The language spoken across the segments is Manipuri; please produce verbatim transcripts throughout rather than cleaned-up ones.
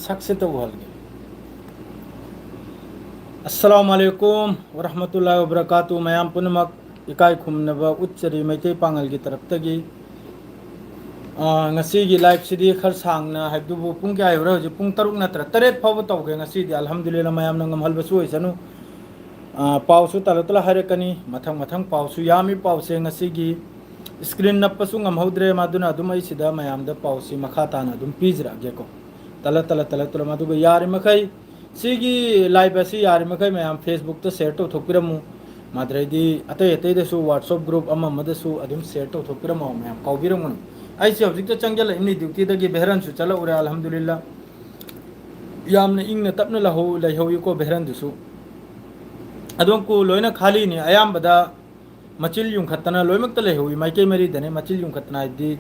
ꯁꯛꯁꯦ ꯇꯧꯍꯜꯒꯦ꯫ ꯑꯁꯂꯥꯃꯨ ꯑꯂꯥꯏꯀꯨꯝ ꯋꯔꯍꯃꯇꯨꯜꯂꯥꯍꯤ ꯋꯕꯔꯀꯥꯇꯨ꯫ ꯃꯌꯥꯝ ꯄꯨꯝꯅꯃꯛ ꯏꯀꯥꯏ ꯈꯨꯝꯅꯕ ꯎꯠꯆꯔꯤ ꯃꯩꯇꯩ ꯄꯥꯉꯜꯒꯤ ꯇꯔꯞꯇꯒꯤ꯫ ꯑꯥ, ꯉꯁꯤꯒꯤ live ꯁꯤꯗꯤ ꯈꯔ ꯁꯥꯡꯅ ꯍꯥꯏꯕꯗꯨꯕꯨ ꯄꯨꯡ ꯀꯌꯥ ꯌꯧꯔꯦ? ꯍꯧꯖꯤꯛ ꯄꯨꯡ ꯇꯔꯨꯛ ꯅꯠꯇ꯭ꯔ ꯇꯔꯦꯠ ꯐꯥꯎꯕ ꯇꯧꯒꯦ ꯉꯁꯤꯗꯤ꯫ ꯑꯜꯍꯝꯗꯨꯂꯤꯜꯂꯥ, ꯃꯌꯥꯝꯅ ꯉꯝꯍꯜꯕꯁꯨ ꯑꯣꯏꯁꯅꯨ꯫ ꯑꯥ, ꯄꯥꯎꯁꯨ ꯇꯂ ꯇꯂ ꯍꯥꯏꯔꯛꯀꯅꯤ꯫ ꯃꯊꯪ ꯃꯊꯪ ꯄꯥꯎꯁꯨ ꯌꯥꯝꯃꯤ꯫ ꯄꯥꯎꯁꯦ ꯉꯁꯤꯒꯤ screen ꯅꯞꯄꯁꯨ ꯉꯝꯍꯧꯗ꯭ꯔꯦ꯫ ꯃꯗꯨꯅ ꯑꯗꯨꯝ ꯑꯩ ꯁꯤꯗ ꯃꯌꯥꯝꯗ ꯄꯥꯎꯁꯤ ꯃꯈꯥ ꯇꯥꯅ ꯑꯗꯨꯝ ꯄꯤꯖꯔꯛꯑꯒꯦꯀꯣ꯫ ꯇꯂ ꯇꯂ ꯇꯂ ꯇꯂ꯫ ꯑꯗꯨꯒ ꯌꯥꯔꯤꯃꯈꯩ ꯁꯤꯒꯤ live ꯑꯁꯤ ꯌꯥꯔꯤꯃꯈꯩ ꯃꯌꯥꯝ Facebook ꯇ share ꯇꯧꯊꯣꯛꯄꯤꯔꯝꯃꯨ꯫ ꯃꯗꯨꯗꯩꯗꯤ ꯑꯇꯩ ꯑꯇꯩꯗꯁꯨ WhatsApp group ꯑꯃ ꯑꯃꯗꯁꯨ ꯑꯗꯨꯝ share ꯇꯧꯊꯣꯛꯄꯤꯔꯝꯃꯣ ꯃꯌꯥꯝ, ꯀꯥꯎꯕꯤꯔꯝꯒꯅꯨ꯫ ꯑꯩꯁꯦ ꯍꯧꯖꯤꯛꯇ ꯆꯪꯖꯜꯂꯛꯏꯕꯅꯤ duty ꯗꯒꯤ, ꯚꯦꯔꯟꯁꯨ ꯆꯠꯂꯛꯎꯔꯦ, ꯑꯜꯍꯝꯗꯨꯂꯤꯜꯂꯥ꯫ ꯌꯥꯝꯅ ꯏꯪꯅ ꯇꯞꯅ ꯂꯩꯍꯧ-, ꯂꯩꯍꯧꯏꯀꯣ ꯚꯦꯔꯟꯗꯨꯁꯨ꯫ ꯑꯗꯣꯝꯀꯨ ꯂꯣꯏꯅ ꯈꯥꯂꯤꯅꯤ, ꯑꯌꯥꯝꯕꯗ ꯃꯆꯤꯜ ꯌꯨꯡꯈꯠꯇꯅ ꯂꯣꯏꯅꯃꯛꯇ ꯂꯩꯍꯧꯏ꯫ ꯃꯥꯏꯀꯩ ꯃꯔꯤꯗꯅꯦ ꯃꯆꯤꯜ ꯌꯨꯡꯈꯠꯇꯅ ꯍꯥꯏꯕꯗꯤ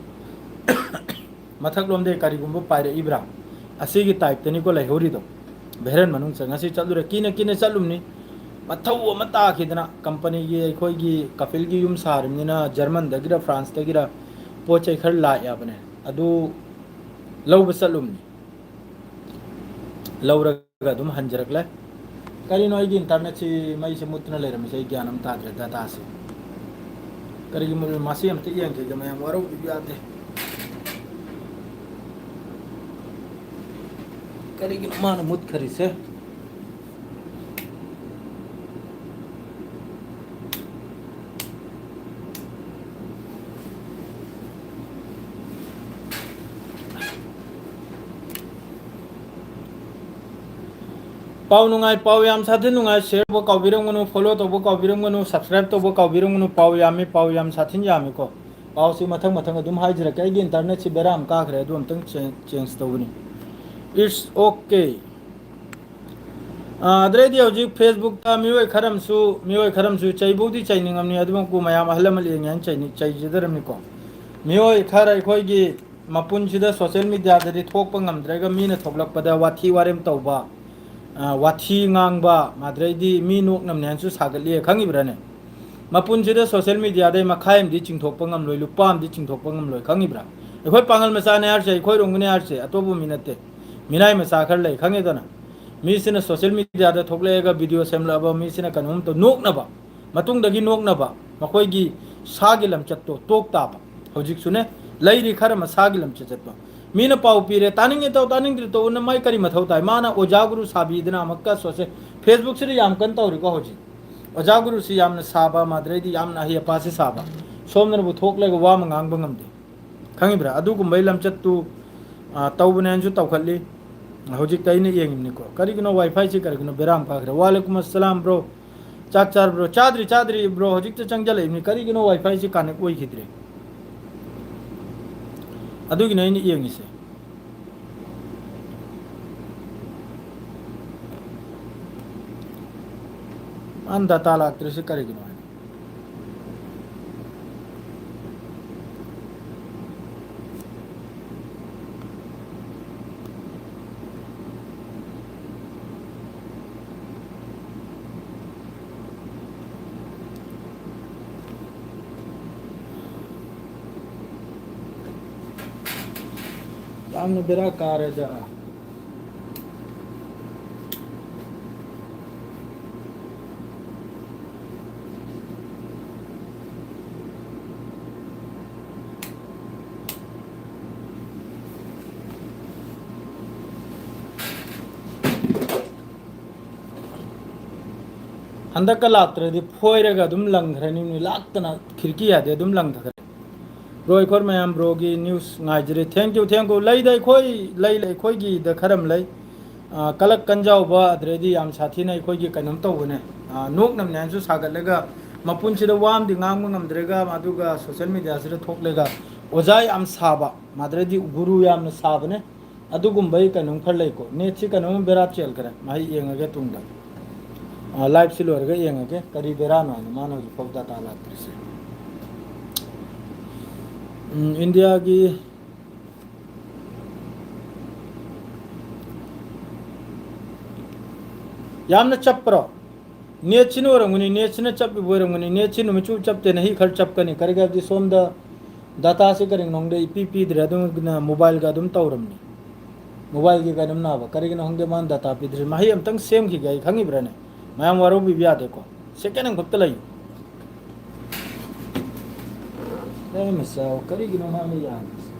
ꯃꯊꯛꯂꯣꯝꯗꯒꯤ ꯀꯔꯤꯒꯨꯝꯕ ꯄꯥꯏꯔꯛꯏꯕ꯭ꯔꯥ? ꯑꯁꯤꯒꯤ type ꯇꯅꯤꯀꯣ ꯂꯩꯍꯧꯔꯤꯗꯣ꯫ ꯚꯦꯔꯟ ꯃꯅꯨꯡ ꯆꯪ-, ꯉꯁꯤ ꯆꯠꯂꯨꯔꯦ, ꯀꯤꯅ ꯀꯤꯅ ꯆꯠꯂꯨꯝꯅꯤ꯫ ꯃꯊꯧ ꯑꯃ ꯇꯥꯈꯤꯗꯅ company ꯒꯤ, ꯑꯩꯈꯣꯏꯒꯤ ꯀꯄꯤꯜꯒꯤ ꯌꯨꯝ ꯁꯥꯔꯤꯕꯅꯤꯅ German ꯗꯒꯤꯔ France ꯇꯒꯤꯔ ꯄꯣꯠ ꯆꯩ ꯈꯔ ꯂꯥꯛꯑꯦ ꯍꯥꯏꯕꯅꯦ꯫ ꯑꯗꯨ ꯂꯧꯕ ꯆꯠꯂꯨꯝꯅꯤ꯫ ꯂꯧꯔꯒ ꯑꯗꯨꯝ ꯍꯟꯖꯔꯛꯂꯦ꯫ ꯀꯔꯤꯅꯣ ꯑꯩꯒꯤ internet ꯁꯤ ꯃꯩꯁꯦ ꯃꯨꯠꯇꯨꯅ ꯂꯩꯔꯝꯃꯤꯁꯦ? ꯑꯩ ꯒ꯭ꯌꯥꯟ ꯑꯃ ꯇꯥꯗ꯭ꯔꯦ data ꯁꯦ꯫ ꯀꯔꯤꯒꯤ ꯃꯨꯠꯂꯤꯅꯣ? ꯃꯁꯤ ꯑꯝꯇ ꯌꯦꯡꯒꯦ, ꯃꯌꯥꯝ ꯋꯥꯔꯧꯕꯤꯕ ꯌꯥꯗꯦ꯫ ꯀꯔꯤꯒꯤꯅꯣ ꯃꯥꯅ ꯃꯨꯠꯈꯔꯤꯁꯦ? ꯄꯥꯎ ꯅꯨꯡꯉꯥꯏ, ꯄꯥꯎ ꯌꯥꯝ ꯁꯥꯊꯤ ꯅꯨꯡꯉꯥꯏ꯫ Share ꯇꯧꯕ ꯀꯥꯎꯕꯤꯔꯝꯒꯅꯨ, follow ꯇꯧꯕ ꯀꯥꯎꯕꯤꯔꯝꯒꯅꯨ, subscribe ꯇꯧꯕ ꯀꯥꯎꯕꯤꯔꯝꯒꯅꯨ꯫ ꯄꯥꯎ ꯌꯥꯝꯃꯤ, ꯄꯥꯎ ꯌꯥꯝ ꯁꯥꯊꯤꯅ ꯌꯥꯝꯃꯤꯀꯣ꯫ ꯄꯥꯎꯁꯤ ꯃꯊꯪ ꯃꯊꯪ ꯑꯗꯨꯝ ꯍꯥꯏꯖꯔꯛꯀꯦ꯫ ꯑꯩꯒꯤ internet ꯁꯤ ꯕꯦꯔꯥ ꯑꯃ ꯀꯥꯈ꯭ꯔꯦ, ꯑꯗꯨ ꯑꯝꯇꯪ ꯆꯦ-, change ꯇꯧꯕꯅꯤ꯫ It's okay꯫ ꯑꯥ, ꯑꯗꯨꯗꯩꯗꯤ ꯍꯧꯖꯤꯛ Facebook ꯇ ꯃꯤꯑꯣꯏ ꯈꯔ ꯑꯃꯁꯨ, ꯃꯤꯑꯣꯏ ꯈꯔ ꯑꯃꯁꯨ ꯆꯩꯕꯧꯗꯤ ꯆꯩꯅꯤꯡꯉꯝꯅꯤ, ꯑꯗꯨꯃꯛꯄꯨ ꯃꯌꯥꯝ ꯑꯍꯜ ꯂꯃꯟ ꯌꯦꯡꯉꯦ ꯍꯥꯏꯅ ꯆꯩꯅꯤ-, ꯆꯩꯖꯗꯔꯝꯅꯤꯀꯣ꯫ ꯃꯤꯑꯣꯏ ꯈꯔ ꯑꯩꯈꯣꯏꯒꯤ ꯃꯄꯨꯟꯁꯤꯗ social media ꯗꯗꯤ ꯊꯣꯛꯄ ꯉꯝꯗ꯭ꯔꯒ ꯃꯤꯅ ꯊꯣꯛꯂꯛꯄꯗ ꯋꯥꯊꯤ ꯋꯥꯔꯦꯝ ꯇꯧꯕ, ꯑ, ꯋꯥꯊꯤ ꯉꯥꯡꯕ, ꯑꯗꯨꯗꯩꯗꯤ ꯃꯤ ꯅꯣꯛꯅꯕꯅꯦ ꯍꯥꯏꯅꯁꯨ ꯁꯥꯒꯠꯂꯤ, ꯈꯪꯉꯤꯕ꯭ꯔꯥꯅꯦ? ꯃꯄꯨꯟꯁꯤꯗ social media ꯗꯩ ꯃꯈꯥꯏ ꯑꯃꯗꯤ ꯆꯤꯡꯊꯣꯛꯄ ꯉꯝꯂꯣꯏ, ꯂꯨꯄꯥ ꯑꯃꯗꯤ ꯆꯤꯡꯊꯣꯛꯄ ꯉꯝꯂꯣꯏ, ꯈꯪꯉꯤꯕ꯭ꯔꯥ? ꯑꯩꯈꯣꯏ ꯄꯥꯉꯜ ꯃꯆꯥꯅꯦ ꯍꯥꯏꯔꯁꯦ, ꯑꯩꯈꯣꯏ ꯔꯣꯝꯒꯤꯅꯦ ꯍꯥꯏꯔꯁꯦ, ꯑꯇꯣꯞꯄ ꯃꯤ ꯅꯠꯇꯦ꯫ ꯃꯤꯅꯥꯏ ꯃꯆꯥ ꯈꯔ ꯂꯩ, ꯈꯪꯉꯦꯗꯅ? ꯃꯤꯁꯤꯅ social mediaꯗ ꯊꯣꯛꯂꯛꯑꯒ video ꯁꯦꯝꯂꯛꯑꯕ ꯃꯤꯁꯤꯅ ꯀꯩꯅꯣꯝꯇ ꯅꯣꯛꯅꯕ, ꯃꯇꯨꯡꯗꯒꯤ ꯅꯣꯛꯅꯕ, ꯃꯈꯣꯏꯒꯤ ꯁꯥꯒꯤ ꯂꯝꯆꯠꯇꯣ ꯇꯣꯛ ꯇꯥꯕ꯫ ꯍꯧꯖꯤꯛꯁꯨꯅꯦ, ꯂꯩꯔꯤ ꯈꯔ ꯃꯁꯥꯒꯤ ꯂꯝꯆꯠ ꯆꯠꯄ꯫ ꯃꯤꯅ ꯄꯥꯎ ꯄꯤꯔꯦ, "ꯇꯥꯅꯤꯡꯉꯦ ꯇꯧ, ꯇꯥꯅꯤꯡꯗ꯭ꯔꯦ ꯇꯧ"ꯅ ꯃꯥꯏ ꯀꯔꯤ ꯃꯊꯧ ꯇꯥꯏ? ꯃꯥꯅ ꯑꯣꯖꯥ ꯒꯨꯔꯨ ꯁꯥꯕꯤꯗꯅ ꯑꯃꯨꯛꯀ social, Facebookꯁꯤꯗ ꯌꯥꯝ ꯀꯟꯅ ꯇꯧꯔꯤꯀꯣ ꯍꯧꯖꯤꯛ꯫ ꯑꯣꯖꯥ ꯒꯨꯔꯨꯁꯤ ꯌꯥꯝꯅ ꯁꯥꯕ, ꯃꯥꯗ꯭ꯔꯩꯗꯤ ꯌꯥꯝꯅ ꯑꯍꯩ ꯑꯄꯥꯁꯤ ꯁꯥꯕ꯫ ꯁꯣꯝꯗꯅꯕꯨ ꯊꯣꯛꯂꯒ ꯋꯥ ꯑꯃ ꯉꯥꯡꯕ ꯉꯝꯗꯦ꯫ ꯈꯪꯉꯤꯕ꯭ꯔꯥ? ꯑꯗꯨꯒꯨꯝꯕꯒꯤ ꯂꯝꯆꯠꯇꯨ, ꯑ, ꯇꯧꯕꯅꯦꯅꯁꯨ ꯇꯧꯈꯠꯂꯤ꯫ ꯍꯧꯖꯤꯛꯇ ꯑꯩꯅ ꯌꯦꯡꯉꯤꯕꯅꯤꯀꯣ꯫ ꯀꯔꯤꯒꯤꯅꯣ WiFiꯁꯤ ꯀꯔꯤꯒꯤꯅꯣ ꯕꯦꯔꯥ ꯑꯃ ꯀꯥꯈ꯭ꯔꯦ? ꯋꯥꯂꯦꯀꯨꯝ ꯑꯁꯂꯥꯝ bro꯫ ꯆꯥꯛ ꯆꯥꯔꯕ꯭ꯔꯣ? ꯆꯥꯗ꯭ꯔꯤ, ꯆꯥꯗ꯭ꯔꯤ bro꯫ ꯍꯧꯖꯤꯛꯇ ꯆꯪꯖꯜꯂꯛꯏꯕꯅꯤ꯫ ꯀꯔꯤꯒꯤꯅꯣ WiFiꯁꯤ connect ꯑꯣꯏꯈꯤꯗ꯭ꯔꯦ? ꯑꯗꯨꯒꯤꯅꯦ ꯑꯩꯅ ꯌꯦꯡꯉꯤꯁꯦ꯫ ꯃꯥꯅ data ꯂꯥꯛꯇ꯭ꯔꯤꯁꯦ ꯀꯔꯤꯒꯤꯅꯣ ꯍꯥꯏꯅ꯫ ꯌꯥꯝꯅ ꯕꯦꯔꯥ ꯀꯥꯔꯦꯗ꯫ ꯍꯟꯗꯛꯀ ꯂꯥꯛꯇ꯭ꯔꯗꯤ ꯐꯣꯏꯔꯒ ꯑꯗꯨꯝ ꯂꯪꯈ꯭ꯔꯅꯤ꯫ ꯂꯥꯛꯇꯅ ꯈꯤꯔꯀꯤ ꯌꯥꯗꯦ, ꯑꯗꯨꯝ ꯂꯪꯊꯈ꯭ꯔꯦ꯫ Bro, ꯑꯩꯈꯣꯏ ꯃꯌꯥꯝ broꯒꯤ news ꯉꯥꯏꯖꯔꯤ꯫ Thank you, thank you꯫ ꯂꯩꯗ ꯑꯩꯈꯣꯏ, ꯂꯩ, ꯂꯩ, ꯑꯩꯈꯣꯏꯒꯤꯗ ꯈꯔ ꯑꯃ ꯂꯩ꯫ ꯑ, ꯀꯂꯛ ꯀꯟꯖꯥꯎꯕ, ꯑꯗꯨꯗꯩꯗꯤ ꯌꯥꯝ ꯁꯥꯊꯤꯅ ꯑꯩꯈꯣꯏꯒꯤ ꯀꯩꯅꯣꯝ ꯇꯧꯕꯅꯦ꯫ ꯑ, ꯅꯣꯛꯅꯕꯅꯦ ꯍꯥꯏꯅꯁꯨ ꯁꯥꯒꯠꯂꯒ ꯃꯄꯨꯟꯁꯤꯗ ꯋꯥ ꯑꯃꯗꯤ ꯉꯥꯡꯕ ꯉꯝꯗ꯭ꯔꯒ ꯑꯗꯨꯒ social mediaꯁꯤꯗ ꯊꯣꯛꯂꯒ ꯑꯣꯖꯥ ꯌꯥꯝ ꯁꯥꯕ, ꯃꯥꯗ꯭ꯔꯗꯤ ꯒꯨꯔꯨ ꯌꯥꯝꯅ ꯁꯥꯕꯅꯦ꯫ ꯑꯗꯨꯒꯨꯝꯕꯒꯤ ꯀꯩꯅꯣꯝ ꯈꯔ ꯂꯩꯀꯣ꯫ Netꯁꯤ ꯀꯩꯅꯣꯝ ꯕꯦꯔꯥ ꯆꯦꯜꯈ꯭ꯔꯦ꯫ ꯃꯍꯩ ꯌꯦꯡꯉꯒꯦ ꯇꯨꯡꯗ꯫ ꯑ, liveꯁꯤ ꯂꯣꯏꯔꯒ ꯌꯦꯡꯉꯒꯦ꯫ ꯀꯔꯤ ꯕꯦꯔꯥꯅꯣ ꯍꯥꯏꯅ ꯃꯥꯅ ꯍꯧꯖꯤꯛꯐꯥꯎ data ꯂꯥꯛꯇ꯭ꯔꯤꯁꯦ꯫ ꯎꯝ, ꯏꯟꯗꯤꯌꯥꯒꯤ ꯌꯥꯝꯅ ꯆꯞꯄ꯭ꯔꯣ? Netꯁꯤꯅ ꯑꯣꯏꯔꯝꯒꯅꯤ, netꯁꯤꯅ ꯆꯞꯄꯤꯕ ꯑꯣꯏꯔꯝꯒꯅꯤ꯫ Netꯁꯤ ꯅꯨꯃꯤꯠ ꯆꯨꯞ ꯆꯞꯇꯦꯅ ꯍꯤ ꯈꯔ ꯆꯞꯀꯅꯤ꯫ ꯀꯔꯤꯒꯤ ꯍꯥꯏꯕꯗꯤ ꯁꯣꯝꯗ dataꯁꯤ ꯀꯔꯤꯅꯣ ꯈꯪꯗꯦ, ꯏꯄꯤ ꯄꯤꯗ꯭ꯔꯦ, ꯑꯗꯨꯅ mobileꯒ ꯑꯗꯨꯝ ꯇꯧꯔꯝꯅꯤ꯫ ꯃꯣꯕꯥꯏꯜꯒꯤ ꯀꯩꯅꯣꯝ ꯅꯥꯕ꯫ ꯀꯔꯤꯒꯤꯅꯣ ꯈꯪꯗꯦ ꯃꯥꯅ ꯗꯇꯥ ꯄꯤꯗ꯭ꯔꯤ꯫ ꯃꯍꯩ ꯑꯝꯇꯪ ꯁꯦꯝꯈꯤꯒꯦ ꯑꯩ, ꯈꯪꯉꯤꯕ꯭ꯔꯥꯅꯦ? ꯃꯌꯥꯝ ꯋꯥꯔꯧꯕꯤꯕ ꯌꯥꯗꯦꯀꯣ꯫ ꯁꯦꯀꯦꯟ ꯑꯃꯈꯛꯇ ꯂꯩꯌꯨ꯫ ꯂꯩꯔꯝꯃꯦ ꯆꯥꯎ꯫ ꯀꯔꯤꯒꯤꯅꯣ ꯃꯥꯅ ꯌꯥꯗ꯭ꯔꯤꯁꯦ?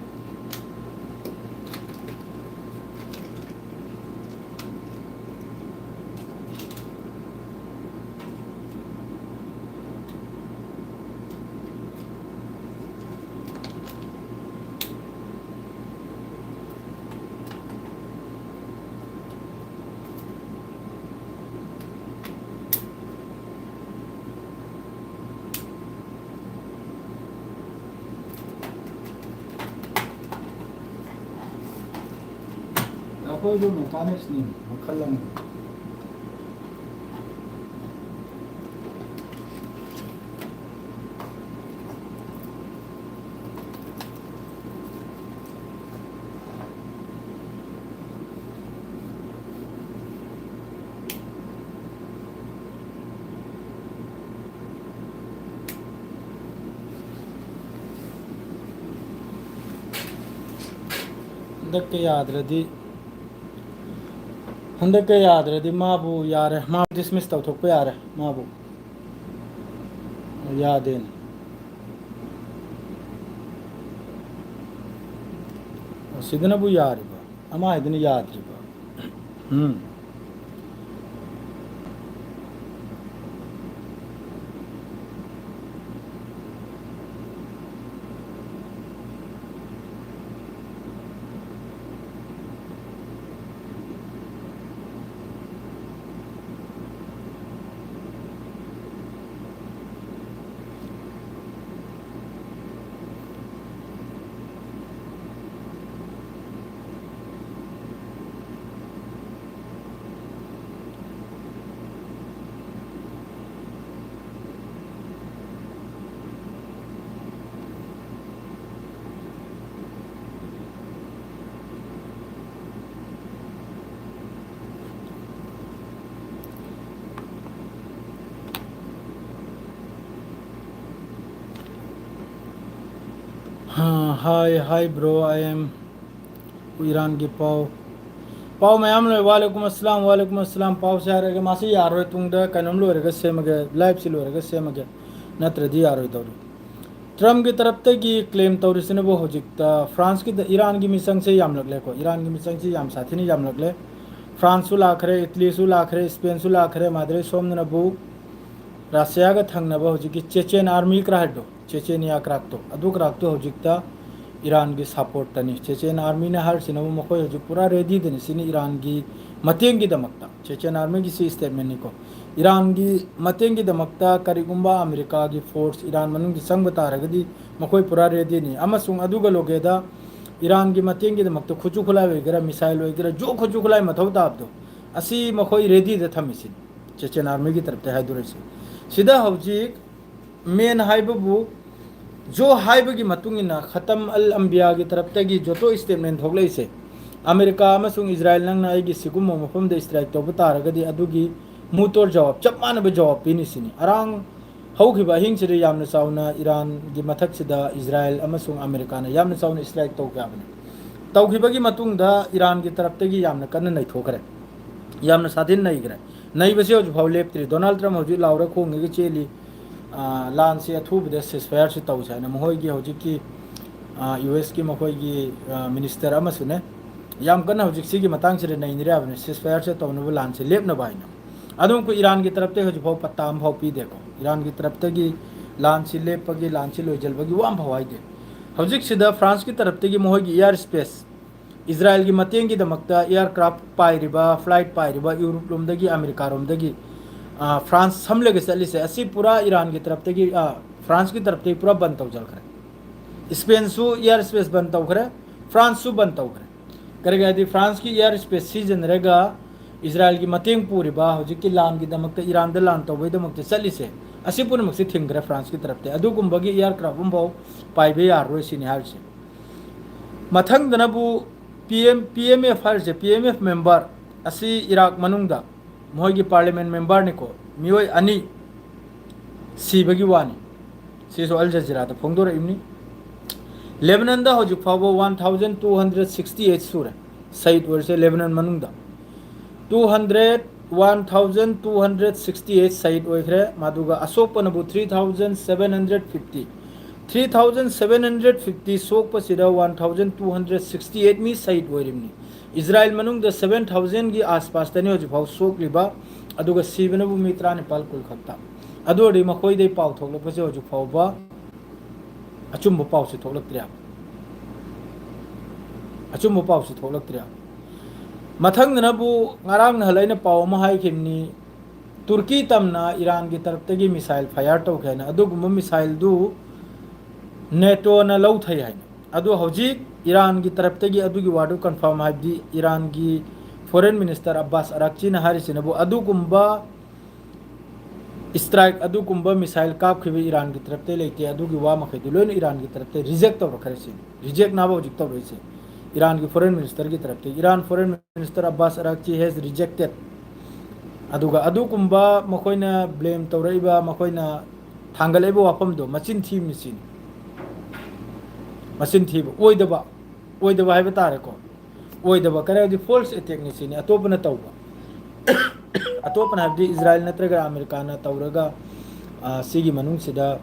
ꯑꯩꯈꯣꯏꯁꯨ ꯃꯦꯀꯥꯅꯤꯛꯁꯅꯤ, ꯃꯈꯜ ꯑꯃꯅꯤ꯫ ꯍꯟꯗꯛꯀ ꯌꯥꯗ꯭ꯔꯗꯤ, ꯍꯟꯗꯛꯀ ꯌꯥꯗ꯭ꯔꯗꯤ ꯃꯥꯕꯨ ꯌꯥꯔꯦ, ꯃꯥꯕꯨ ꯗꯤꯁꯃꯤꯁ ꯇꯧꯊꯣꯛꯄ ꯌꯥꯔꯦ ꯃꯥꯕꯨ꯫ ꯌꯥꯗꯦꯅꯦ꯫ ꯑꯣ, ꯁꯤꯗꯅꯕꯨ ꯌꯥꯔꯤꯕ, ꯑꯃ ꯍꯥꯏꯗꯨꯅ ꯌꯥꯗ꯭ꯔꯤꯕ꯫ ꯎꯝ꯫ Hi, hi bro, I am ꯏꯔꯥꯟꯒꯤ ꯄꯥꯎ꯫ ꯄꯥꯎ ꯃꯌꯥꯝ ꯂꯩ꯫ ꯋꯥꯂꯦꯀꯨꯝ ꯑꯁꯂꯥꯝ, ꯋꯥꯂꯦꯀꯨꯝ ꯑꯁꯂꯥꯝ꯫ ꯄꯥꯎꯁꯦ ꯍꯥꯏꯔꯒꯦ, ꯃꯥꯁꯤ ꯌꯥꯔꯣꯏ꯫ ꯇꯨꯡꯗ ꯀꯩꯅꯣꯝ ꯂꯣꯏꯔꯒ ꯁꯦꯝꯃꯒꯦ, ꯂꯥꯏꯞꯁꯤ ꯂꯣꯏꯔꯒ ꯁꯦꯝꯃꯒꯦ, ꯅꯠꯇ꯭ꯔꯗꯤ ꯌꯥꯔꯣꯏꯗꯧꯔꯤ꯫ ꯇ꯭ꯔꯝꯞꯀꯤ ꯇꯔꯞꯇꯒꯤ ꯀ꯭ꯂꯦꯝ ꯇꯧꯔꯤꯁꯤꯅꯕꯨ ꯍꯧꯖꯤꯛꯇ ꯐ꯭ꯔꯥꯟꯁꯀꯤꯗ, ꯏꯔꯥꯟꯒꯤ ꯃꯤꯆꯪꯁꯦ ꯌꯥꯝꯂꯛꯂꯦꯀꯣ꯫ ꯏꯔꯥꯟꯒꯤ ꯃꯤꯆꯪꯁꯤ ꯌꯥꯝ ꯁꯥꯊꯤꯅ ꯌꯥꯝꯂꯛꯂꯦ꯫ ꯐ꯭ꯔꯥꯟꯁꯁꯨ ꯂꯥꯛꯈ꯭ꯔꯦ, ꯏꯇꯂꯤꯁꯨ ꯂꯥꯛꯈ꯭ꯔꯦ, ꯏꯁꯄꯦꯟꯁꯨ ꯂꯥꯛꯈ꯭ꯔꯦ꯫ ꯃꯥꯗ꯭ꯔꯦ ꯁꯣꯝꯗꯅꯕꯨ ꯔꯁꯤꯌꯥꯒ ꯊꯪꯅꯕ ꯍꯧꯖꯤꯛꯀꯤ ꯆꯦꯆꯦꯟ ꯑꯥꯔꯃꯤ ꯀ꯭ꯔꯥꯏꯗꯣ, ꯆꯦꯆꯦꯅꯤꯌꯥ ꯀ꯭ꯔꯥꯛꯇꯣ, ꯑꯗꯨ ꯀ꯭ꯔꯥꯛꯇꯣ ꯍꯧꯖꯤꯛꯇ ꯏꯔꯥꯟꯒꯤ ꯁꯄꯣꯔꯠꯇꯅꯤ꯫ ꯆꯦꯆꯦꯟ ꯑꯥꯔꯃꯤꯅ ꯍꯥꯏꯔꯤꯁꯤꯅꯕꯨ ꯃꯈꯣꯏ ꯍꯧꯖꯤꯛ ꯄꯨꯔꯥ ꯔꯦꯗꯤꯗꯅꯤ꯫ ꯁꯤꯅꯤ ꯏꯔꯥꯟꯒꯤ ꯃꯇꯦꯡꯒꯤꯗꯃꯛꯇ꯫ ꯆꯦꯆꯦꯟ ꯑꯥꯔꯃꯤꯒꯤ ꯁꯤ ꯁ꯭ꯇꯦꯠꯃꯦꯟꯅꯤꯀꯣ꯫ ꯏꯔꯥꯟꯒꯤ ꯃꯇꯦꯡꯒꯤꯗꯃꯛꯇ ꯀꯔꯤꯒꯨꯝꯕ ꯑꯃꯦꯔꯤꯀꯥꯒꯤ ꯐꯣꯔꯁ ꯏꯔꯥꯟ ꯃꯅꯨꯡꯗ ꯆꯪꯕ ꯇꯥꯔꯒꯗꯤ ꯃꯈꯣꯏ ꯄꯨꯔꯥ ꯔꯦꯗꯤꯅꯤ꯫ ꯑꯃꯁꯨꯡ ꯑꯗꯨꯒ ꯂꯣꯒꯦꯗ ꯏꯔꯥꯟꯒꯤ ꯃꯇꯦꯡꯒꯤꯗꯃꯛꯇ ꯈꯨꯠꯁꯨ ꯈꯨꯠꯂꯥꯏ ꯑꯣꯏꯒꯦꯔꯥ, ꯃꯤꯁꯥꯏꯜ ꯑꯣꯏꯒꯦꯔꯥ, ꯖꯣ ꯈꯨꯠꯁꯨ ꯈꯨꯠꯂꯥꯏ ꯃꯊꯧ ꯇꯥꯕꯗꯣ, ꯑꯁꯤ ꯃꯈꯣꯏ ꯔꯦꯗꯤꯗ ꯊꯝꯃꯤꯁꯤꯅꯤ꯫ ꯆꯦꯆꯦꯟ ꯑꯥꯔꯃꯤꯒꯤ ꯇꯔꯞꯇ ꯍꯥꯏꯗꯣꯔꯛꯏꯁꯦ꯫ ꯁꯤꯗ ꯍꯧꯖꯤꯛ ꯃꯦꯟ ꯍꯥꯏꯕꯕꯨ, ꯖꯣ ꯍꯥꯏꯕꯒꯤ ꯃꯇꯨꯡ ꯏꯟꯅ ꯈꯇꯝ ꯑꯜ ꯑꯝꯕꯤꯌꯥꯒꯤ ꯇꯔꯞꯇꯒꯤ ꯖꯣꯇꯣ ꯁ꯭ꯇꯦꯠꯃꯦꯟ ꯊꯣꯛꯂꯛꯏꯁꯦ, "ꯑꯃꯦꯔꯤꯀꯥ ꯑꯃꯁꯨꯡ ꯏꯖꯔꯥꯏꯜ, ꯅꯪꯅ ꯑꯩꯒꯤ ꯁꯤꯒꯨꯝꯕ ꯃꯐꯝꯗ ꯁ꯭ꯇ꯭ꯔꯥꯏꯛ ꯇꯧꯕ ꯇꯥꯔꯒꯗꯤ ꯑꯗꯨꯒꯤ ꯃꯨꯇꯣꯔ ꯖꯋꯥꯕ, ꯆꯞ ꯃꯥꯟꯅꯕ ꯖꯋꯥꯕ ꯄꯤꯅꯤ" ꯁꯤꯅꯤ꯫ ꯑꯔꯥꯡ ꯍꯧꯈꯤꯕ ꯑꯍꯤꯡꯁꯤꯗ ꯌꯥꯝꯅ ꯆꯥꯎꯅ ꯏꯔꯥꯟꯒꯤ ꯃꯊꯛꯁꯤꯗ ꯏꯖꯔꯥꯏꯜ ꯑꯃꯁꯨꯡ ꯑꯃꯦꯔꯤꯀꯥꯅ ꯌꯥꯝꯅ ꯆꯥꯎꯅ ꯁ꯭ꯇ꯭ꯔꯥꯏꯛ ꯇꯧꯈ꯭ꯔꯕꯅꯤ꯫ ꯇꯧꯈꯤꯕꯒꯤ ꯃꯇꯨꯡꯗ ꯏꯔꯥꯟꯒꯤ ꯇꯔꯞꯇꯒꯤ ꯌꯥꯝꯅ ꯀꯟꯅ ꯅꯩꯊꯣꯛꯈ꯭ꯔꯦ, ꯌꯥꯝꯅ ꯁꯥꯊꯤꯅ ꯅꯩꯈ꯭ꯔꯦ꯫ ꯅꯩꯕꯁꯤ ꯍꯧꯖꯤꯛ ꯐꯥꯎ ꯂꯦꯞꯇ꯭ꯔꯤ꯫ ꯗꯣꯅꯥꯜꯗ ꯇ꯭ꯔꯝꯞ ꯍꯧꯖꯤꯛ ꯂꯥꯎꯔ ꯈꯣꯡꯉꯒ ꯆꯦꯜꯂꯤ, ꯑ, ꯂꯥꯟꯁꯤ ꯑꯊꯨꯕꯗ ꯁꯤꯁꯐꯥꯌꯔꯁꯤ ꯇꯧꯁꯦ ꯍꯥꯏꯅ꯫ ꯃꯈꯣꯏꯒꯤ ꯍꯧꯖꯤꯛꯀꯤ, ꯑ, ꯌꯨ ꯑꯦꯁꯀꯤ ꯃꯈꯣꯏꯒꯤ, ꯑ, ꯃꯤꯅꯤꯁꯇꯔ ꯑꯃꯁꯨꯅꯦ, ꯌꯥꯝ ꯀꯟꯅ ꯍꯧꯖꯤꯛ ꯁꯤꯒꯤ ꯃꯇꯥꯡꯁꯤꯗ ꯅꯩꯅꯔꯦ ꯍꯥꯏꯕꯅꯤ, ꯁꯤꯁꯐꯥꯌꯔꯁꯤ ꯇꯧꯅꯕ, ꯂꯥꯟꯁꯤ ꯂꯦꯞꯅꯕ ꯍꯥꯏꯅ꯫ ꯑꯗꯨꯝ ꯑꯩꯈꯣꯏ ꯏꯔꯥꯟꯒꯤ ꯇꯔꯞꯇꯒꯤ ꯍꯧꯖꯤꯛ ꯐꯥꯎ ꯄꯠꯇꯥ ꯑꯃꯐꯥꯎ ꯄꯤꯗꯦꯀꯣ꯫ ꯏꯔꯥꯟꯒꯤ ꯇꯔꯞꯇꯒꯤ ꯂꯥꯟꯁꯤ ꯂꯦꯞꯄꯒꯤ, ꯂꯥꯟꯁꯤ ꯂꯣꯏꯁꯤꯜꯕꯒꯤ ꯋꯥ ꯑꯃꯐꯥꯎ ꯍꯥꯏꯗꯦ꯫ ꯍꯧꯖꯤꯛꯁꯤꯗ ꯐ꯭ꯔꯥꯟꯁꯀꯤ ꯇꯔꯞꯇꯒꯤ ꯃꯈꯣꯏꯒꯤ ꯏꯌꯥꯔ ꯁ꯭ꯄꯦꯁ, ꯏꯖꯔꯥꯏꯜꯒꯤ ꯃꯇꯦꯡꯒꯤꯗꯃꯛꯇ ꯏꯌꯥꯔꯀ꯭ꯔꯥꯐ ꯄꯥꯏꯔꯤꯕ, ꯐ꯭ꯂꯥꯏꯠ ꯄꯥꯏꯔꯤꯕ ꯌꯨꯔꯣꯞ ꯂꯣꯝꯗꯒꯤ, ꯑꯃꯦꯔꯤꯀꯥꯔꯣꯝꯗꯒꯤ, ꯑ, ꯐ꯭ꯔꯥꯟꯁ ꯁꯝꯂꯒ ꯆꯠꯂꯤꯁꯦ, ꯑꯁꯤ ꯄꯨꯔꯥ ꯏꯔꯥꯟꯒꯤ ꯇꯔꯞꯇꯒꯤ, ꯑ, ꯐ꯭ꯔꯥꯟꯁꯀꯤ ꯇꯔꯞꯇꯒꯤ ꯄꯨꯔꯥ ꯕꯟ ꯇꯧꯖꯈ꯭ꯔꯦ꯫ ꯏꯁꯄꯦꯟꯁꯨ ꯏꯌꯥꯔ ꯁ꯭ꯄꯦꯁ ꯕꯟ ꯇꯧꯈ꯭ꯔꯦ, ꯐ꯭ꯔꯥꯟꯁꯁꯨ ꯕꯟ ꯇꯧꯈ꯭ꯔꯦ꯫ ꯀꯔꯤꯒꯤ ꯍꯥꯏꯗꯤ, ꯐ꯭ꯔꯥꯟꯁꯀꯤ ꯏꯌꯥꯔ ꯁ꯭ꯄꯦꯁ ꯁꯤꯖꯤꯟꯅꯔꯒ ꯏꯖꯔꯥꯏꯜꯒꯤ ꯃꯇꯦꯡ ꯄꯨꯔꯤꯕ, ꯍꯧꯖꯤꯛꯀꯤ ꯂꯥꯟꯒꯤꯗꯃꯛꯇ, ꯏꯔꯥꯟꯗ ꯂꯥꯟ ꯇꯧꯕꯒꯤꯗꯃꯛꯇ ꯆꯠꯂꯤꯁꯦ, ꯑꯁꯤ ꯄꯨꯝꯅꯃꯛꯁꯦ ꯊꯤꯡꯈ꯭ꯔꯦ ꯐ꯭ꯔꯥꯟꯁꯀꯤ ꯇꯔꯞꯇ꯫ ꯑꯗꯨꯒꯨꯝꯕꯒꯤ ꯏꯌꯥꯔꯀ꯭ꯔꯥꯐ ꯑꯃꯐꯥꯎ ꯄꯥꯏꯕ ꯌꯥꯔꯔꯣꯏ ꯁꯤꯅꯤ ꯍꯥꯏꯔꯤꯁꯦ꯫ ꯃꯊꯪꯗꯅꯕꯨ P M, P M F ꯍꯥꯏꯔꯤꯁꯦ, ꯄꯤ ꯑꯦꯝ ꯑꯦꯐ ꯃꯦꯝꯕꯔ ꯑꯁꯤ ꯏꯔꯥꯛ ꯃꯅꯨꯡꯗ ꯃꯣꯏꯒꯤ ꯄꯥꯔꯂꯤꯌꯥꯃꯦꯟ ꯃꯦꯝꯕꯔꯅꯤꯀꯣ, ꯃꯤꯑꯣꯏ ꯑꯅꯤ ꯁꯤꯕꯒꯤ ꯋꯥꯅꯤ꯫ ꯁꯤꯁꯨ ꯑꯜ ꯖꯖꯤꯔꯥꯗ ꯐꯣꯡꯗꯣꯔꯛꯏꯕꯅꯤ꯫ ꯂꯦꯕꯅꯟꯗ ꯍꯧꯖꯤꯛ ꯐꯥꯎꯕ one thousand two hundred sixty eight ꯁꯨꯔꯦ꯫ ꯁꯍꯤꯗ ꯑꯣꯏꯔꯤꯁꯦ ꯂꯦꯕꯅꯟ ꯃꯅꯨꯡꯗ꯫ Two hundred, one thousand two hundred sixty eight ꯁꯍꯤꯗ ꯑꯣꯏꯈ꯭ꯔꯦ꯫ ꯃꯗꯨꯒ ꯑꯁꯣꯛꯄꯅꯕꯨ three thousand seven hundred fifty, three thousand seven hundred fifty ꯁꯣꯛꯄꯁꯤꯗ one thousand two hundred sixty eight ꯃꯤ ꯁꯍꯤꯗ ꯑꯣꯏꯔꯤꯕꯅꯤ꯫ ꯏꯖꯔꯥꯏꯜ ꯃꯅꯨꯡꯗ seven thousand ꯒꯤ ꯑꯥꯁꯄꯥꯁꯇꯅꯤ ꯍꯧꯖꯤꯛꯐꯥꯎ ꯁꯣꯛꯂꯤꯕ, ꯑꯗꯨꯒ ꯁꯤꯕꯅꯕꯨ ꯃꯤ ꯇꯔꯥꯅꯤꯄꯥꯜ ꯀꯨꯟ ꯈꯛꯇ꯫ ꯑꯗꯨ ꯑꯣꯏꯔꯗꯤ ꯃꯈꯣꯏꯗꯩ ꯄꯥꯎ ꯊꯣꯛꯂꯛꯄꯁꯦ ꯍꯧꯖꯤꯛ ꯐꯥꯎꯕ ꯑꯆꯨꯝꯕ ꯄꯥꯎꯁꯦ ꯊꯣꯛꯂꯛꯇ꯭ꯔꯦ꯫ ꯑꯆꯨꯝꯕ ꯄꯥꯎꯁꯦ ꯊꯣꯛꯂꯛꯇ꯭ꯔꯦ꯫ ꯃꯊꯪꯗꯅꯕꯨ ꯉꯔꯥꯡ ꯅꯍꯥꯟ ꯑꯩꯅ ꯄꯥꯎ ꯑꯃ ꯍꯥꯏꯈꯤꯕꯅꯤ, ꯇꯨꯔꯀꯤ ꯇꯝꯅ ꯏꯔꯥꯟꯒꯤ ꯇꯔꯞꯇꯒꯤ ꯃꯤꯁꯥꯏꯜ ꯐꯥꯌꯔ ꯇꯧꯈ꯭ꯔꯦ ꯍꯥꯏꯅ꯫ ꯑꯗꯨꯒꯨꯝꯕ ꯃꯤꯁꯥꯏꯜꯗꯨ ꯅꯦꯇꯣꯅ ꯂꯧꯊꯩ ꯍꯥꯏꯅ꯫ ꯑꯗꯨ ꯍꯧꯖꯤꯛ ꯏꯔꯥꯟꯒꯤ ꯇꯔꯞꯇꯒꯤ ꯑꯗꯨꯒꯤ ꯋꯥꯗꯨ ꯀꯟꯐꯥꯔꯝ, ꯍꯥꯏꯕꯗꯤ ꯏꯔꯥꯟꯒꯤ ꯐꯣꯔꯦꯟ ꯃꯤꯅꯤꯁꯇꯔ ꯑꯕꯥꯁ ꯑꯔꯥꯛꯆꯤꯅ ꯍꯥꯏꯔꯤꯁꯤꯅꯕꯨ ꯑꯗꯨꯒꯨꯝꯕ ꯏꯁꯇ꯭ꯔꯥꯏꯛ, ꯑꯗꯨꯒꯨꯝꯕ ꯃꯤꯁꯥꯏꯜ ꯀꯥꯞꯈꯤꯕ ꯏꯔꯥꯟꯒꯤ ꯇꯔꯞꯇꯩ ꯂꯩꯇꯦ, ꯑꯗꯨꯒꯤ ꯋꯥ ꯃꯈꯩꯗꯨ ꯂꯣꯏꯅ ꯏꯔꯥꯟꯒꯤ ꯇꯔꯞꯇꯩ ꯔꯤꯖꯦꯛ ꯇꯧꯔꯛꯈ꯭ꯔꯦ ꯁꯤꯅꯤ꯫ ꯔꯤꯖꯦꯛꯅꯦꯕ ꯍꯧꯖꯤꯛ ꯇꯧꯔꯛꯏꯁꯦ꯫ ꯏꯔꯥꯟꯒꯤ ꯐꯣꯔꯦꯟ ꯃꯤꯅꯤꯁꯇꯔꯒꯤ ꯇꯔꯞꯇꯒꯤ, Iran Foreign Minister Abbas Araghchi has rejected꯫ ꯑꯗꯨꯒ ꯑꯗꯨꯒꯨꯝꯕ ꯃꯈꯣꯏꯅ ꯕ꯭ꯂꯦꯝ ꯇꯧꯔꯛꯏꯕ, ꯃꯈꯣꯏꯅ ꯊꯥꯡꯒꯠꯂꯛꯏꯕ ꯋꯥꯐꯝꯗꯣ ꯃꯆꯤꯟ ꯊꯤꯕꯅꯤ ꯁꯤꯅꯤ꯫ ꯃꯆꯤꯟ ꯊꯤꯕ, ꯑꯣꯏꯗꯕ, ꯑꯣꯏꯗꯕ ꯍꯥꯏꯕ ꯇꯥꯔꯦꯀꯣ꯫ ꯑꯣꯏꯗꯕ, ꯀꯔꯤ ꯍꯥꯏꯗꯤ ꯐꯣꯜꯁ ꯑꯦꯇꯦꯛꯅꯤ ꯁꯤꯅꯤ, ꯑꯇꯣꯞꯄꯅ ꯇꯧꯕ꯫ ꯑꯇꯣꯞꯄꯅ ꯍꯥꯏꯕꯗꯤ ꯏꯖꯔꯥꯏꯜ ꯅꯠꯇ꯭ꯔꯒ ꯑꯃꯦꯔꯤꯀꯥꯅ ꯇꯧꯔꯒ, ꯑ, ꯁꯤꯒꯤ ꯃꯅꯨꯡꯁꯤꯗ,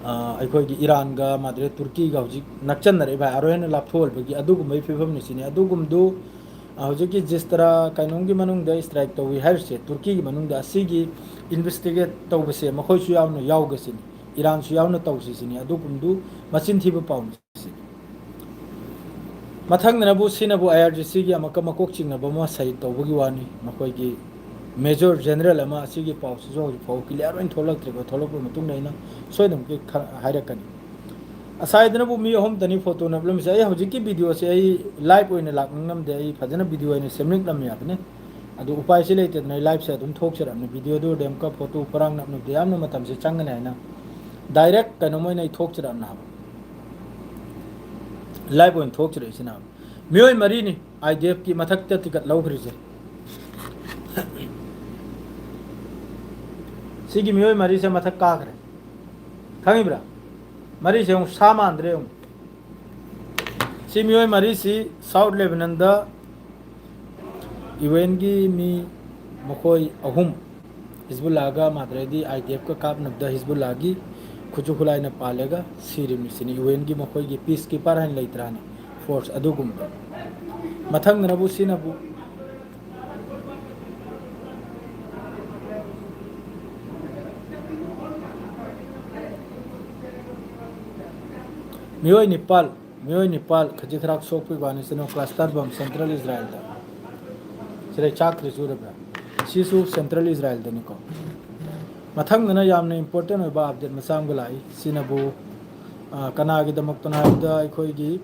ꯑ, ꯑꯩꯈꯣꯏꯒꯤ ꯏꯔꯥꯟꯒ ꯃꯥꯗ꯭ꯔꯦ ꯇꯨꯔꯀꯤꯒ ꯍꯧꯖꯤꯛ ꯅꯛꯆꯟꯅꯔꯛꯏꯕ, ꯑꯥꯔ ꯑꯣ ꯑꯦꯟꯅ ꯂꯥꯞꯊꯣꯛꯍꯟꯕꯒꯤ ꯑꯗꯨꯒꯨꯝꯕꯒꯤ ꯐꯤꯕꯝꯅꯤ ꯁꯤꯅꯤ꯫ ꯑꯗꯨꯒꯨꯝꯕꯗꯨ, ꯑ, ꯍꯧꯖꯤꯛꯀꯤ ꯖꯤꯁꯇꯔꯥ ꯀꯩꯅꯣꯝꯒꯤ ꯃꯅꯨꯡꯗ ꯏꯁꯇ꯭ꯔꯥꯏꯛ ꯇꯧꯏ ꯍꯥꯏꯔꯤꯁꯦ, ꯇꯨꯔꯀꯤꯒꯤ ꯃꯅꯨꯡꯗ ꯑꯁꯤꯒꯤ ꯏꯟꯚꯦꯁꯇꯤꯒꯦꯠ ꯇꯧꯕꯁꯦ ꯃꯈꯣꯏꯁꯨ ꯌꯥꯎꯅ ꯌꯥꯎꯒꯁꯤꯅꯤ, ꯏꯔꯥꯟꯁꯨ ꯌꯥꯎꯅ ꯇꯧꯁꯤ ꯁꯤꯅꯤ꯫ ꯑꯗꯨꯒꯨꯝꯕꯗꯨ ꯃꯆꯤꯟ ꯊꯤꯕ ꯄꯥꯎꯅꯤ꯫ ꯃꯊꯪꯗꯅꯕꯨ ꯁꯤꯅꯕꯨ ꯑꯥꯏ ꯑꯥꯔ ꯖꯤ ꯁꯤꯒꯤ ꯑꯃꯨꯛꯀ ꯃꯀꯣꯛ ꯆꯤꯡꯅꯕ ꯑꯃ ꯁꯍꯤꯗ ꯇꯧꯕꯒꯤ ꯋꯥꯅꯤ꯫ ꯃꯈꯣꯏꯒꯤ ꯃꯦꯖꯔ ꯖꯦꯅꯔꯦꯜ ꯑꯃ, ꯑꯁꯤꯒꯤ ꯄꯥꯎꯁꯤꯁꯨ ꯍꯧꯖꯤꯛ ꯐꯥꯎꯕ ꯀ꯭ꯂꯤꯌꯥꯔ ꯑꯣꯏꯅ ꯊꯣꯛꯂꯛꯇ꯭ꯔꯤꯀꯣ, ꯊꯣꯛꯂꯛꯄ ꯃꯇꯨꯡꯗ ꯑꯩꯅ ꯁꯣꯏꯗꯅꯃꯛꯀꯤ ꯈꯔ ꯍꯥꯏꯔꯛꯀꯅꯤ꯫ ꯉꯁꯥꯏꯗꯅꯕꯨ ꯃꯤ ꯑꯍꯨꯝꯇꯅꯤ ꯐꯣꯇꯣ ꯅꯞꯂꯝꯃꯤꯁꯦ꯫ ꯑꯩ ꯍꯧꯖꯤꯛꯀꯤ ꯚꯤꯗꯤꯑꯣꯁꯦ ꯑꯩ ꯂꯥꯏꯚ ꯑꯣꯏꯅ ꯂꯥꯛꯅꯤꯡꯉꯝꯗꯦ, ꯑꯩ ꯐꯖꯅ ꯚꯤꯗꯤꯑꯣ ꯑꯣꯏꯅ ꯁꯦꯝꯅꯤꯡꯂꯝꯃꯤ ꯍꯥꯏꯕꯅꯤ꯫ ꯑꯗꯨ ꯎꯄꯥꯏꯁꯤ ꯂꯩꯇꯗꯅ ꯑꯩ ꯂꯥꯏꯚꯁꯦ ꯑꯗꯨꯝ ꯊꯣꯛꯆꯔꯕꯅꯤ꯫ ꯚꯤꯗꯤꯑꯣꯗꯨ ꯑꯣꯏꯔꯗꯤ ꯑꯃꯨꯛꯀ ꯐꯣꯇꯣ ꯐꯣꯔꯥꯡ ꯅꯞꯅꯕꯗ ꯌꯥꯝꯅ ꯃꯇꯝꯁꯦ ꯆꯪꯒꯅꯤ ꯍꯥꯏꯅ ꯗꯥꯏꯔꯦꯛ ꯀꯩꯅꯣꯝ ꯑꯣꯏꯅ ꯑꯩ ꯊꯣꯛꯆꯔꯕꯅꯤ ꯍꯥꯏꯕ꯫ ꯂꯥꯏꯚ ꯑꯣꯏꯅ ꯊꯣꯛꯆꯔꯛꯏꯁꯤꯅ ꯃꯤꯑꯣꯏ ꯃꯔꯤꯅꯤ ꯑꯥꯏ ꯗꯤ ꯑꯦꯐꯀꯤ ꯃꯊꯛꯇ ꯇꯤꯀꯠ ꯂꯧꯈ꯭ꯔꯤꯁꯦ꯫ ꯁꯤꯒꯤ ꯃꯤꯑꯣꯏ ꯃꯔꯤꯁꯦ ꯃꯊꯛ ꯀꯥꯈ꯭ꯔꯦ꯫ ꯈꯪꯉꯤꯕ꯭ꯔꯥ? ꯃꯔꯤꯁꯦ ꯑꯃꯨꯛ ꯁꯥ ꯃꯥꯟꯗ꯭ꯔꯦ ꯑꯃꯨꯛ꯫ ꯁꯤ ꯃꯤꯑꯣꯏ ꯃꯔꯤꯁꯤ ꯁꯥꯎꯠ ꯂꯦꯕꯅꯟꯗ ꯌꯨ ꯑꯦꯟꯒꯤ ꯃꯤ ꯃꯈꯣꯏ ꯑꯍꯨꯝ ꯍꯤꯖꯕꯨꯜꯂꯥꯒ ꯃꯥꯗ꯭ꯔꯦꯗꯤ ꯑꯥꯏ ꯗꯤ ꯑꯦꯐꯀ ꯀꯥꯞꯅꯕꯗ ꯍꯤꯖꯕꯨꯜꯂꯥꯒꯤ ꯈꯨꯠꯁꯨ ꯈꯨꯠꯂꯥꯏꯅ ꯄꯥꯜꯂꯒ ꯁꯤꯔꯤꯕꯅꯤ꯫ ꯁꯤꯅꯤ ꯌꯨ ꯑꯦꯟꯒꯤ ꯃꯈꯣꯏꯒꯤ ꯄꯤꯁ ꯀꯤꯄꯔ ꯍꯥꯏꯅ ꯂꯩꯇ꯭ꯔꯥꯅꯤ, ꯐꯣꯔꯁ ꯑꯗꯨꯒꯨꯝꯕꯗꯣ꯫ ꯃꯊꯪꯗꯅꯕꯨ ꯁꯤꯅꯕꯨ ꯃꯤꯑꯣꯏ ꯅꯤꯄꯥꯜ ꯃꯤꯑꯣꯏ ꯅꯤꯄꯥꯜ ꯈꯖꯤꯛ ꯈꯔꯥꯛ ꯁꯣꯛꯄꯒꯤ ꯋꯥꯅꯤ꯫ ꯁꯤꯅ ꯀ꯭ꯂꯁꯇꯔ ꯕꯝ ꯁꯦꯟꯇ꯭ꯔꯦꯜ ꯏꯖꯔꯥꯏꯜꯗ꯫ ꯁꯤꯗ ꯆꯥꯛꯇ꯭ꯔꯤ ꯆꯨꯔꯕ꯭ꯔꯥ? ꯁꯤꯁꯨ ꯁꯦꯟꯇ꯭ꯔꯦꯜ ꯏꯖꯔꯥꯏꯜꯗꯅꯤꯀꯣ꯫ ꯃꯊꯪꯗꯅ ꯌꯥꯝꯅ ꯏꯝꯄꯣꯔꯇꯦꯟ ꯑꯣꯏꯕ ꯑꯞꯗꯦꯠ ꯃꯆꯥ ꯑꯃꯒ ꯂꯥꯛꯏ꯫ ꯁꯤꯅꯕꯨ, ꯑ, ꯀꯅꯥꯒꯤꯗꯃꯛꯇꯅꯣ ꯍꯥꯏꯕꯗ ꯑꯩꯈꯣꯏꯒꯤ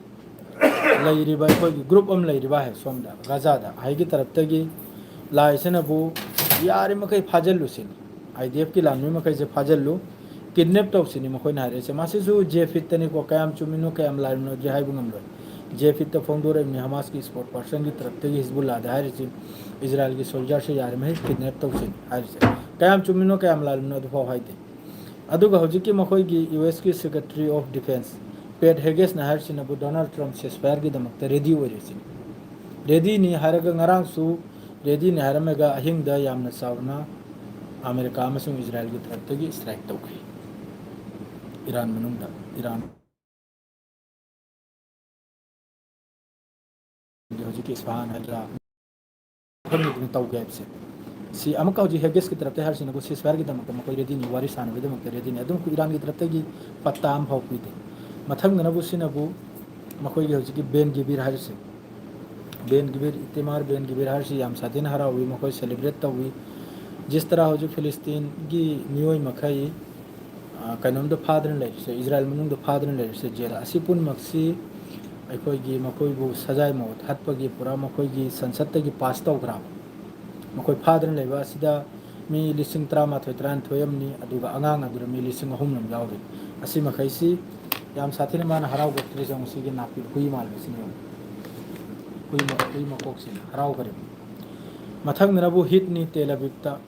ꯂꯩꯔꯤꯕ, ꯑꯩꯈꯣꯏꯒꯤ ꯒ꯭ꯔꯨꯞ ꯑꯃ ꯂꯩꯔꯤꯕ ꯍꯥꯏ ꯁꯣꯝꯗ ꯒꯥꯖꯥꯗ ꯍꯥꯏꯒꯤ ꯇꯔꯞꯇꯒꯤ ꯂꯥꯛꯏꯁꯤꯅꯕꯨ ꯌꯥꯔꯤꯃꯈꯩ ꯐꯥꯖꯤꯜꯂꯨ ꯁꯤꯅꯤ꯫ ꯑꯥꯏ ꯗꯤ ꯑꯦꯐꯀꯤ ꯂꯥꯟꯃꯤ ꯃꯈꯩꯁꯦ ꯐꯥꯖꯤꯜꯂꯨ, ꯀꯤꯗꯅꯦꯞ ꯇꯧꯁꯤꯅꯤ ꯃꯈꯣꯏꯅ ꯍꯥꯏꯔꯛꯏꯁꯦ꯫ ꯃꯁꯤꯁꯨ ꯖꯦ ꯐꯤꯠꯇꯅꯤꯀꯣ, ꯀꯌꯥꯝ ꯆꯨꯝꯃꯤꯅꯣ ꯀꯌꯥꯝ ꯂꯥꯜꯂꯤꯅꯣꯗꯤ ꯍꯥꯏꯕ ꯉꯝꯂꯣꯏ꯫ ꯖꯦ ꯐꯤꯠꯇ ꯐꯣꯡꯗꯣꯔꯛꯏꯕꯅꯤ ꯍꯃꯥꯁꯀꯤ ꯁ꯭ꯄꯣꯛ ꯄꯥꯔꯁꯟꯒꯤ ꯇꯔꯞꯇꯒꯤ ꯍꯤꯖꯕꯨꯜꯂꯥꯗ ꯍꯥꯏꯔꯤꯁꯤ ꯏꯖꯔꯥꯏꯜꯒꯤ ꯁꯣꯜꯖꯔꯁꯦ ꯌꯥꯔꯤꯃꯈꯩ ꯀꯤꯗꯅꯦꯞ ꯇꯧꯁꯤꯅꯤ ꯍꯥꯏꯔꯤꯁꯦ꯫ ꯀꯌꯥꯝ ꯆꯨꯝꯃꯤꯅꯣ ꯀꯌꯥꯝ ꯂꯥꯜꯂꯤꯅꯣ ꯑꯗꯨꯐꯥꯎ ꯍꯥꯏꯗꯦ꯫ ꯑꯗꯨꯒ ꯍꯧꯖꯤꯛꯀꯤ ꯃꯈꯣꯏꯒꯤ ꯌꯨ ꯑꯦꯁꯀꯤ ꯁꯦꯀ꯭ꯔꯦꯇꯔꯤ ꯑꯣꯐ ꯗꯤꯐꯦꯟꯁ ꯄꯦꯠ ꯍꯦꯒꯦꯁꯅ ꯍꯥꯏꯔꯤꯁꯤꯅꯕꯨ ꯗꯣꯅꯥꯜꯗ ꯇ꯭ꯔꯝꯞ ꯁꯦꯁꯐꯥꯌꯔꯒꯤꯗꯃꯛꯇ ꯔꯦꯗꯤ ꯑꯣꯏꯔꯤꯁꯤꯅꯤ꯫ ꯔꯦꯗꯤꯅꯤ ꯍꯥꯏꯔꯒ ꯉꯔꯥꯡꯁꯨ ꯔꯦꯗꯤꯅꯤ ꯍꯥꯏꯔꯝꯃꯒ ꯑꯍꯤꯡꯗ ꯌꯥꯝꯅ ꯆꯥꯎꯅ ꯑꯃꯦꯔꯤꯀꯥ ꯑꯃꯁꯨꯡ ꯏꯖꯔꯥꯏꯜꯒꯤ ꯇꯔꯞꯇꯒꯤ ꯏꯁꯇ꯭ꯔꯥꯏꯛ ꯇꯧꯈꯤ꯫ ꯏꯔꯥꯟ ꯃꯅꯨꯡꯗ, ꯏꯔꯥꯟ ꯍꯧꯖꯤꯛꯀꯤ ꯏꯁꯐꯥꯍꯥꯟ ꯍꯥꯏꯗ꯭ꯔꯥ, ꯃꯐꯝꯗꯨꯗ ꯇꯧꯒꯦ ꯍꯥꯏꯕꯁꯦ꯫ ꯁꯤ ꯑꯃꯨꯛꯀ ꯍꯧꯖꯤꯛ ꯍꯦꯒꯦꯁꯀꯤ ꯇꯔꯞꯇ ꯍꯥꯏꯔꯤꯁꯤꯅꯕꯨ ꯁꯤꯁꯐꯥꯌꯔꯒꯤꯗꯃꯛꯇ ꯃꯈꯣꯏ ꯔꯦꯗꯤꯅꯤ, ꯋꯥꯔꯤ ꯁꯥꯟꯅꯕꯒꯤꯗꯃꯛꯇ ꯔꯦꯗꯤꯅꯤ꯫ ꯑꯗꯨꯝ ꯏꯔꯥꯟꯒꯤ ꯇꯔꯞꯇꯒꯤ ꯄꯠꯇꯥ ꯑꯃꯐꯥꯎ ꯄꯤꯗꯦ꯫ ꯃꯊꯪꯗꯅꯕꯨ ꯁꯤꯅꯕꯨ ꯃꯈꯣꯏꯒꯤ ꯍꯧꯖꯤꯛꯀꯤ ꯕꯦꯟ ꯒꯤꯕꯤꯔ ꯍꯥꯏꯔꯤꯁꯦ, ꯕꯦꯟ ꯒꯤꯕꯤꯔ, ꯏꯇꯦꯃꯥꯔ ꯕꯦꯟ ꯒꯤꯕꯤꯔ ꯍꯥꯏꯔꯤꯁꯤ ꯌꯥꯝ ꯁꯥꯊꯤꯅ ꯍꯔꯥꯎꯏ, ꯃꯈꯣꯏ ꯁꯦꯂꯦꯕ꯭ꯔꯦꯠ ꯇꯧꯏ꯫ ꯖꯤꯁ ꯇꯔꯥ ꯍꯧꯖꯤꯛ ꯐꯤꯂꯤꯁꯇꯤꯟꯒꯤ ꯃꯤꯑꯣꯏ ꯃꯈꯩ, ꯑ, ꯀꯩꯅꯣꯝꯗ ꯐꯥꯗꯨꯅ ꯂꯩꯔꯤꯁꯦ, ꯏꯖꯔꯥꯏꯜ ꯃꯅꯨꯡꯗ ꯐꯥꯗꯨꯅ ꯂꯩꯔꯤꯁꯦ, ꯖꯦꯜ ꯑꯁꯤ ꯄꯨꯝꯅꯃꯛꯁꯤ ꯑꯩꯈꯣꯏꯒꯤ ꯃꯈꯣꯏꯕꯨ ꯁꯖꯥꯏ ꯃꯣꯠ ꯍꯠꯄꯒꯤ ꯄꯨꯔꯥ ꯃꯈꯣꯏꯒꯤ ꯁꯟꯁꯠꯇꯒꯤ ꯄꯥꯁ ꯇꯧꯈ꯭ꯔꯕ꯫ ꯃꯈꯣꯏ ꯐꯥꯗꯨꯅ ꯂꯩꯕ ꯑꯁꯤꯗ ꯃꯤ ꯂꯤꯁꯤꯡ ꯇꯔꯥꯃꯥꯊꯣꯏ, ꯇꯔꯥꯅꯤꯊꯣꯏ ꯑꯃꯅꯤ, ꯑꯗꯨꯒ ꯑꯉꯥꯡ ꯑꯗꯨꯅ ꯃꯤ ꯂꯤꯁꯤꯡ ꯑꯍꯨꯝ ꯑꯃ ꯌꯥꯎꯔꯤ꯫ ꯑꯁꯤ ꯃꯈꯩꯁꯤ ꯌꯥꯝ ꯁꯥꯊꯤꯅ ꯃꯥꯅ ꯍꯔꯥꯎꯕ ꯇ꯭ꯔꯤꯖ ꯉꯁꯤꯒꯤ ꯅꯥꯄꯤ ꯍꯨꯏ ꯃꯥꯟꯕꯁꯤꯅ ꯌꯦꯡꯉꯨ꯫ ꯍꯨꯏ ꯃ-, ꯍꯨꯏ ꯃꯀꯣꯛꯁꯤꯅ ꯍꯔꯥꯎꯈꯔꯦ꯫ ꯃꯊꯪꯗꯅꯕꯨ ꯍꯤꯠꯅꯤ ꯇꯦꯜ ꯑꯕꯤꯕꯇ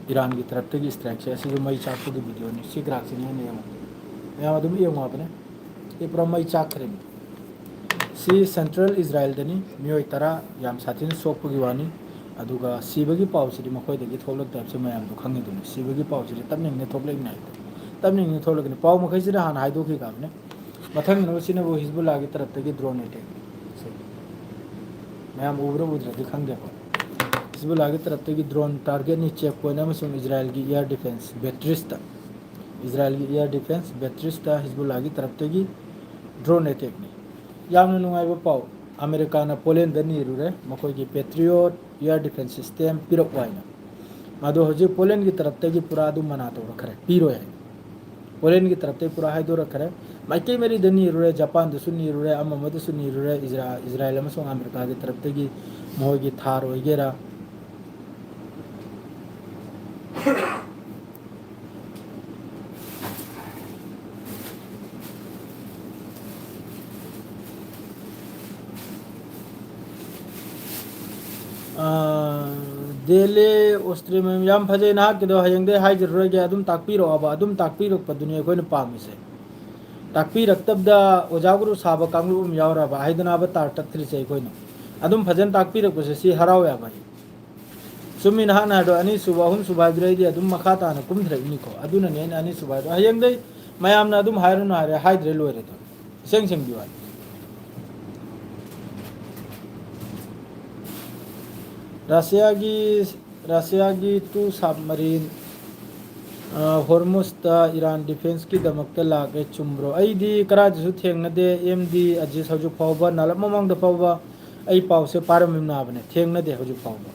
ꯏꯔꯥꯟꯒꯤ ꯇꯔꯞꯇꯒꯤ ꯏꯁꯇ꯭ꯔꯥꯏꯛꯁꯦ꯫ ꯑꯁꯤꯁꯨ ꯃꯩ ꯆꯥꯛꯄꯒꯤ ꯚꯤꯗꯤꯑꯣꯅꯤ꯫ ꯁꯤ ꯒ꯭ꯔꯥꯐꯁꯤꯅ ꯍꯦꯟꯅ ꯌꯦꯡꯉꯨ꯫ ꯃꯌꯥꯝ ꯑꯗꯨꯝ ꯌꯦꯡꯉꯨ ꯍꯥꯏꯕꯅꯦ꯫ ꯁꯤ ꯄꯨꯔꯥ ꯃꯩ ꯆꯥꯛꯈ꯭ꯔꯦꯅꯦ꯫ ꯁꯤ ꯁꯦꯟꯇ꯭ꯔꯦꯜ ꯏꯖꯔꯥꯏꯜꯗꯅꯤ꯫ ꯃꯤꯑꯣꯏ ꯇꯔꯥ ꯌꯥꯝ ꯁꯥꯊꯤꯅ ꯁꯣꯛꯄꯒꯤ ꯋꯥꯅꯤ꯫ ꯑꯗꯨꯒ ꯁꯤꯕꯒꯤ ꯄꯥꯎꯁꯤꯗꯤ ꯃꯈꯣꯏꯗꯒꯤ ꯊꯣꯛꯂꯛꯇꯕꯁꯦ ꯃꯌꯥꯝꯗꯣ ꯈꯪꯉꯤꯗꯨꯅꯤ꯫ ꯁꯤꯕꯒꯤ ꯄꯥꯎꯁꯤꯗꯤ ꯇꯞꯅ ꯏꯪꯅ ꯊꯣꯛꯂꯛꯏꯕꯅꯤ ꯍꯥꯏꯗꯣ꯫ ꯇꯞꯅ ꯏꯪꯅ ꯊꯣꯛꯂꯛꯀꯅꯤ꯫ ꯄꯥꯎ ꯃꯈꯩꯁꯤꯅ ꯍꯥꯟꯅ ꯍꯥꯏꯗꯣꯛꯈꯤꯒꯕꯅꯤ꯫ ꯃꯊꯪꯒꯤꯅ ꯁꯤꯅꯕꯨ ꯍꯤꯖꯕꯨꯜꯂꯥꯒꯤ ꯇꯔꯞꯇꯒꯤ ꯗ꯭ꯔꯣꯟ ꯑꯦꯇꯦꯛ꯫ ꯃꯌꯥꯝ ꯎꯕ꯭ꯔꯥ ꯎꯗ꯭ꯔꯗꯤ ꯈꯪꯗꯦꯀꯣ꯫ ꯍꯤꯖꯕꯨꯜꯂꯥꯒꯤ ꯇꯔꯞꯇꯒꯤ ꯗ꯭ꯔꯣꯟ ꯇꯥꯔꯒꯦꯠꯅꯤ꯫ ꯆꯦꯛ ꯄꯣꯏꯟ ꯑꯃꯁꯨꯡ ꯏꯖꯔꯥꯏꯜꯒꯤ ꯏꯌꯥꯔ ꯗꯤꯐꯦꯟꯁ ꯕꯦꯇ꯭ꯔꯤꯁꯇ, ꯏꯖꯔꯥꯏꯜꯒꯤ ꯏꯌꯥꯔ ꯗꯤꯐꯦꯟꯁ ꯕꯦꯇ꯭ꯔꯤꯁꯇ ꯍꯤꯖꯕꯨꯜꯂꯥꯒꯤ ꯇꯔꯞꯇꯒꯤ ꯗ꯭ꯔꯣꯟ ꯑꯦꯇꯦꯛꯅꯤ꯫ ꯌꯥꯝꯅ ꯅꯨꯡꯉꯥꯏꯕ ꯄꯥꯎ, ꯑꯃꯦꯔꯤꯀꯥꯅ ꯄꯣꯂꯦꯟꯗ ꯅꯤꯔꯨꯔꯦ ꯃꯈꯣꯏꯒꯤ ꯄꯦꯇ꯭ꯔꯤꯌꯣꯠ ꯏꯌꯥꯔ ꯗꯤꯐꯦꯟꯁ ꯁꯤꯁꯇꯦꯝ ꯄꯤꯔꯛꯎ ꯍꯥꯏꯅ꯫ ꯃꯗꯣ ꯍꯧꯖꯤꯛ ꯄꯣꯂꯦꯟꯒꯤ ꯇꯔꯞꯇꯒꯤ ꯄꯨꯔꯥ ꯑꯗꯨꯝ ꯃꯅꯥ ꯇꯧꯔꯛꯈ꯭ꯔꯦ, ꯄꯤꯔꯣꯏ ꯍꯥꯏꯅ꯫ ꯄꯣꯂꯦꯟꯒꯤ ꯇꯔꯞꯇꯒꯤ ꯄꯨꯔꯥ ꯍꯥꯏꯗꯣꯔꯛꯈ꯭ꯔꯦ꯫ ꯃꯥꯏꯀꯩ ꯃꯔꯤꯗ ꯅꯤꯔꯨꯔꯦ, ꯖꯄꯥꯟꯗꯁꯨ ꯅꯤꯔꯨꯔꯦ, ꯑꯃ ꯑꯃꯗꯁꯨ ꯅꯤꯔꯨꯔꯦ, ꯏꯖꯔꯥ-, ꯏꯖꯔꯥꯏꯜ ꯑꯃꯁꯨꯡ ꯑꯃꯦꯔꯤꯀꯥꯒꯤ ꯇꯔꯞꯇꯒꯤ ꯃꯈꯣꯏꯒꯤ ꯊꯥꯔ ꯑꯣꯏꯒꯦꯔꯥ, ꯑꯥ, ꯗꯦꯂꯤ ꯑꯣꯁꯇ꯭ꯔꯦꯃꯦꯝ, ꯌꯥꯝ ꯐꯖꯩ ꯅꯍꯥꯛꯀꯤꯗꯣ, ꯍꯌꯦꯡꯗꯩ ꯍꯥꯏꯖꯔꯔꯣꯏꯒꯦ, ꯑꯗꯨꯝ ꯇꯥꯛꯄꯤꯔꯛꯑꯣꯕ, ꯑꯗꯨꯝ ꯇꯥꯛꯄꯤꯔꯛꯄꯗꯨꯅꯤ ꯑꯩꯈꯣꯏꯅ ꯄꯥꯝꯃꯤꯁꯦ꯫ ꯇꯥꯛꯄꯤꯔꯛꯇꯕꯗ ꯑꯣꯖꯥ ꯒꯨꯔꯨ ꯁꯥꯕ ꯀꯥꯡꯂꯨꯞ ꯑꯃ ꯌꯥꯎꯔꯕ ꯍꯥꯏꯗꯅꯕ ꯇꯥꯔ ꯇꯠꯈ꯭ꯔꯤꯁꯦ ꯑꯩꯈꯣꯏꯅ꯫ ꯑꯗꯨꯝ ꯐꯖꯅ ꯇꯥꯛꯄꯤꯔꯛꯄꯁꯦ ꯁꯤ ꯍꯔꯥꯎ ꯌꯥꯕ ꯑꯩ꯫ ꯆꯨꯝꯃꯤ ꯅꯍꯥꯛꯅ ꯍꯥꯏꯗꯣ, ꯑꯅꯤꯁꯨꯕ, ꯑꯍꯨꯝꯁꯨꯕ ꯍꯥꯏꯕꯗꯨꯗ ꯑꯩꯗꯤ ꯑꯗꯨꯝ ꯃꯈꯥ ꯇꯥꯅ ꯀꯨꯝꯊꯔꯛꯏꯅꯤꯀꯣ꯫ ꯑꯗꯨꯅꯅꯦ ꯑꯩꯅ ꯑꯅꯤꯁꯨꯕ ꯍꯥꯏꯗꯣ꯫ ꯍꯌꯦꯡꯗꯩ ꯃꯌꯥꯝꯅ ꯑꯗꯨꯝ ꯍꯥꯏꯔꯨꯅꯨ ꯍꯥꯏꯔꯦ, ꯍꯥꯏꯗ꯭ꯔꯦ ꯂꯣꯏꯔꯦ ꯑꯗꯣ꯫ ꯏꯁꯦꯡ ꯁꯦꯡꯕꯤꯌꯨ ꯍꯥꯏ꯫ ꯔꯁꯤꯌꯥꯒꯤ, ꯔꯁꯤꯌꯥꯒꯤ ꯇꯨ ꯁꯕꯃꯔꯤꯟ, ꯑ, ꯍꯣꯔꯃꯨꯁꯇ ꯏꯔꯥꯟ ꯗꯤꯐꯦꯟꯁꯀꯤꯗꯃꯛꯇ ꯂꯥꯛꯑꯦ, ꯆꯨꯝꯕ꯭ꯔꯣ? ꯑꯩꯗꯤ ꯀꯔꯥꯏꯗꯁꯨ ꯊꯦꯡꯅꯗꯦ꯫ ꯑꯦꯝ ꯗꯤ ꯑꯖꯤꯁ ꯍꯧꯖꯤꯛ ꯐꯥꯎꯕ, ꯅꯥꯜꯂꯛ ꯃꯃꯥꯡꯗ ꯐꯥꯎꯕ ꯑꯩ ꯄꯥꯎꯁꯦ ꯄꯥꯔꯝꯃꯤꯕꯅꯦ, ꯊꯦꯡꯅꯗꯦ ꯍꯧꯖꯤꯛ ꯐꯥꯎꯕ꯫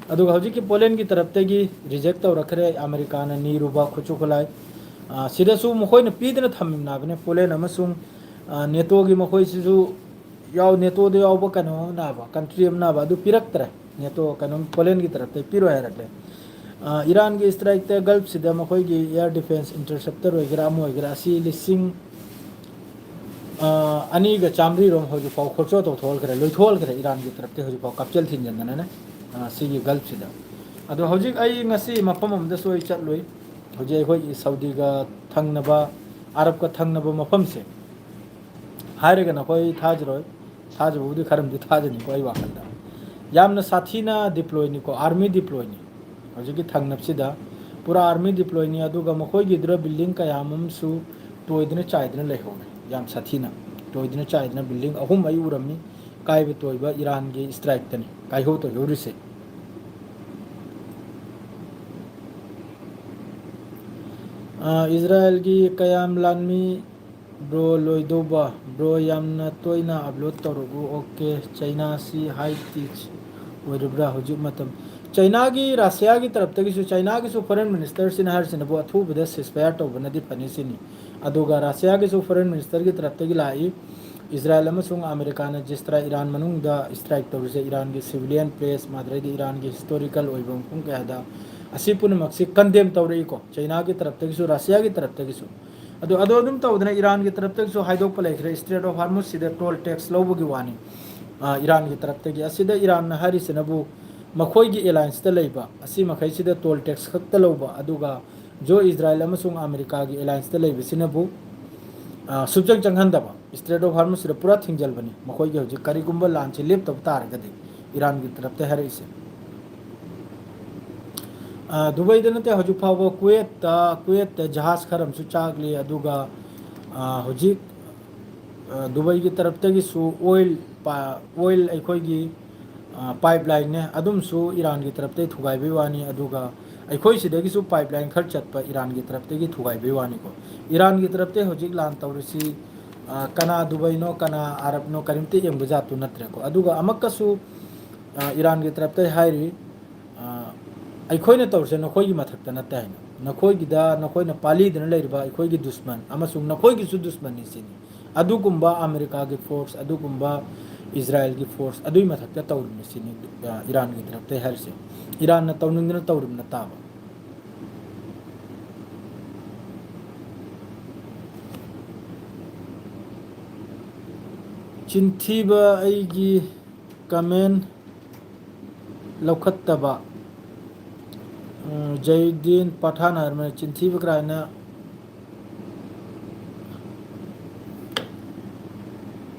ꯑꯗꯨꯒ ꯍꯧꯖꯤꯛꯀꯤ ꯄꯣꯂꯦꯟꯒꯤ ꯇꯔꯞꯇꯒꯤ ꯔꯤꯖꯦꯛ ꯇꯧꯔꯛꯈ꯭ꯔꯦ, ꯑꯃꯦꯔꯤꯀꯥꯅ ꯅꯤꯔꯨꯕ ꯈꯨꯠꯁꯨ ꯈꯨꯠꯂꯥꯏ꯫ ꯑ, ꯁꯤꯗꯁꯨ ꯃꯈꯣꯏꯅ ꯄꯤꯗꯅ ꯊꯝꯃꯤꯕꯅꯦ, ꯄꯣꯂꯦꯟ ꯑꯃꯁꯨꯡ, ꯑ, ꯅꯦꯇꯣꯒꯤ ꯃꯈꯣꯏꯁꯤꯁꯨ ꯌꯥꯎ-, ꯅꯦꯇꯣꯗ ꯌꯥꯎꯕ ꯀꯩꯅꯣ ꯑꯃꯅꯕ, ꯀꯟꯇ꯭ꯔꯤ ꯑꯃꯅꯕ ꯑꯗꯨ ꯄꯤꯔꯛꯇ꯭ꯔꯦ꯫ ꯅꯦꯇꯣ ꯀꯩꯅꯣ ꯄꯣꯂꯦꯟꯒꯤ ꯇꯔꯞꯇꯒꯤ ꯄꯤꯔꯣꯏ ꯍꯥꯏꯔꯛꯂꯦ꯫ ꯑ, ꯏꯔꯥꯟꯒꯤ ꯏꯁꯇ꯭ꯔꯥꯏꯛꯇ ꯒꯜꯐꯁꯤꯗ ꯃꯈꯣꯏꯒꯤ ꯏꯌꯥꯔ ꯗꯤꯐꯦꯟꯁ ꯏꯟꯇꯔꯁꯦꯞꯇꯔ ꯑꯣꯏꯒꯦꯔꯥ ꯑꯃ ꯑꯣꯏꯒꯦꯔꯥ ꯑꯁꯤ ꯂꯤꯁꯤꯡ, ꯑ, ꯑꯅꯤꯒ ꯆꯥꯝꯃꯔꯤꯔꯣꯝ ꯍꯧꯖꯤꯛꯐꯥꯎ ꯈꯣꯔꯁꯥ ꯇꯧꯊꯣꯛꯍꯟꯈ꯭ꯔꯦ, ꯂꯣꯏꯊꯣꯛꯍꯟꯈ꯭ꯔꯦ ꯏꯔꯥꯟꯒꯤ ꯇꯔꯞꯇꯒꯤ ꯍꯧꯖꯤꯛꯐꯥꯎ ꯀꯥꯞꯆꯦꯜ ꯊꯤꯟꯖꯟꯗꯅꯅꯦ, ꯑ, ꯁꯤꯒꯤ ꯒꯜꯐꯁꯤꯗ꯫ ꯑꯗꯣ ꯍꯧꯖꯤꯛ ꯑꯩ ꯉꯁꯤ ꯃꯐꯝ ꯑꯃꯗꯁꯨ ꯑꯩ ꯆꯠꯂꯨꯏ꯫ ꯍꯧꯖꯤꯛ ꯑꯩꯈꯣꯏꯒꯤ ꯁꯥꯎꯗꯤꯒ ꯊꯪꯅꯕ, ꯑꯔꯕꯀ ꯊꯪꯅꯕ ꯃꯐꯝꯁꯦ ꯍꯥꯏꯔꯒꯅ ꯑꯩꯈꯣꯏ ꯊꯥꯖꯔꯣꯏ꯫ ꯊꯥꯖꯕꯕꯨꯗꯤ ꯈꯔ ꯑꯃꯗꯤ ꯊꯥꯖꯅꯤꯀꯣ ꯑꯩ ꯋꯥꯈꯜꯗ꯫ ꯌꯥꯝꯅ ꯁꯥꯊꯤꯅ deployꯅꯤꯀꯣ, army deployꯅꯤ꯫ ꯍꯧꯖꯤꯛꯀꯤ ꯊꯪꯅꯕꯁꯤꯗ ꯄꯨꯔꯥ army deployꯅꯤ, ꯑꯗꯨꯒ ꯃꯈꯣꯏꯒꯤꯗꯨꯗ building ꯀꯌꯥ ꯑꯃꯁꯨ ꯇꯣꯏꯗꯅ ꯆꯥꯏꯗꯅ ꯂꯩꯍꯧꯔꯦ꯫ ꯌꯥꯝ ꯁꯥꯊꯤꯅ ꯇꯣꯏꯗꯅ ꯆꯥꯏꯗꯅ building ꯑꯍꯨꯝ ꯑꯩ ꯎꯔꯝꯃꯤ꯫ ꯀꯥꯏꯕ ꯇꯣꯏꯕ ꯏꯔꯥꯟꯒꯤ strikeꯇꯅꯤ ꯀꯥꯏꯍꯧ ꯇꯣꯏꯍꯧꯔꯤꯁꯦ꯫ ꯑ, ꯏꯖꯔꯥꯌꯦꯜꯒꯤ ꯀꯌꯥꯝ ꯂꯥꯟꯃꯤ bro ꯂꯣꯏꯗꯧꯕ? Bro ꯌꯥꯝꯅ ꯇꯣꯏꯅ upload ꯇꯧꯔꯛꯎ꯫ OK, ꯆꯩꯅꯥꯁꯤ high teach ꯑꯣꯏꯔꯤꯕ꯭ꯔꯥ ꯍꯧꯖꯤꯛ ꯃꯇꯝ? ꯆꯩꯅꯥꯒꯤ, ꯔꯁꯤꯌꯥꯒꯤ ꯇꯔꯞꯇꯒꯤꯁꯨ, ꯆꯩꯅꯥꯒꯤꯁꯨ foreign ministerꯁꯤꯅ ꯍꯥꯏꯔꯤꯁꯤꯅꯕꯨ ꯑꯊꯨꯕꯗ ceasefire ꯇꯧꯕꯅꯗꯤ ꯐꯅꯤ ꯁꯤꯅꯤ꯫ ꯑꯗꯨꯒ ꯔꯁꯤꯌꯥꯒꯤꯁꯨ foreign ministerꯒꯤ ꯇꯔꯞꯇꯒꯤ ꯂꯥꯛꯏ, ꯏꯖꯔꯥꯌꯦꯜ ꯑꯃꯁꯨꯡ ꯑꯃꯦꯔꯤꯀꯥꯅ ꯖꯤꯁꯇ꯭ꯔꯥ ꯏꯔꯥꯟ ꯃꯅꯨꯡꯗ strike ꯇꯧꯔꯤꯁꯦ, ꯏꯔꯥꯟꯒꯤ civilian place, ꯃꯥꯗ꯭ꯔꯩꯗꯤ ꯏꯔꯥꯟꯒꯤ historical ꯑꯣꯏꯕ ꯃꯐꯝ ꯀꯌꯥꯗ꯫ ꯑꯁꯤ ꯄꯨꯝꯅꯃꯛꯁꯤ condemn ꯇꯧꯔꯛꯏꯀꯣ, ꯆꯩꯅꯥꯒꯤ ꯇꯔꯞꯇꯒꯤꯁꯨ, ꯔꯁꯤꯌꯥꯒꯤ ꯇꯔꯞꯇꯒꯤꯁꯨ꯫ ꯑꯗꯣ, ꯑꯗꯣ ꯑꯗꯨꯝ ꯇꯧꯗꯅ ꯏꯔꯥꯟꯒꯤ ꯇꯔꯞꯇꯒꯤꯁꯨ ꯍꯥꯏꯗꯣꯛꯄ ꯂꯩꯈ꯭ꯔꯦ, Strait of Hormuzꯁꯤꯗ toll tax ꯂꯧꯕꯒꯤ ꯋꯥꯅꯤ, ꯑ, ꯏꯔꯥꯟꯒꯤ ꯇꯔꯞꯇꯒꯤ꯫ ꯑꯁꯤꯗ ꯏꯔꯥꯟꯅ ꯍꯥꯏꯔꯤꯁꯤꯅꯕꯨ ꯃꯈꯣꯏꯒꯤ allianceꯇ ꯂꯩꯕ ꯑꯁꯤ ꯃꯈꯩꯁꯤꯗ toll tax ꯈꯛꯇ ꯂꯧꯕ, ꯑꯗꯨꯒ ꯖꯣ ꯏꯖꯔꯥꯌꯦꯜ ꯑꯃꯁꯨꯡ ꯑꯃꯦꯔꯤꯀꯥꯒꯤ allianceꯇ ꯂꯩꯕꯁꯤꯅꯕꯨ, ꯑ, ꯁꯨꯞꯆꯪ ꯆꯪꯍꯟꯗꯕ, Strait of Hormuzꯁꯤꯗ ꯄꯨꯔꯥ ꯊꯤꯡꯖꯤꯜꯕꯅꯤ ꯃꯈꯣꯏꯒꯤ ꯍꯧꯖꯤꯛ ꯀꯔꯤꯒꯨꯝꯕ ꯂꯥꯟꯁꯤ ꯂꯦꯞꯇꯕ ꯇꯥꯔꯒꯗꯤ, ꯏꯔꯥꯟꯒꯤ ꯇꯔꯞꯇ ꯍꯥꯏꯔꯛꯏꯁꯦ꯫ ꯑ, ꯗꯨꯕꯩꯗ ꯅꯠꯇꯦ, ꯍꯧꯖꯤꯛ ꯐꯥꯎꯕ ꯀꯨꯋꯦꯠꯇ, ꯀꯨꯋꯦꯠꯇ ꯖꯍꯥꯖ ꯈꯔ ꯑꯃꯁꯨ ꯆꯥꯛꯂꯤ, ꯑꯗꯨꯒ, ꯑ, ꯍꯧꯖꯤꯛ, ꯑ, ꯗꯨꯕꯩꯒꯤ ꯇꯔꯞꯇꯒꯤꯁꯨ oil ꯄ-, oil ꯑꯩꯈꯣꯏꯒꯤ, ꯑ, pipelineꯅꯦ, ꯑꯗꯨꯝꯁꯨ ꯏꯔꯥꯟꯒꯤ ꯇꯔꯞꯇꯒꯤ ꯊꯨꯒꯥꯏꯕꯩ ꯋꯥꯅꯤ, ꯑꯗꯨꯒ ꯑꯩꯈꯣꯏ ꯁꯤꯗꯒꯤꯁꯨ pipeline ꯈꯔ ꯆꯠꯄ ꯏꯔꯥꯟꯒꯤ ꯇꯔꯞꯇꯒꯤ ꯊꯨꯒꯥꯏꯕꯩ ꯋꯥꯅꯤꯀꯣ꯫ ꯏꯔꯥꯟꯒꯤ ꯇꯔꯞꯇꯒꯤ ꯍꯧꯖꯤꯛ ꯂꯥꯟ ꯇꯧꯔꯤꯁꯤ, ꯑ, ꯀꯅꯥ ꯗꯨꯕꯩꯅꯣ, ꯀꯅꯥ ꯑꯔꯕꯅꯣ, ꯀꯔꯤꯝꯇ ꯌꯦꯡꯕ ꯖꯥꯠꯇꯨ ꯅꯠꯇ꯭ꯔꯦꯀꯣ꯫ ꯑꯗꯨꯒ ꯑꯃꯛꯀꯁꯨ, ꯑ, ꯏꯔꯥꯟꯒꯤ ꯇꯔꯞꯇꯒꯤ ꯍꯥꯏꯔꯤ, ꯑ, ꯑꯩꯈꯣꯏꯅ ꯇꯧꯔꯤꯁꯦ ꯅꯈꯣꯏꯒꯤ ꯃꯊꯛꯇ ꯅꯠꯇꯦ ꯍꯥꯏꯅ, ꯅꯈꯣꯏꯒꯤꯗ, ꯅꯈꯣꯏꯅ ꯄꯥꯜꯂꯤꯗꯅ ꯂꯩꯔꯤꯕ ꯑꯩꯈꯣꯏꯒꯤ ꯗꯨꯁꯃꯟ ꯑꯃꯁꯨꯡ ꯅꯈꯣꯏꯒꯤꯁꯨ ꯗꯨꯁꯃꯟꯅꯤ ꯁꯤꯅꯤ꯫ ꯑꯗꯨꯒꯨꯝꯕ ꯑꯃꯦꯔꯤꯀꯥꯒꯤ force, ꯑꯗꯨꯒꯨꯝꯕ ꯏꯖꯔꯥꯌꯦꯜꯒꯤ force ꯑꯗꯨꯒꯤ ꯃꯊꯛꯇ ꯇꯧꯔꯤꯕꯅꯤ ꯁꯤꯅꯤ, ꯑ, ꯏꯔꯥꯟꯒꯤ ꯇꯔꯞꯇꯒꯤ ꯍꯥꯏꯔꯤꯁꯦ꯫ ꯏꯔꯥꯟꯅ ꯇꯧꯅꯤꯡꯗꯅ ꯇꯧꯔꯤꯕ ꯅꯠꯇꯕ꯫ ꯆꯤꯟꯊꯤꯕ ꯑꯩꯒꯤ comment ꯂꯧꯈꯠꯇꯕ꯫ ꯎꯝ, ꯖꯩꯗꯤꯟ ꯄꯊꯥꯟ ꯍꯥꯏꯔꯝꯕꯅꯤ, ꯆꯤꯟꯊꯤꯕ ꯀꯔꯥꯏꯅ?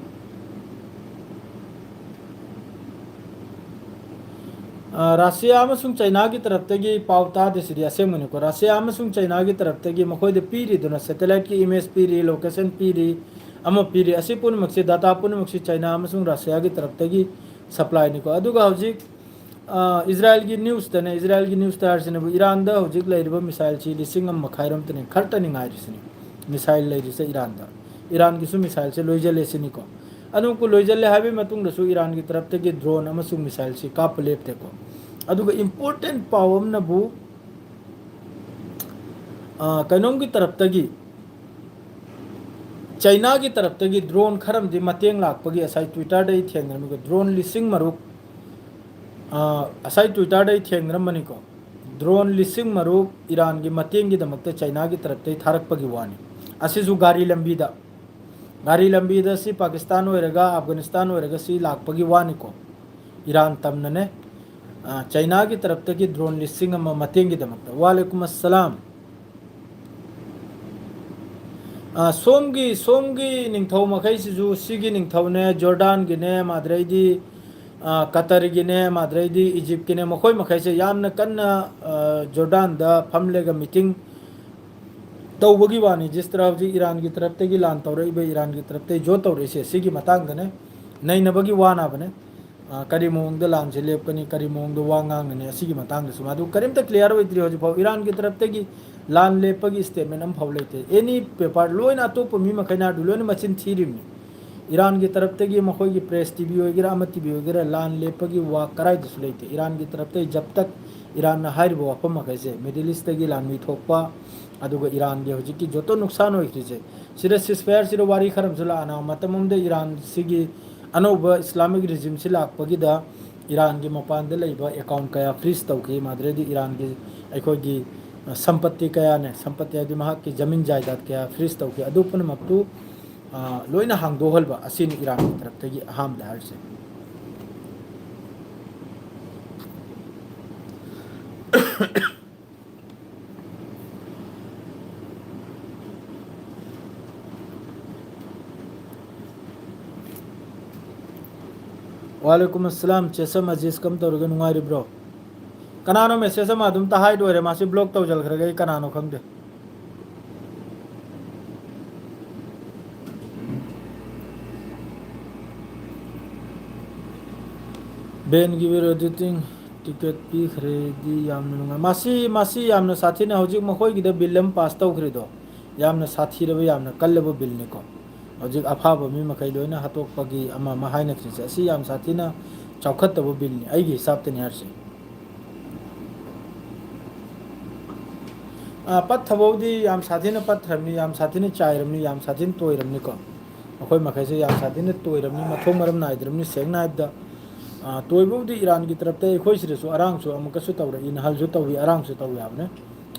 ꯑ, ꯔꯁꯤꯌꯥ ꯑꯃꯁꯨꯡ ꯆꯩꯅꯥꯒꯤ ꯇꯔꯞꯇꯒꯤ ꯄꯥꯎ ꯇꯥꯗꯦ, ꯁꯤꯗꯤ ꯑꯁꯦꯡꯕꯅꯤꯀꯣ꯫ ꯔꯁꯤꯌꯥ ꯑꯃꯁꯨꯡ ꯆꯩꯅꯥꯒꯤ ꯇꯔꯞꯇꯒꯤ ꯃꯈꯣꯏꯗ ꯄꯤꯔꯤꯗꯨꯅ satellite ꯀꯤ image ꯄꯤꯔꯤ, location ꯄꯤꯔꯤ, ꯑꯃ ꯄꯤꯔꯤ, ꯑꯁꯤ ꯄꯨꯝꯅꯃꯛꯁꯤ, data ꯄꯨꯝꯅꯃꯛꯁꯤ ꯆꯩꯅꯥ ꯑꯃꯁꯨꯡ ꯔꯁꯤꯌꯥꯒꯤ ꯇꯔꯞꯇꯒꯤ supply ꯅꯤꯀꯣ꯫ ꯑꯗꯨꯒ ꯍꯧꯖꯤꯛ, ꯑ, ꯏꯖꯔꯥꯏꯜꯒꯤ news ꯇꯅꯦ, ꯏꯖꯔꯥꯏꯜꯒꯤ news ꯇ ꯍꯥꯏꯔꯤꯁꯤꯅꯕꯨ ꯏꯔꯥꯟꯗ ꯍꯧꯖꯤꯛ ꯂꯩꯔꯤꯕ missile ꯁꯤ ꯂꯤꯁꯤꯡ ꯑꯃ ꯃꯈꯥꯏꯔꯣꯝꯇꯅꯤ, ꯈꯔꯇꯅꯤ ꯉꯥꯏꯔꯤꯁꯤꯅꯤ missile ꯂꯩꯔꯤꯁꯦ ꯏꯔꯥꯟꯗ꯫ ꯏꯔꯥꯟꯒꯤꯁꯨ missile ꯁꯦ ꯂꯣꯏꯖꯜꯂꯦ ꯁꯤꯅꯤꯀꯣ꯫ ꯑꯗꯨꯝ ꯂꯣꯏꯖꯜꯂꯦ ꯍꯥꯏꯕꯒꯤ ꯃꯇꯨꯡꯗꯁꯨ ꯏꯔꯥꯟꯒꯤ ꯇꯔꯞꯇꯒꯤ drone ꯑꯃꯁꯨꯡ missile ꯁꯤ ꯀꯥꯞꯄ ꯂꯦꯞꯇꯦꯀꯣ꯫ ꯑꯗꯨꯒ important ꯄꯥꯎ ꯑꯃꯅꯕꯨ, ꯑ, ꯀꯩꯅꯣꯝꯒꯤ ꯇꯔꯞꯇꯒꯤ, ꯆꯩꯅꯥꯒꯤ ꯇꯔꯞꯇꯒꯤ drone ꯈꯔ ꯑꯃꯗꯤ ꯃꯇꯦꯡ ꯂꯥꯛꯄꯒꯤ ꯉꯁꯥꯏ Twitter ꯗ ꯑꯩ ꯊꯦꯡꯅꯔꯝꯃꯤꯀꯣ꯫ Drone ꯂꯤꯁꯤꯡ ꯃꯔꯨꯛ, ꯑ, ꯉꯁꯥꯏ Twitter ꯗ ꯑꯩ ꯊꯦꯡꯅꯔꯝꯕꯅꯤꯀꯣ꯫ Drone ꯂꯤꯁꯤꯡ ꯃꯔꯨꯛ ꯏꯔꯥꯟꯒꯤ ꯃꯇꯦꯡꯒꯤꯗꯃꯛꯇ ꯆꯩꯅꯥꯒꯤ ꯇꯔꯞꯇꯒꯤ ꯊꯥꯔꯛꯄꯒꯤ ꯋꯥꯅꯤ꯫ ꯑꯁꯤꯁꯨ ꯒꯥꯔꯤ ꯂꯝꯕꯤꯗ, ꯒꯥꯔꯤ ꯂꯝꯕꯤꯗ ꯁꯤ ꯄꯥꯀꯤꯁꯇꯥꯟ ꯑꯣꯏꯔꯒ, ꯑꯐꯒꯥꯅꯤꯁꯇꯥꯟ ꯑꯣꯏꯔꯒ ꯁꯤ ꯂꯥꯛꯄꯒꯤ ꯋꯥꯅꯤꯀꯣ꯫ ꯏꯔꯥꯟ ꯇꯝꯅꯅꯦ, ꯑ, ꯆꯩꯅꯥꯒꯤ ꯇꯔꯞꯇꯒꯤ drone ꯂꯤꯁꯤꯡ ꯑꯃ ꯃꯇꯦꯡꯒꯤꯗꯃꯛꯇ꯫ ꯋꯥꯂꯦꯀꯨꯝ ꯑꯁꯂꯥꯝ꯫ ꯑ, ꯁꯣꯝꯒꯤ, ꯁꯣꯝꯒꯤ ꯅꯤꯡꯊꯧ ꯃꯈꯩꯁꯤꯁꯨ, ꯁꯤꯒꯤ ꯅꯤꯡꯊꯧꯅꯦ, ꯖꯣꯔꯗꯥꯟꯒꯤꯅꯦ, ꯃꯥꯗ꯭ꯔꯩꯗꯤ, ꯑ, ꯀꯇꯔꯒꯤꯅꯦ, ꯃꯥꯗ꯭ꯔꯩꯗꯤ ꯏꯖꯤꯞꯀꯤꯅꯦ, ꯃꯈꯣꯏ ꯃꯈꯩꯁꯦ ꯌꯥꯝꯅ ꯀꯟꯅ, ꯑ, ꯖꯣꯔꯗꯥꯟꯗ ꯐꯝꯂꯒ meeting ꯇꯧꯕꯒꯤ ꯋꯥꯅꯤ꯫ ꯖꯤꯁ ꯇꯔꯥ ꯍꯧꯖꯤꯛ ꯏꯔꯥꯟꯒꯤ ꯇꯔꯞꯇꯒꯤ ꯂꯥꯟ ꯇꯧꯔꯛꯏꯕ, ꯏꯔꯥꯟꯒꯤ ꯇꯔꯞꯇꯒꯤ ꯖꯣ ꯇꯧꯔꯛꯏꯁꯦ ꯁꯤꯒꯤ ꯃꯇꯥꯡꯗꯅꯦ, ꯅꯩꯅꯕꯒꯤ ꯋꯥꯅꯕꯅꯦ꯫ ꯑ, ꯀꯔꯤ ꯃꯑꯣꯡꯗ ꯂꯥꯟꯁꯦ ꯂꯦꯞꯀꯅꯤ, ꯀꯔꯤ ꯃꯑꯣꯡꯗ ꯋꯥ ꯉꯥꯡꯒꯅꯤ, ꯑꯁꯤꯒꯤ ꯃꯇꯥꯡꯗꯁꯨ ꯃꯗꯨ ꯀꯔꯤꯝꯇ clear ꯑꯣꯏꯗ꯭ꯔꯤ ꯍꯧꯖꯤꯛꯐꯥꯎ꯫ ꯏꯔꯥꯟꯒꯤ ꯇꯔꯞꯇꯒꯤ ꯂꯥꯟ ꯂꯦꯞꯄꯒꯤ statement ꯑꯃꯐꯥꯎ ꯂꯩꯇꯦ꯫ Any paper, ꯂꯣꯏꯅ ꯑꯇꯣꯞꯄ ꯃꯤ ꯃꯈꯩꯅ ꯑꯗꯨ ꯂꯣꯏꯅ ꯃꯆꯤꯟ ꯊꯤꯔꯤꯕꯅꯤ꯫ ꯏꯔꯥꯟꯒꯤ ꯇꯔꯞꯇꯒꯤ ꯃꯈꯣꯏꯒꯤ press, ꯇꯤ ꯚꯤ ꯑꯣꯏꯒꯦꯔꯥ, ꯑꯃ ꯇꯤ ꯚꯤ ꯑꯣꯏꯒꯦꯔꯥ, ꯂꯥꯟ ꯂꯦꯞꯄꯒꯤ ꯋꯥ ꯀꯔꯥꯏꯗꯁꯨ ꯂꯩꯇꯦ꯫ ꯏꯔꯥꯟꯒꯤ ꯇꯔꯞꯇꯒꯤ ꯖꯕ ꯇꯛ ꯏꯔꯥꯟꯅ ꯍꯥꯏꯔꯤꯕ ꯋꯥꯐꯝ ꯃꯈꯩꯁꯦ, Middle East ꯇꯒꯤ ꯂꯥꯟꯃꯤ ꯊꯣꯛꯄ, ꯑꯗꯨꯒ ꯏꯔꯥꯟꯒꯤ ꯍꯧꯖꯤꯛꯀꯤ ꯖꯣꯇꯣ ꯅꯨꯛꯁꯥꯟ ꯑꯣꯏꯈ꯭ꯔꯤꯁꯦ, ꯁꯤꯗ ceasefire ꯁꯤꯗ ꯋꯥꯔꯤ ꯈꯔ ꯑꯃꯁꯨ ꯂꯥꯛꯑꯅ, ꯃꯇꯝ ꯑꯃꯗ ꯏꯔꯥꯟꯁꯤꯒꯤ ꯑꯅꯧꯕ Islamic regime ꯁꯤ ꯂꯥꯛꯄꯒꯤꯗ ꯏꯔꯥꯟꯒꯤ ꯃꯄꯥꯟꯗ ꯂꯩꯕ account ꯀꯌꯥ freeze ꯇꯧꯈꯤ, ꯃꯗꯨꯗꯩꯗꯤ ꯏꯔꯥꯟꯒꯤ ꯑꯩꯈꯣꯏꯒꯤ, ꯑ, ꯁꯝꯄꯠꯇꯤ ꯀꯌꯥꯅꯦ, ꯁꯝꯄꯠꯇꯤ ꯍꯥꯏꯗꯤ ꯃꯍꯥꯛꯀꯤ ꯖꯃꯤꯟ ꯖꯥꯏꯗꯥꯗ ꯀꯌꯥ freeze ꯇꯧꯈꯤ, ꯑꯗꯨ ꯄꯨꯝꯅꯃꯛꯇꯨ, ꯑ, ꯂꯣꯏꯅ ꯍꯥꯡꯗꯣꯛꯍꯟꯕ ꯑꯁꯤꯅꯤ ꯏꯔꯥꯟꯒꯤ ꯇꯔꯞꯇꯒꯤ ꯑꯍꯥꯟꯕꯗ ꯍꯥꯏꯔꯤꯁꯦ꯫ ꯋꯥꯂꯦꯀꯨꯝ ꯑꯁꯂꯥꯝ, ꯆꯦꯁꯝ ꯑꯖꯤꯖ, ꯀꯝ ꯇꯧꯔꯒꯦ? ꯅꯨꯡꯉꯥꯏꯔꯤꯕ꯭ꯔꯣ? ꯀꯅꯥꯅꯣ ꯃꯦꯁꯦꯖ ꯑꯃ ꯑꯗꯨꯝꯇ ꯍꯥꯏ ꯂꯣꯏꯔꯦ, ꯃꯥꯁꯤ ꯕ꯭ꯂꯣꯛ ꯇꯧꯖꯈ꯭ꯔꯒꯦ, ꯑꯩ ꯀꯅꯥꯅꯣ ꯈꯪꯗꯦ꯫ ꯕꯦꯟꯒꯤ ꯚꯤꯗꯤꯑꯣ ꯑꯦꯗꯤꯇꯤꯡ ꯇꯤꯀꯦꯠ ꯄꯤꯈ꯭ꯔꯦꯗꯤ ꯌꯥꯝꯅ ꯅꯨꯡꯉꯥꯏ꯫ ꯃꯁꯤ, ꯃꯁꯤ ꯌꯥꯝꯅ ꯁꯥꯊꯤꯅ ꯍꯧꯖꯤꯛ ꯃꯈꯣꯏꯒꯤꯗ ꯕꯤꯜ ꯑꯃ ꯄꯥꯁ ꯇꯧꯈ꯭ꯔꯤꯗꯣ, ꯌꯥꯝꯅ ꯁꯥꯊꯤꯔꯕ, ꯌꯥꯝꯅ ꯀꯜꯂꯕ ꯕꯤꯜꯅꯤꯀꯣ꯫ ꯍꯧꯖꯤꯛ ꯑꯐꯕ ꯃꯤ ꯃꯈꯩ ꯂꯣꯏꯅ ꯍꯥꯠꯇꯣꯛꯄꯒꯤ ꯑꯃ ꯑꯃ ꯍꯥꯏꯅꯈ꯭ꯔꯤꯁꯦ, ꯑꯁꯤ ꯌꯥꯝ ꯁꯥꯊꯤꯅ ꯆꯥꯎꯈꯠꯇꯕ ꯕꯤꯜꯅꯤ, ꯑꯩꯒꯤ ꯍꯤꯁꯥꯞꯇꯅꯤ ꯍꯥꯏꯔꯤꯁꯦ꯫ ꯑꯥ, ꯄꯠꯊꯕꯕꯨꯗꯤ ꯌꯥꯝ ꯁꯥꯊꯤꯅ ꯄꯠꯊ꯭ꯔꯕꯅꯤ, ꯌꯥꯝ ꯁꯥꯊꯤꯅ ꯆꯥꯏꯔꯕꯅꯤ, ꯌꯥꯝ ꯁꯥꯊꯤꯅ ꯇꯣꯏꯔꯕꯅꯤꯀꯣ꯫ ꯃꯈꯣꯏ ꯃꯈꯩꯁꯦ ꯌꯥꯝ ꯁꯥꯊꯤꯅ ꯇꯣꯏꯔꯕꯅꯤ, ꯃꯊꯣꯡ ꯃꯔꯝ ꯅꯥꯏꯗ꯭ꯔꯕꯅꯤ꯫ ꯁꯦꯡꯅ ꯍꯥꯏꯕꯗ, ꯑꯥ, ꯇꯣꯏꯕꯕꯨꯗꯤ ꯏꯔꯥꯟꯒꯤ ꯇꯔꯞꯇ ꯑꯩꯈꯣꯏ ꯁꯤꯗꯁꯨ ꯑꯔꯥꯡꯁꯨ ꯑꯃꯨꯛꯀꯁꯨ ꯇꯧꯔꯛꯏ, ꯅꯍꯥꯟꯁꯨ ꯇꯧꯏ, ꯑꯔꯥꯡꯁꯨ ꯇꯧꯏ ꯍꯥꯏꯕꯅꯤ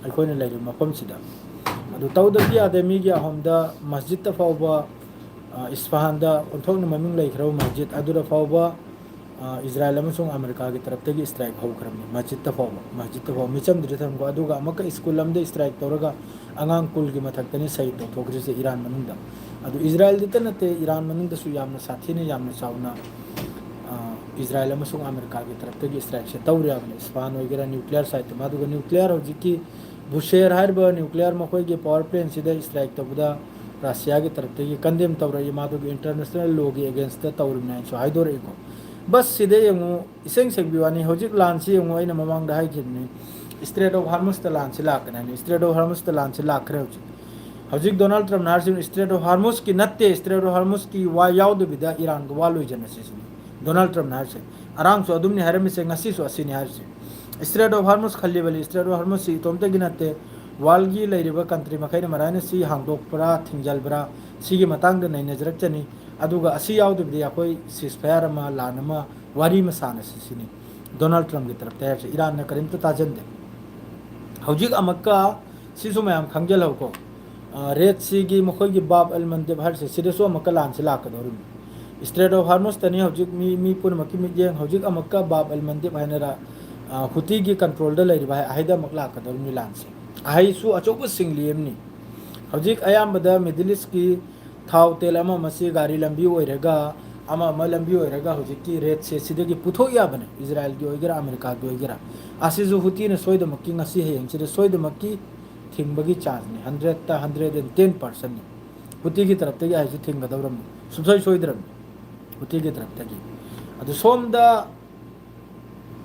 ꯑꯩꯈꯣꯏꯅ ꯂꯩꯔꯤꯕ ꯃꯐꯝꯁꯤꯗ꯫ ꯑꯗꯨ ꯇꯧꯗꯕꯗꯤ ꯌꯥꯗꯦ꯫ ꯃꯤꯒꯤ ꯑꯍꯣꯝꯗ ꯃꯁꯖꯤꯠꯇ ꯐꯥꯎꯕ, ꯑꯥ, ꯏꯁꯐꯍꯥꯟꯗ ꯑꯣꯟꯊꯣꯛꯅ ꯃꯃꯤꯡ ꯂꯩꯈ꯭ꯔꯕ ꯃꯁꯖꯤꯠ ꯑꯗꯨꯗ ꯐꯥꯎꯕ, ꯑꯥ, ꯏꯖꯔꯥꯌꯦꯜ ꯑꯃꯁꯨꯡ ꯑꯃꯦꯔꯤꯀꯥꯒꯤ ꯇꯔꯞꯇꯒꯤ ꯏꯁꯇ꯭ꯔꯥꯏꯛ ꯍꯧꯈ꯭ꯔꯕꯅꯤ꯫ ꯃꯁꯖꯤꯠꯇ ꯐꯥꯎꯕ, ꯃꯁꯖꯤꯠꯇ ꯐꯥꯎꯕ ꯃꯤꯆꯝꯗꯨꯗ ꯊꯝꯈꯣ꯫ ꯑꯗꯨꯒ ꯑꯃꯨꯛꯀ ꯁ꯭ꯀꯨꯜ ꯑꯃꯗ ꯏꯁꯇ꯭ꯔꯥꯏꯛ ꯇꯧꯔꯒ ꯑꯉꯥꯡ ꯀꯨꯜꯒꯤ ꯃꯊꯛꯇꯅꯤ ꯁꯍꯤꯗ ꯇꯧꯊꯣꯛꯈ꯭ꯔꯤꯁꯦ ꯏꯔꯥꯟ ꯃꯅꯨꯡꯗ꯫ ꯑꯗꯨ ꯏꯖꯔꯥꯌꯦꯜꯗꯇ ꯅꯠꯇꯦ, ꯏꯔꯥꯟ ꯃꯅꯨꯡꯗꯁꯨ ꯌꯥꯝꯅ ꯁꯥꯊꯤꯅ, ꯌꯥꯝꯅ ꯆꯥꯎꯅ, ꯑꯥ, ꯏꯖꯔꯥꯌꯦꯜ ꯑꯃꯁꯨꯡ ꯑꯃꯦꯔꯤꯀꯥꯒꯤ ꯇꯔꯞꯇꯒꯤ ꯏꯁꯇ꯭ꯔꯥꯏꯛꯁꯦ ꯇꯧꯔꯤꯕꯅꯤ, ꯏꯁꯐꯍꯥꯟ ꯑꯣꯏꯒꯦꯔꯥ, ꯅ꯭ꯌꯨꯀ꯭ꯂꯤꯌꯔ ꯁꯥꯏꯠꯇ꯫ ꯃꯗꯨꯒ ꯅ꯭ꯌꯨꯀ꯭ꯂꯤꯌꯔ ꯍꯧꯖꯤꯛꯀꯤ ꯕꯨꯁꯦꯔ ꯍꯥꯏꯔꯤꯕ ꯅ꯭ꯌꯨꯀ꯭ꯂꯤꯌꯔ ꯃꯈꯣꯏꯒꯤ ꯄꯋꯥꯔ ꯄ꯭ꯂꯦꯟꯁꯤꯗ ꯏꯁꯇ꯭ꯔꯥꯏꯛ ꯇꯧꯕꯗ ꯔꯁꯤꯌꯥꯒꯤ ꯇꯔꯞꯇꯒꯤ ꯀꯟꯗꯦꯝ ꯇꯧꯔꯛꯏ, ꯃꯗꯨꯒꯤ ꯏꯟꯇꯔꯅꯦꯁꯅꯦꯜ ꯂꯣꯒꯤ ꯑꯦꯒꯦꯟꯁꯇ ꯇꯧꯔꯤꯕꯅꯤ ꯍꯥꯏꯅꯁꯨ ꯍꯥꯏꯗꯣꯔꯛꯏꯀꯣ꯫ ꯕꯁ ꯁꯤꯗ ꯌꯦꯡꯉꯨ, ꯏꯁꯦꯡ ꯁꯦꯡꯕꯤ ꯋꯥꯅꯤ, ꯍꯧꯖꯤꯛ ꯂꯥꯟꯁꯤ ꯌꯦꯡꯉꯨ, ꯑꯩꯅ ꯃꯃꯥꯡꯗ ꯍꯥꯏꯈꯤꯕꯅꯤ, ꯏꯁꯇ꯭ꯔꯦꯠ ꯑꯣꯐ ꯍꯥꯔꯃꯨꯁꯇ ꯂꯥꯟꯁꯤ ꯂꯥꯛꯀꯅꯤ ꯍꯥꯏꯅ꯫ ꯏꯁꯇ꯭ꯔꯦꯠ ꯑꯣꯐ ꯍꯥꯔꯃꯨꯁꯇ ꯂꯥꯟꯁꯤ ꯂꯥꯛꯈ꯭ꯔꯦ ꯍꯧꯖꯤꯛ꯫ ꯍꯧꯖꯤꯛ ꯗꯣꯅꯥꯜꯗ ꯇ꯭ꯔꯝꯞꯅ ꯍꯥꯏꯔꯤꯁꯤ ꯏꯁꯇ꯭ꯔꯦꯠ ꯑꯣꯐ ꯍꯥꯔꯃꯨꯁꯀꯤ ꯅꯠꯇꯦ, ꯏꯁꯇ꯭ꯔꯦꯠ ꯑꯣꯐ ꯍꯥꯔꯃꯨꯁꯀꯤ ꯋꯥ ꯌꯥꯎꯗꯕꯤꯗ ꯏꯔꯥꯟꯒ ꯋꯥ ꯂꯣꯏꯁꯤꯟꯅꯁꯤ ꯁꯤꯅꯤ ꯗꯣꯅꯥꯜꯗ ꯇ꯭ꯔꯝꯞꯅ ꯍꯥꯏꯔꯤꯁꯦ꯫ ꯑꯔꯥꯡꯁꯨ ꯑꯗꯨꯝꯅꯤ ꯍꯥꯏꯔꯝꯃꯤꯁꯦ, ꯉꯁꯤꯁꯨ ꯑꯁꯤꯅꯤ ꯍꯥꯏꯔꯤꯁꯦ꯫ ꯏꯁꯇ꯭ꯔꯦꯠ ꯑꯣꯐ ꯍꯥꯔꯃꯨꯁ ꯈꯜꯂꯤꯕꯅꯤ, ꯏꯁꯇ꯭ꯔꯦꯠ ꯑꯣꯐ ꯍꯥꯔꯃꯨꯁꯁꯤ ꯏꯇꯣꯝꯇꯒꯤ ꯅꯠꯇꯦ, ꯋꯥꯔꯜꯒꯤ ꯂꯩꯔꯤꯕ ꯀꯟꯇ꯭ꯔꯤ ꯃꯈꯩꯅ ꯃꯔꯥꯏꯅ ꯁꯤ ꯍꯥꯡꯗꯣꯛꯄ꯭ꯔꯥ, ꯊꯤꯡꯖꯤꯜꯕ꯭ꯔꯥ, ꯁꯤꯒꯤ ꯃꯇꯥꯡꯗ ꯅꯩꯅꯖꯔꯛꯆꯅꯤ꯫ ꯑꯗꯨꯒ ꯑꯁꯤ ꯌꯥꯎꯗꯕꯗꯤ ꯑꯩꯈꯣꯏ ꯁꯤꯁꯐꯥꯌꯔ ꯑꯃ, ꯂꯥꯟ ꯑꯃ, ꯋꯥꯔꯤ ꯑꯃ ꯁꯥꯟꯅꯁꯤ ꯁꯤꯅꯤ ꯗꯣꯅꯥꯜꯗ ꯇ꯭ꯔꯝꯞꯀꯤ ꯇꯔꯞꯇ ꯍꯥꯏꯔꯤꯁꯦ꯫ ꯏꯔꯥꯟꯅ ꯀꯔꯤꯝꯇ ꯇꯥꯖꯟꯗꯦ꯫ ꯍꯧꯖꯤꯛ ꯑꯃꯨꯛꯀ ꯁꯤꯁꯨ ꯃꯌꯥꯝ ꯈꯪꯖꯤꯜꯍꯧꯀꯣ꯫ ꯑ, ꯔꯦꯗ ꯁꯤꯒꯤ ꯃꯈꯣꯏꯒꯤ ꯕꯥꯕ ꯑꯜ ꯃꯟꯗꯦꯕ ꯍꯥꯏꯔꯤꯁꯦ, ꯁꯤꯗꯁꯨ ꯑꯃꯨꯛꯀ ꯂꯥꯟꯁꯤ ꯂꯥꯛꯀꯗꯧꯔꯤꯕꯅꯤ꯫ ꯏꯁꯇ꯭ꯔꯦꯠ ꯑꯣꯐ ꯍꯥꯔꯃꯨꯁꯇꯅꯤ ꯍꯧꯖꯤꯛ ꯃꯤ, ꯃꯤ ꯄꯨꯝꯅꯃꯛꯀꯤ ꯃꯤꯠꯌꯦꯡ꯫ ꯍꯧꯖꯤꯛ ꯑꯃꯨꯛꯀ ꯕꯥꯕ ꯑꯜ ꯃꯟꯗꯦꯕ ꯍꯥꯏꯅꯔ, ꯑ, ꯍꯨꯇꯤꯒꯤ ꯀꯟꯇ꯭ꯔꯣꯜꯗ ꯂꯩꯔꯤꯕ ꯍꯥꯏ-, ꯍꯥꯏꯗ ꯑꯃꯨꯛ ꯂꯥꯛꯀꯗꯧꯔꯤꯕꯅꯤ ꯂꯥꯟꯁꯦ꯫ ꯑꯍꯩꯁꯨ ꯑꯆꯧꯕ ꯁꯤꯡꯂꯤ ꯑꯃꯅꯤ꯫ ꯍꯧꯖꯤꯛ ꯑꯌꯥꯝꯕꯗ ꯃꯤꯗꯜ ꯏꯁꯀꯤ ꯊꯥꯎ ꯇꯦꯜ ꯑꯃ ꯑꯃꯁꯤ ꯒꯥꯔꯤ ꯂꯝꯕꯤ ꯑꯣꯏꯔꯒ ꯑꯃ ꯑꯃ ꯂꯝꯕꯤ ꯑꯣꯏꯔꯒ ꯍꯧꯖꯤꯛꯀꯤ ꯔꯦꯠꯁꯦ ꯁꯤꯗꯒꯤ ꯄꯨꯊꯣꯛ ꯌꯥꯕꯅꯦ, ꯏꯖꯔꯥꯏꯜꯒꯤ ꯑꯣꯏꯒꯦꯔꯥ ꯑꯃꯦꯔꯤꯀꯥꯒꯤ ꯑꯣꯏꯒꯦꯔꯥ꯫ ꯑꯁꯤꯁꯨ ꯍꯨꯇꯤꯅ ꯁꯣꯏꯗꯃꯛꯀꯤ ꯉꯁꯤ ꯍꯌꯦꯡꯁꯤꯗ ꯁꯣꯏꯗꯃꯛꯀꯤ ꯊꯤꯡꯕꯒꯤ ꯆꯥꯟꯁꯅꯤ, ꯍꯟꯗ꯭ꯔꯦꯠꯇ ꯍꯟꯗ꯭ꯔꯦꯠ ꯑꯦꯟ ꯇꯦꯟ ꯄꯥꯔꯁꯦꯟꯅꯤ꯫ ꯍꯨꯇꯤꯒꯤ ꯇꯔꯞꯇꯒꯤ ꯍꯥꯏꯁꯨ ꯊꯤꯡꯒꯗꯧꯔꯝꯅꯤ, ꯁꯨꯡꯁꯣꯏ ꯁꯣꯏꯗ꯭ꯔꯕꯅꯤ ꯍꯨꯇꯤꯒꯤ ꯇꯔꯞꯇꯒꯤ꯫ ꯑꯗꯨ ꯁꯣꯝꯗ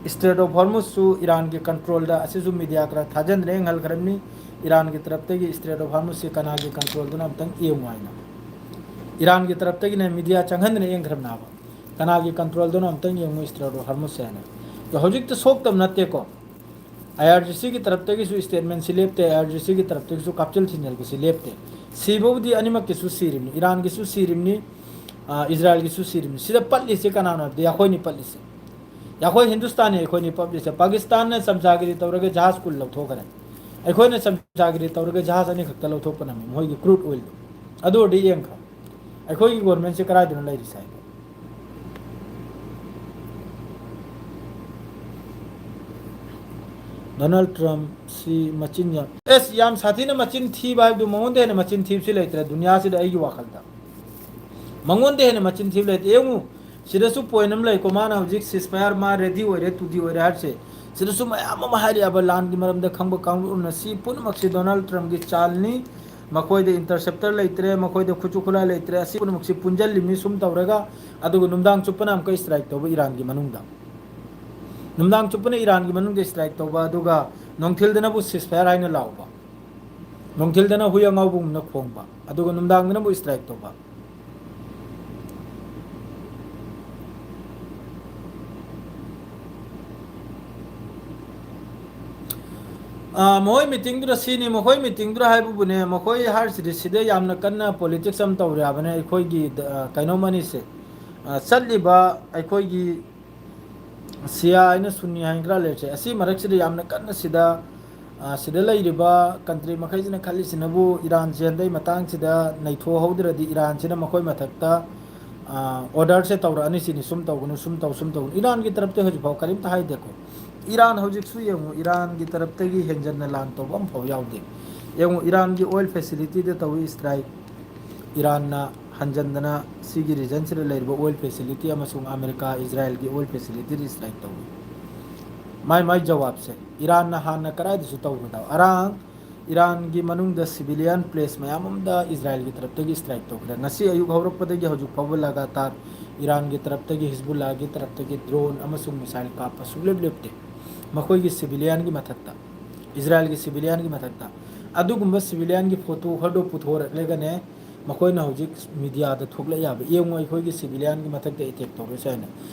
ꯏꯁꯇ꯭ꯔꯦꯠ ꯑꯣꯐ ꯍꯣꯔꯃꯨꯁꯁꯨ ꯏꯔꯥꯟꯒꯤ ꯀꯟꯇ꯭ꯔꯣꯜꯗ, ꯑꯁꯤꯁꯨ ꯃꯤꯗꯤꯌꯥ ꯈꯔ ꯊꯥꯖꯟꯗꯅ ꯌꯦꯡꯍꯟꯈ꯭ꯔꯕꯅꯤ꯫ ꯏꯔꯥꯟꯒꯤ ꯇꯔꯞꯇꯒꯤ ꯏꯁꯇ꯭ꯔꯦꯠ ꯑꯣꯐ ꯍꯣꯔꯃꯨꯁꯁꯤ ꯀꯅꯥꯒꯤ ꯀꯟꯇ꯭ꯔꯣꯜꯗꯅꯣ ꯑꯝꯇꯪ ꯌꯦꯡꯉꯨ ꯍꯥꯏꯅ꯫ ꯏꯔꯥꯟꯒꯤ ꯇꯔꯞꯇꯒꯤꯅ ꯃꯤꯗꯤꯌꯥ ꯆꯪꯍꯟꯗꯅ ꯌꯦꯡꯈ꯭ꯔꯕꯅꯦꯕ꯫ ꯀꯅꯥꯒꯤ ꯀꯟꯇ꯭ꯔꯣꯜꯗꯅꯣ ꯑꯝꯇꯪ ꯌꯦꯡꯉꯨ ꯏꯁꯇ꯭ꯔꯦꯠ ꯑꯣꯐ ꯍꯣꯔꯃꯨꯁꯁꯦ ꯍꯥꯏꯅ꯫ ꯑꯗꯣ ꯍꯧꯖꯤꯛꯇ ꯁꯣꯛꯇꯕ ꯅꯠꯇꯦꯀꯣ, ꯑꯥꯏ ꯑꯥꯔ ꯖꯤ ꯁꯤꯒꯤ ꯇꯔꯞꯇꯒꯤꯁꯨ ꯏꯁꯇꯦꯠꯃꯦꯟꯁꯤ ꯂꯦꯞꯇꯦ, ꯑꯥꯏ ꯑꯥꯔ ꯖꯤ ꯁꯤꯒꯤ ꯇꯔꯞꯇꯒꯤꯁꯨ ꯀꯥꯞꯆꯤꯜ ꯊꯤꯟꯖꯤꯜꯕꯁꯤ ꯂꯦꯞꯇꯦ꯫ ꯁꯤꯕꯕꯨꯗꯤ ꯑꯅꯤꯃꯛꯀꯤꯁꯨ ꯁꯤꯔꯤꯕꯅꯤ, ꯏꯔꯥꯟꯒꯤꯁꯨ ꯁꯤꯔꯤꯕꯅꯤ, ꯑ, ꯏꯖꯔꯥꯏꯜꯒꯤꯁꯨ ꯁꯤꯔꯤꯕꯅꯤ꯫ ꯁꯤꯗ ꯄꯠꯂꯤꯁꯦ ꯀꯅꯥꯅꯣ ꯍꯥꯏꯕꯗꯤ ꯑꯩꯈꯣꯏꯅꯤ ꯄꯠꯂꯤꯁꯦ꯫ ꯑꯩꯈꯣꯏ ꯍꯤꯟꯗꯨꯁꯇꯥꯟꯅꯤ, ꯑꯩꯈꯣꯏꯅꯤ ꯄꯠꯂꯤꯁꯦ꯫ ꯄꯥꯀꯤꯁꯇꯥꯟꯅ ꯆꯝꯆꯥꯒꯤꯔꯤ ꯇꯧꯔꯒ ꯖꯍꯥꯖ ꯀꯨꯟ ꯂꯧꯊꯣꯛꯈ꯭ꯔꯦ꯫ ꯑꯩꯈꯣꯏꯅ ꯆꯝꯆꯥꯒꯤꯔꯤ ꯇꯧꯔꯒ ꯖꯍꯥꯖ ꯑꯅꯤꯈꯛꯇ ꯂꯧꯊꯣꯛꯄ ꯅꯝꯃꯤ, ꯃꯣꯏꯒꯤ ꯀ꯭ꯔꯨꯗ ꯑꯣꯏꯜꯗꯣ꯫ ꯑꯗꯨ ꯑꯣꯏꯔꯗꯤ ꯌꯦꯡꯈ꯭ꯔꯣ, ꯑꯩꯈꯣꯏꯒꯤ ꯒꯣꯔꯃꯦꯟꯁꯦ ꯀꯗꯥꯏꯗꯅꯣ ꯂꯩꯔꯤꯁꯦ ꯍꯥꯏꯗꯣ꯫ ꯗꯣꯅꯥꯜꯗ ꯇ꯭ꯔꯝꯞ ꯁꯤ ꯃꯆꯤꯟ ꯌꯥꯝ, ꯑꯦꯁ, ꯌꯥꯝ ꯁꯥꯊꯤꯅ ꯃꯆꯤꯟ ꯊꯤꯕ ꯍꯥꯏꯕꯗꯨ, ꯃꯉꯣꯟꯗ ꯍꯦꯟꯅ ꯃꯆꯤꯟ ꯊꯤꯕꯁꯤ ꯂꯩꯇ꯭ꯔꯦ ꯗꯨꯅꯤꯌꯥꯁꯤꯗ, ꯑꯩꯒꯤ ꯋꯥꯈꯜꯗ꯫ ꯃꯉꯣꯟꯗ ꯍꯦꯟꯅ ꯃꯆꯤꯟ ꯊꯤꯕ ꯂꯩꯇꯦ꯫ ꯌꯦꯡꯉꯨ, ꯁꯤꯗꯁꯨ ꯄꯣꯏꯟ ꯑꯃ ꯂꯩꯀꯣ, ꯃꯥꯅ ꯍꯧꯖꯤꯛ ꯁꯤꯁ ꯐꯥꯌꯔ ꯃꯥ ꯔꯦꯗꯤ ꯑꯣꯏꯔꯦ, ꯇꯨꯗꯤ ꯑꯣꯏꯔꯦ ꯍꯥꯏꯕꯁꯦ꯫ ꯁꯤꯗꯁꯨ ꯃꯌꯥꯝ ꯑꯃ ꯍꯥꯏꯔꯛꯑꯦꯕ, ꯂꯥꯟꯒꯤ ꯃꯔꯝꯗ ꯈꯪꯕ ꯀꯥꯡꯂꯨꯞꯅ꯫ ꯁꯤ ꯄꯨꯝꯅꯃꯛꯁꯤ ꯗꯣꯅꯥꯜꯗ ꯇ꯭ꯔꯝꯞꯀꯤ ꯆꯥꯜꯅꯤ, ꯃꯈꯣꯏꯗ ꯏꯟꯇꯔꯁꯦꯞꯇꯔ ꯂꯩꯇ꯭ꯔꯦ, ꯃꯈꯣꯏꯗ ꯈꯨꯠꯁꯨ ꯈꯨꯠꯂꯥꯏ ꯂꯩꯇ꯭ꯔꯦ, ꯑꯁꯤ ꯄꯨꯝꯅꯃꯛꯁꯤ ꯄꯨꯟꯁꯤꯜꯂꯤꯃꯤ ꯁꯨꯝ ꯇꯧꯔꯒ, ꯑꯗꯨꯒ ꯅꯨꯡꯗꯥꯡ ꯆꯨꯞꯄꯅ ꯑꯃꯨꯛꯀ ꯏꯁꯇ꯭ꯔꯥꯏꯛ ꯇꯧꯕ ꯏꯔꯥꯟꯒꯤ ꯃꯅꯨꯡꯗ꯫ ꯅꯨꯡꯗꯥꯡ ꯆꯨꯞꯄꯅ ꯏꯔꯥꯟꯒꯤ ꯃꯅꯨꯡꯗ ꯏꯁꯇ꯭ꯔꯥꯏꯛ ꯇꯧꯕ, ꯑꯗꯨꯒ ꯅꯨꯡꯊꯤꯜꯗꯅꯕꯨ ꯁꯤꯁ ꯐꯥꯌꯔ ꯍꯥꯏꯅ ꯂꯥꯎꯕ, ꯅꯨꯡꯊꯤꯜꯗꯅ ꯍꯨꯏ ꯑꯉꯥꯎꯕꯒꯨꯝꯅ ꯈꯣꯡꯕ, ꯑꯗꯨꯒ ꯅꯨꯡꯗꯥꯡꯗꯅꯕꯨ ꯏꯁꯇ꯭ꯔꯥꯏꯛ ꯇꯧꯕ꯫ ꯑꯥ, ꯃꯈꯣꯏ ꯃꯤꯇꯤꯡꯗꯨꯗ ꯁꯤꯅꯤ, ꯃꯈꯣꯏ ꯃꯤꯇꯤꯡꯗꯨꯗ ꯍꯥꯏꯕꯕꯨꯅꯦ, ꯃꯈꯣꯏ ꯍꯥꯏꯔꯤꯁꯤꯗꯤ ꯁꯤꯗ ꯌꯥꯝꯅ ꯀꯟꯅ ꯄꯣꯂꯤꯇꯤꯛꯁ ꯑꯃ ꯇꯧꯔꯦ ꯍꯥꯏꯕꯅꯦ ꯑꯩꯈꯣꯏꯒꯤ, ꯑ, ꯀꯩꯅꯣꯝ ꯑꯅꯤꯁꯦ꯫ ꯑ, ꯆꯠꯂꯤꯕ ꯑꯩꯈꯣꯏꯒꯤ ꯁꯤꯌꯥ ꯍꯥꯏꯅ ꯁꯨꯟꯅꯤ ꯍꯥꯏꯅ ꯈꯔ ꯂꯩꯔꯤꯁꯦ, ꯑꯁꯤ ꯃꯔꯛꯁꯤꯗ ꯌꯥꯝꯅ ꯀꯟꯅ ꯁꯤꯗ, ꯑ, ꯁꯤꯗ ꯂꯩꯔꯤꯕ ꯀꯟꯇ꯭ꯔꯤ ꯃꯈꯩꯁꯤꯅ ꯈꯜꯂꯤꯁꯤꯅꯕꯨ ꯏꯔꯥꯟꯁꯦ ꯍꯟꯗꯛ ꯃꯇꯥꯡꯁꯤꯗ ꯅꯩꯊꯣꯛꯍꯧꯗ꯭ꯔꯗꯤ ꯏꯔꯥꯟꯁꯤꯅ ꯃꯈꯣꯏ ꯃꯊꯛꯇ, ꯑ, ꯑꯣꯔꯗꯔꯁꯦ ꯇꯧꯔꯛꯑꯅꯤ ꯁꯤꯅꯤ, ꯁꯨꯝ ꯇꯧꯒꯅꯨ, ꯁꯨꯝ ꯇꯧ, ꯁꯨꯝ ꯇꯧꯒꯅꯨ꯫ ꯏꯔꯥꯟꯒꯤ ꯇꯔꯞꯇ ꯍꯧꯖꯤꯛꯐꯥꯎ ꯀꯔꯤꯝꯇ ꯍꯥꯏꯗꯦꯀꯣ꯫ ꯏꯔꯥꯟ ꯍꯧꯖꯤꯛꯁꯨ ꯌꯦꯡꯉꯨ, ꯏꯔꯥꯟꯒꯤ ꯇꯔꯞꯇꯒꯤ ꯍꯦꯟꯖꯟꯅ ꯂꯥꯟ ꯇꯧꯕ ꯑꯃꯐꯥꯎ ꯌꯥꯎꯗꯦ꯫ ꯌꯦꯡꯉꯨ, ꯏꯔꯥꯟꯒꯤ ꯑꯣꯏꯜ ꯐꯦꯁꯤꯂꯤꯇꯤꯗ ꯇꯧꯏ ꯏꯁꯇ꯭ꯔꯥꯏꯛ, ꯏꯔꯥꯟꯅ ꯍꯟꯖꯟꯗꯅ ꯁꯤꯒꯤ ꯔꯤꯖꯟꯁꯤꯗ ꯂꯩꯔꯤꯕ ꯑꯣꯏꯜ ꯐꯦꯁꯤꯂꯤꯇꯤ ꯑꯃꯁꯨꯡ ꯑꯃꯦꯔꯤꯀꯥ, ꯏꯖꯔꯥꯏꯜꯒꯤ ꯑꯣꯏꯜ ꯐꯦꯁꯤꯂꯤꯇꯤꯗ ꯏꯁꯇ꯭ꯔꯥꯏꯛ ꯇꯧꯏ꯫ ꯃꯥꯏ ꯃꯥꯏ ꯖꯋꯥꯕꯁꯦ ꯏꯔꯥꯟꯅ ꯍꯥꯟꯅ ꯀꯗꯥꯏꯗꯁꯨ ꯇꯧꯔꯨꯗꯕ, ꯑꯔꯥꯡ ꯏꯔꯥꯟꯒꯤ ꯃꯅꯨꯡꯗ ꯁꯤꯚꯤꯂꯤꯌꯟ ꯄ꯭ꯂꯦꯁ ꯃꯌꯥꯝ ꯑꯃꯗ ꯏꯖꯔꯥꯏꯜꯒꯤ ꯇꯔꯞꯇꯒꯤ ꯏꯁꯇ꯭ꯔꯥꯏꯛ ꯇꯧꯈ꯭ꯔꯦ꯫ ꯉꯁꯤ ꯑꯌꯨꯛ ꯍꯧꯔꯛꯄꯗꯒꯤ ꯍꯧꯖꯤꯛ ꯐꯥꯎꯕ ꯂꯒꯥꯇꯥꯔ ꯏꯔꯥꯟꯒꯤ ꯇꯔꯞꯇꯒꯤ, ꯍꯤꯖꯕꯨꯜꯂꯥꯒꯤ ꯇꯔꯞꯇꯒꯤ ꯗ꯭ꯔꯣꯟ ꯑꯃꯁꯨꯡ ꯃꯤꯁꯥꯏꯜ ꯀꯥꯞꯄ ꯁꯨꯡꯂꯦꯞ ꯂꯦꯞꯇꯦ꯫ ꯃꯈꯣꯏꯒꯤ ꯁꯤꯚꯤꯂꯤꯌꯟꯒꯤ ꯃꯊꯛꯇ, ꯏꯖꯔꯥꯏꯜꯒꯤ ꯁꯤꯚꯤꯂꯤꯌꯟꯒꯤ ꯃꯊꯛꯇ꯫ ꯑꯗꯨꯒꯨꯝꯕ ꯁꯤꯚꯤꯂꯤꯌꯟꯒꯤ ꯐꯣꯇꯣ ꯈꯔꯗꯣ ꯄꯨꯊꯣꯔꯛꯂꯒꯅꯦ, ꯃꯈꯣꯏꯅ ꯍꯧꯖꯤꯛ ꯃꯤꯗꯤꯌꯥꯗ ꯊꯣꯛꯂꯛ ꯌꯥꯕ, "ꯌꯦꯡꯉꯨ, ꯑꯩꯈꯣꯏꯒꯤ ꯁꯤꯚꯤꯂꯤꯌꯟꯒꯤ ꯃꯊꯛꯇ ꯑꯦꯇꯦꯛ ꯇꯧꯔꯤꯁꯦ" ꯍꯥꯏꯅ꯫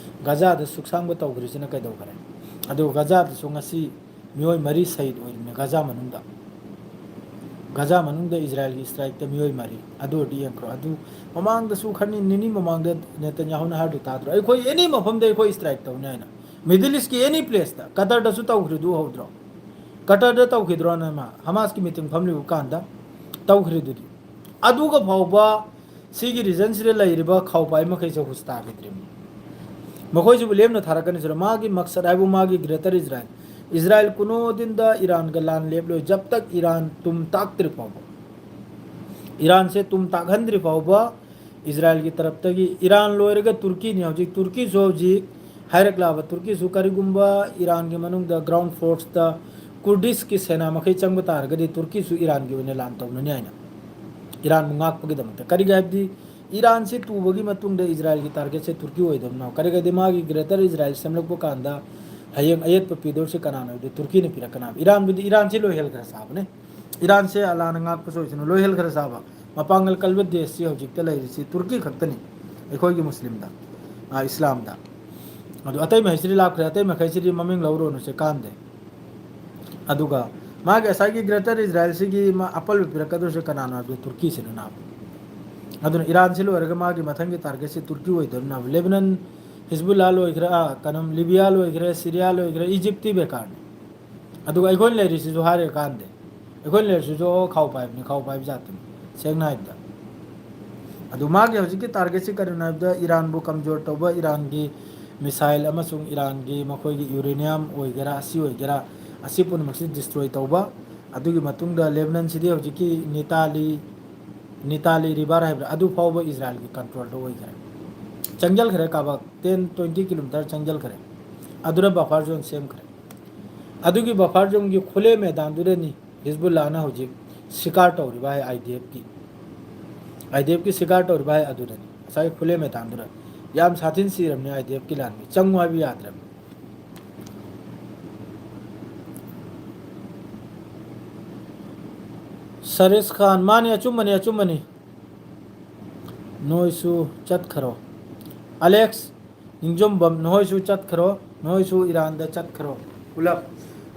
ꯒꯥꯖꯥꯗ ꯁꯨꯛꯁꯥꯡꯕ ꯇꯧꯈ꯭ꯔꯤꯁꯤꯅ ꯀꯩꯗꯧꯈꯔꯦ? ꯑꯗꯨꯒ ꯒꯥꯖꯥꯗꯁꯨ ꯉꯁꯤ ꯃꯤꯑꯣꯏ ꯃꯔꯤ ꯁꯍꯤꯗ ꯑꯣꯏꯔꯤꯕꯅꯦ ꯒꯥꯖꯥ ꯃꯅꯨꯡꯗ꯫ ꯒꯥꯖꯥ ꯃꯅꯨꯡꯗ ꯏꯖꯔꯥꯏꯜꯒꯤ ꯏꯁꯇ꯭ꯔꯥꯏꯛꯇ ꯃꯤꯑꯣꯏ ꯃꯔꯤ꯫ ꯑꯗꯨ ꯑꯣꯏꯔꯗꯤ ꯌꯦꯡꯈ꯭ꯔꯣ꯫ ꯑꯗꯨ ꯃꯃꯥꯡꯗꯁꯨ ꯈꯔ ꯅꯤ-, ꯅꯤꯅꯤ ꯃꯃꯥꯡꯗ ꯅꯦꯇꯟꯌꯥꯍꯨꯅ ꯍꯥꯏꯔꯗꯨ ꯇꯥꯗ꯭ꯔꯣ? "ꯑꯩꯈꯣꯏ ꯑꯦꯅꯤ ꯃꯐꯝꯗ ꯑꯩꯈꯣꯏ ꯏꯁꯇ꯭ꯔꯥꯏꯛ ꯇꯧꯅꯤ" ꯍꯥꯏꯅ꯫ ꯃꯤꯗꯜ ꯏꯁꯀꯤ ꯑꯦꯅꯤ ꯄ꯭ꯂꯦꯁꯇ, ꯀꯇꯔꯗꯁꯨ ꯇꯧꯈ꯭ꯔꯤꯗꯨ ꯎꯍꯧꯗ꯭ꯔꯣ? ꯀꯇꯔꯗ ꯇꯧꯈꯤꯗ꯭ꯔꯣ ꯅꯃ? ꯍꯃꯥꯁꯀꯤ ꯃꯤꯇꯤꯡ ꯐꯝꯂꯤꯕ ꯀꯥꯟꯗ ꯇꯧꯈ꯭ꯔꯤꯗꯨꯗꯤ꯫ ꯑꯗꯨꯒ ꯐꯥꯎꯕ ꯁꯤꯒꯤ ꯔꯤꯖꯟꯁꯤꯗ ꯂꯩꯔꯤꯕ ꯈꯥꯎꯄꯥꯏ ꯃꯈꯩꯁꯦ ꯍꯨꯁ ꯇꯥꯈꯤꯗ꯭ꯔꯤꯕꯅꯤ꯫ ꯃꯈꯣꯏꯁꯤꯕꯨ ꯂꯦꯝꯅ ꯊꯥꯔꯛꯀꯅꯤ ꯁꯤꯔꯣ? ꯃꯥꯒꯤ ꯃꯛꯁꯠ ꯍꯥꯏꯕꯨ ꯃꯥꯒꯤ ꯒ꯭ꯔꯦꯇꯔ ꯏꯖꯔꯥꯏꯜ꯫ ꯏꯖꯔꯥꯏꯜ ꯀꯨꯅꯣꯗꯤꯟꯗ ꯏꯔꯥꯟꯒ ꯂꯥꯟ ꯂꯦꯞꯂꯣꯏ, ꯖꯕ ꯇꯛ ꯏꯔꯥꯟ ꯇꯨꯝ ꯇꯥꯛꯇ꯭ꯔꯤ ꯐꯥꯎꯕ, ꯏꯔꯥꯟꯁꯦ ꯇꯨꯝ ꯇꯥꯛꯍꯟꯗ꯭ꯔꯤ ꯐꯥꯎꯕ ꯏꯖꯔꯥꯏꯜꯒꯤ ꯇꯔꯞꯇꯒꯤ꯫ ꯏꯔꯥꯟ ꯂꯣꯏꯔꯒ ꯇꯨꯔꯀꯤꯅꯤ꯫ ꯍꯧꯖꯤꯛ ꯇꯨꯔꯀꯤꯁꯨ ꯍꯧꯖꯤꯛ ꯍꯥꯏꯔꯛꯂꯕ, ꯇꯨꯔꯀꯤꯁꯨ ꯀꯔꯤꯒꯨꯝꯕ ꯏꯔꯥꯟꯒꯤ ꯃꯅꯨꯡꯗ ꯒ꯭ꯔꯥꯎꯟ ꯐꯣꯔꯁꯇ ꯀꯨꯔꯗꯤꯁꯀꯤ ꯁꯦꯅꯥ ꯃꯈꯩ ꯆꯪꯕ ꯇꯥꯔꯒꯗꯤ ꯇꯨꯔꯀꯤꯁꯨ ꯏꯔꯥꯟꯒꯤ ꯑꯣꯏꯅ ꯂꯥꯟ ꯇꯧꯅꯅꯤ ꯍꯥꯏꯅ, ꯏꯔꯥꯟꯕꯨ ꯉꯥꯛꯄꯒꯤꯗꯃꯛꯇ꯫ ꯀꯔꯤꯒꯤ ꯍꯥꯏꯕꯗꯤ ꯏꯔꯥꯟꯁꯤ ꯇꯨꯕꯒꯤ ꯃꯇꯨꯡꯗ ꯏꯖꯔꯥꯏꯜꯒꯤ ꯇꯥꯔꯒꯦꯠꯁꯦ ꯇꯨꯔꯀꯤ ꯑꯣꯏꯗꯕꯅ꯫ ꯀꯔꯤꯒꯤꯗꯤ ꯃꯥꯒꯤ ꯒ꯭ꯔꯦꯇꯔ ꯏꯖꯔꯥꯏꯜ ꯁꯦꯝꯂꯛꯄ ꯀꯥꯟꯗ ꯍꯌꯦꯡ ꯑꯌꯦꯠꯄ ꯄꯤꯗꯧꯔꯤꯁꯦ ꯀꯅꯥꯅꯣ ꯍꯥꯏꯕꯗꯤ ꯇꯨꯔꯀꯤꯅ ꯄꯤꯔꯛꯀꯅꯕ꯫ ꯏꯔꯥꯟꯕꯨꯗꯤ ꯏꯔꯥꯟꯁꯤ ꯂꯣꯏꯍꯟꯈ꯭ꯔ ꯁꯥꯕꯅꯦ꯫ ꯏꯔꯥꯟꯁꯦ ꯑꯜꯂꯥꯅ ꯉꯥꯛꯄꯁꯨ ꯑꯣꯏꯁꯅꯨ, ꯂꯣꯏꯍꯟꯈ꯭ꯔ ꯁꯥꯕ꯫ ꯃꯄꯥꯡꯒꯜ ꯀꯜꯕ ꯗꯦꯁꯁꯤ ꯍꯧꯖꯤꯛꯇ ꯂꯩꯔꯤꯁꯤ ꯇꯨꯔꯀꯤ ꯈꯛꯇꯅꯤ, ꯑꯩꯈꯣꯏꯒꯤ ꯃꯨꯁꯂꯤꯝꯗ, ꯑꯥ, ꯏꯁꯂꯥꯝꯗ꯫ ꯑꯗꯨ ꯑꯇꯩ ꯃꯈꯩꯁꯤꯗꯤ ꯂꯥꯞꯈ꯭ꯔꯦ, ꯑꯇꯩ ꯃꯈꯩꯁꯤꯗꯤ ꯃꯃꯤꯡ ꯂꯧꯔꯨꯅꯨꯁꯦ, ꯀꯥꯟꯗꯦ꯫ ꯑꯗꯨꯒ ꯃꯥꯒꯤ ꯉꯁꯥꯏꯒꯤ ꯒ꯭ꯔꯦꯇꯔ ꯏꯖꯔꯥꯏꯜꯁꯤꯒꯤ ꯃꯥ ꯑꯄꯜꯕ ꯄꯤꯔꯛꯀꯗꯧꯔꯤꯁꯦ ꯀꯅꯥꯅꯣ ꯍꯥꯏꯕꯗ ꯇꯨꯔꯀꯤꯁꯤꯅ ꯅꯥꯕ꯫ ꯑꯗꯨꯅ ꯏꯔꯥꯟꯁꯤ ꯂꯣꯏꯔꯒ ꯃꯥꯒꯤ ꯃꯊꯪꯒꯤ ꯇꯥꯔꯒꯦꯠꯁꯤ ꯇꯨꯔꯀꯤ ꯑꯣꯏꯗꯧꯔꯤꯅꯕ꯫ ꯂꯦꯕꯅꯟ, ꯍꯤꯖꯕꯨꯜꯂꯥ ꯂꯣꯏꯈ꯭ꯔꯦ, ꯑꯥ, ꯀꯩꯅꯣ, ꯂꯤꯕꯤꯌꯥ ꯂꯣꯏꯈ꯭ꯔꯦ, ꯁꯤꯔꯤꯌꯥ ꯂꯣꯏꯈ꯭ꯔꯦ, ꯏꯖꯤꯞꯇꯤ ꯕꯦꯀꯥꯔꯅꯤ꯫ ꯑꯗꯨꯒ ꯑꯩꯈꯣꯏꯅ ꯂꯩꯔꯤꯁꯤꯁꯨ ꯍꯥꯏꯔꯒ ꯀꯥꯟꯗꯦ꯫ ꯑꯩꯈꯣꯏꯅ ꯂꯩꯔꯤꯁꯤꯁꯨ, ꯑꯣ, ꯈꯥꯎ ꯄꯥꯏꯕꯅꯤ, ꯈꯥꯎ ꯄꯥꯏꯕ ꯖꯥꯠꯇꯨꯅꯤ, ꯁꯦꯡꯅ ꯍꯥꯏꯕꯗ꯫ ꯑꯗꯨ ꯃꯥꯒꯤ ꯍꯧꯖꯤꯛꯀꯤ ꯇꯥꯔꯒꯦꯠꯁꯤ ꯀꯔꯤꯅꯣ ꯍꯥꯏꯕꯗ ꯏꯔꯥꯟꯕꯨ ꯀꯝꯖꯣꯔ ꯇꯧꯕ, ꯏꯔꯥꯟꯒꯤ ꯃꯤꯁꯥꯏꯜ ꯑꯃꯁꯨꯡ ꯏꯔꯥꯟꯒꯤ ꯃꯈꯣꯏꯒꯤ ꯌꯨꯔꯦꯅꯤꯌꯝ ꯑꯣꯏꯒꯦꯔꯥ, ꯑꯁꯤ ꯑꯣꯏꯒꯦꯔꯥ, ꯑꯁꯤ ꯄꯨꯝꯅꯃꯛꯁꯤ ꯗꯤꯁꯇ꯭ꯔꯣꯏ ꯇꯧꯕ꯫ ꯑꯗꯨꯒꯤ ꯃꯇꯨꯡꯗ ꯂꯦꯕꯅꯟꯁꯤꯗꯤ ꯍꯧꯖꯤꯛꯀꯤ ꯅꯤꯇꯥꯂꯤ, ꯅꯤꯇꯥꯂꯤ ꯔꯤꯚꯔ ꯍꯥꯏꯕ꯭ꯔꯥ, ꯑꯗꯨ ꯐꯥꯎꯕ ꯏꯖꯔꯥꯏꯜꯒꯤ ꯀꯟꯇ꯭ꯔꯣꯜꯗ ꯑꯣꯏꯈ꯭ꯔꯦ꯫ ꯆꯪꯁꯤꯜꯈ꯭ꯔꯦ, ꯀꯥꯕꯛ ten twenty kilometre ꯆꯪꯁꯤꯜꯈ꯭ꯔꯦ꯫ ꯑꯗꯨꯅ ꯕꯐꯔ ꯖꯣꯟ ꯁꯦꯝꯈ꯭ꯔꯦ꯫ ꯑꯗꯨꯒꯤ ꯕꯐꯔ ꯖꯣꯟꯒꯤ ꯈꯨꯂꯦ ꯃꯦꯗꯥꯟꯗꯨꯗꯅꯤ ꯍꯤꯖꯕꯨꯜꯂꯥꯅ ꯍꯧꯖꯤꯛ ꯁꯤꯀꯥꯔ ꯇꯧꯔꯤꯕ ꯍꯥꯏ, ꯑꯥꯏ ꯗꯤ ꯑꯦꯐꯀꯤ, ꯑꯥꯏ ꯗꯤ ꯑꯦꯐꯀꯤ ꯁꯤꯀꯥꯔ ꯇꯧꯔꯤꯕ ꯍꯥꯏ ꯑꯗꯨꯗꯅꯤ, ꯉꯁꯥꯏ ꯈꯨꯂꯦ ꯃꯦꯗꯥꯟꯗꯨꯗ꯫ ꯌꯥꯝ ꯁꯥꯊꯤꯅ ꯁꯤꯔꯕꯅꯤ ꯑꯥꯏ ꯗꯤ ꯑꯦꯐꯀꯤ ꯂꯥꯟꯃꯤ, ꯆꯪꯉꯨ ꯍꯥꯏꯕ ꯌꯥꯗ꯭ꯔꯕꯅꯤ꯫ ꯁꯔꯤꯁ ꯈꯥꯟ, ꯃꯥꯅꯤ, ꯑꯆꯨꯝꯕꯅꯤ, ꯑꯆꯨꯝꯕꯅꯤ꯫ ꯅꯣꯏꯁꯨ ꯆꯠꯈ꯭ꯔꯣ꯫ ꯑꯂꯦꯛꯁ ꯅꯤꯡꯖꯣꯝꯕꯝ, ꯅꯈꯣꯏꯁꯨ ꯆꯠꯈ꯭ꯔꯣ, ꯅꯈꯣꯏꯁꯨ ꯏꯔꯥꯟꯗ ꯆꯠꯈ꯭ꯔꯣ ꯄꯨꯂꯞ꯫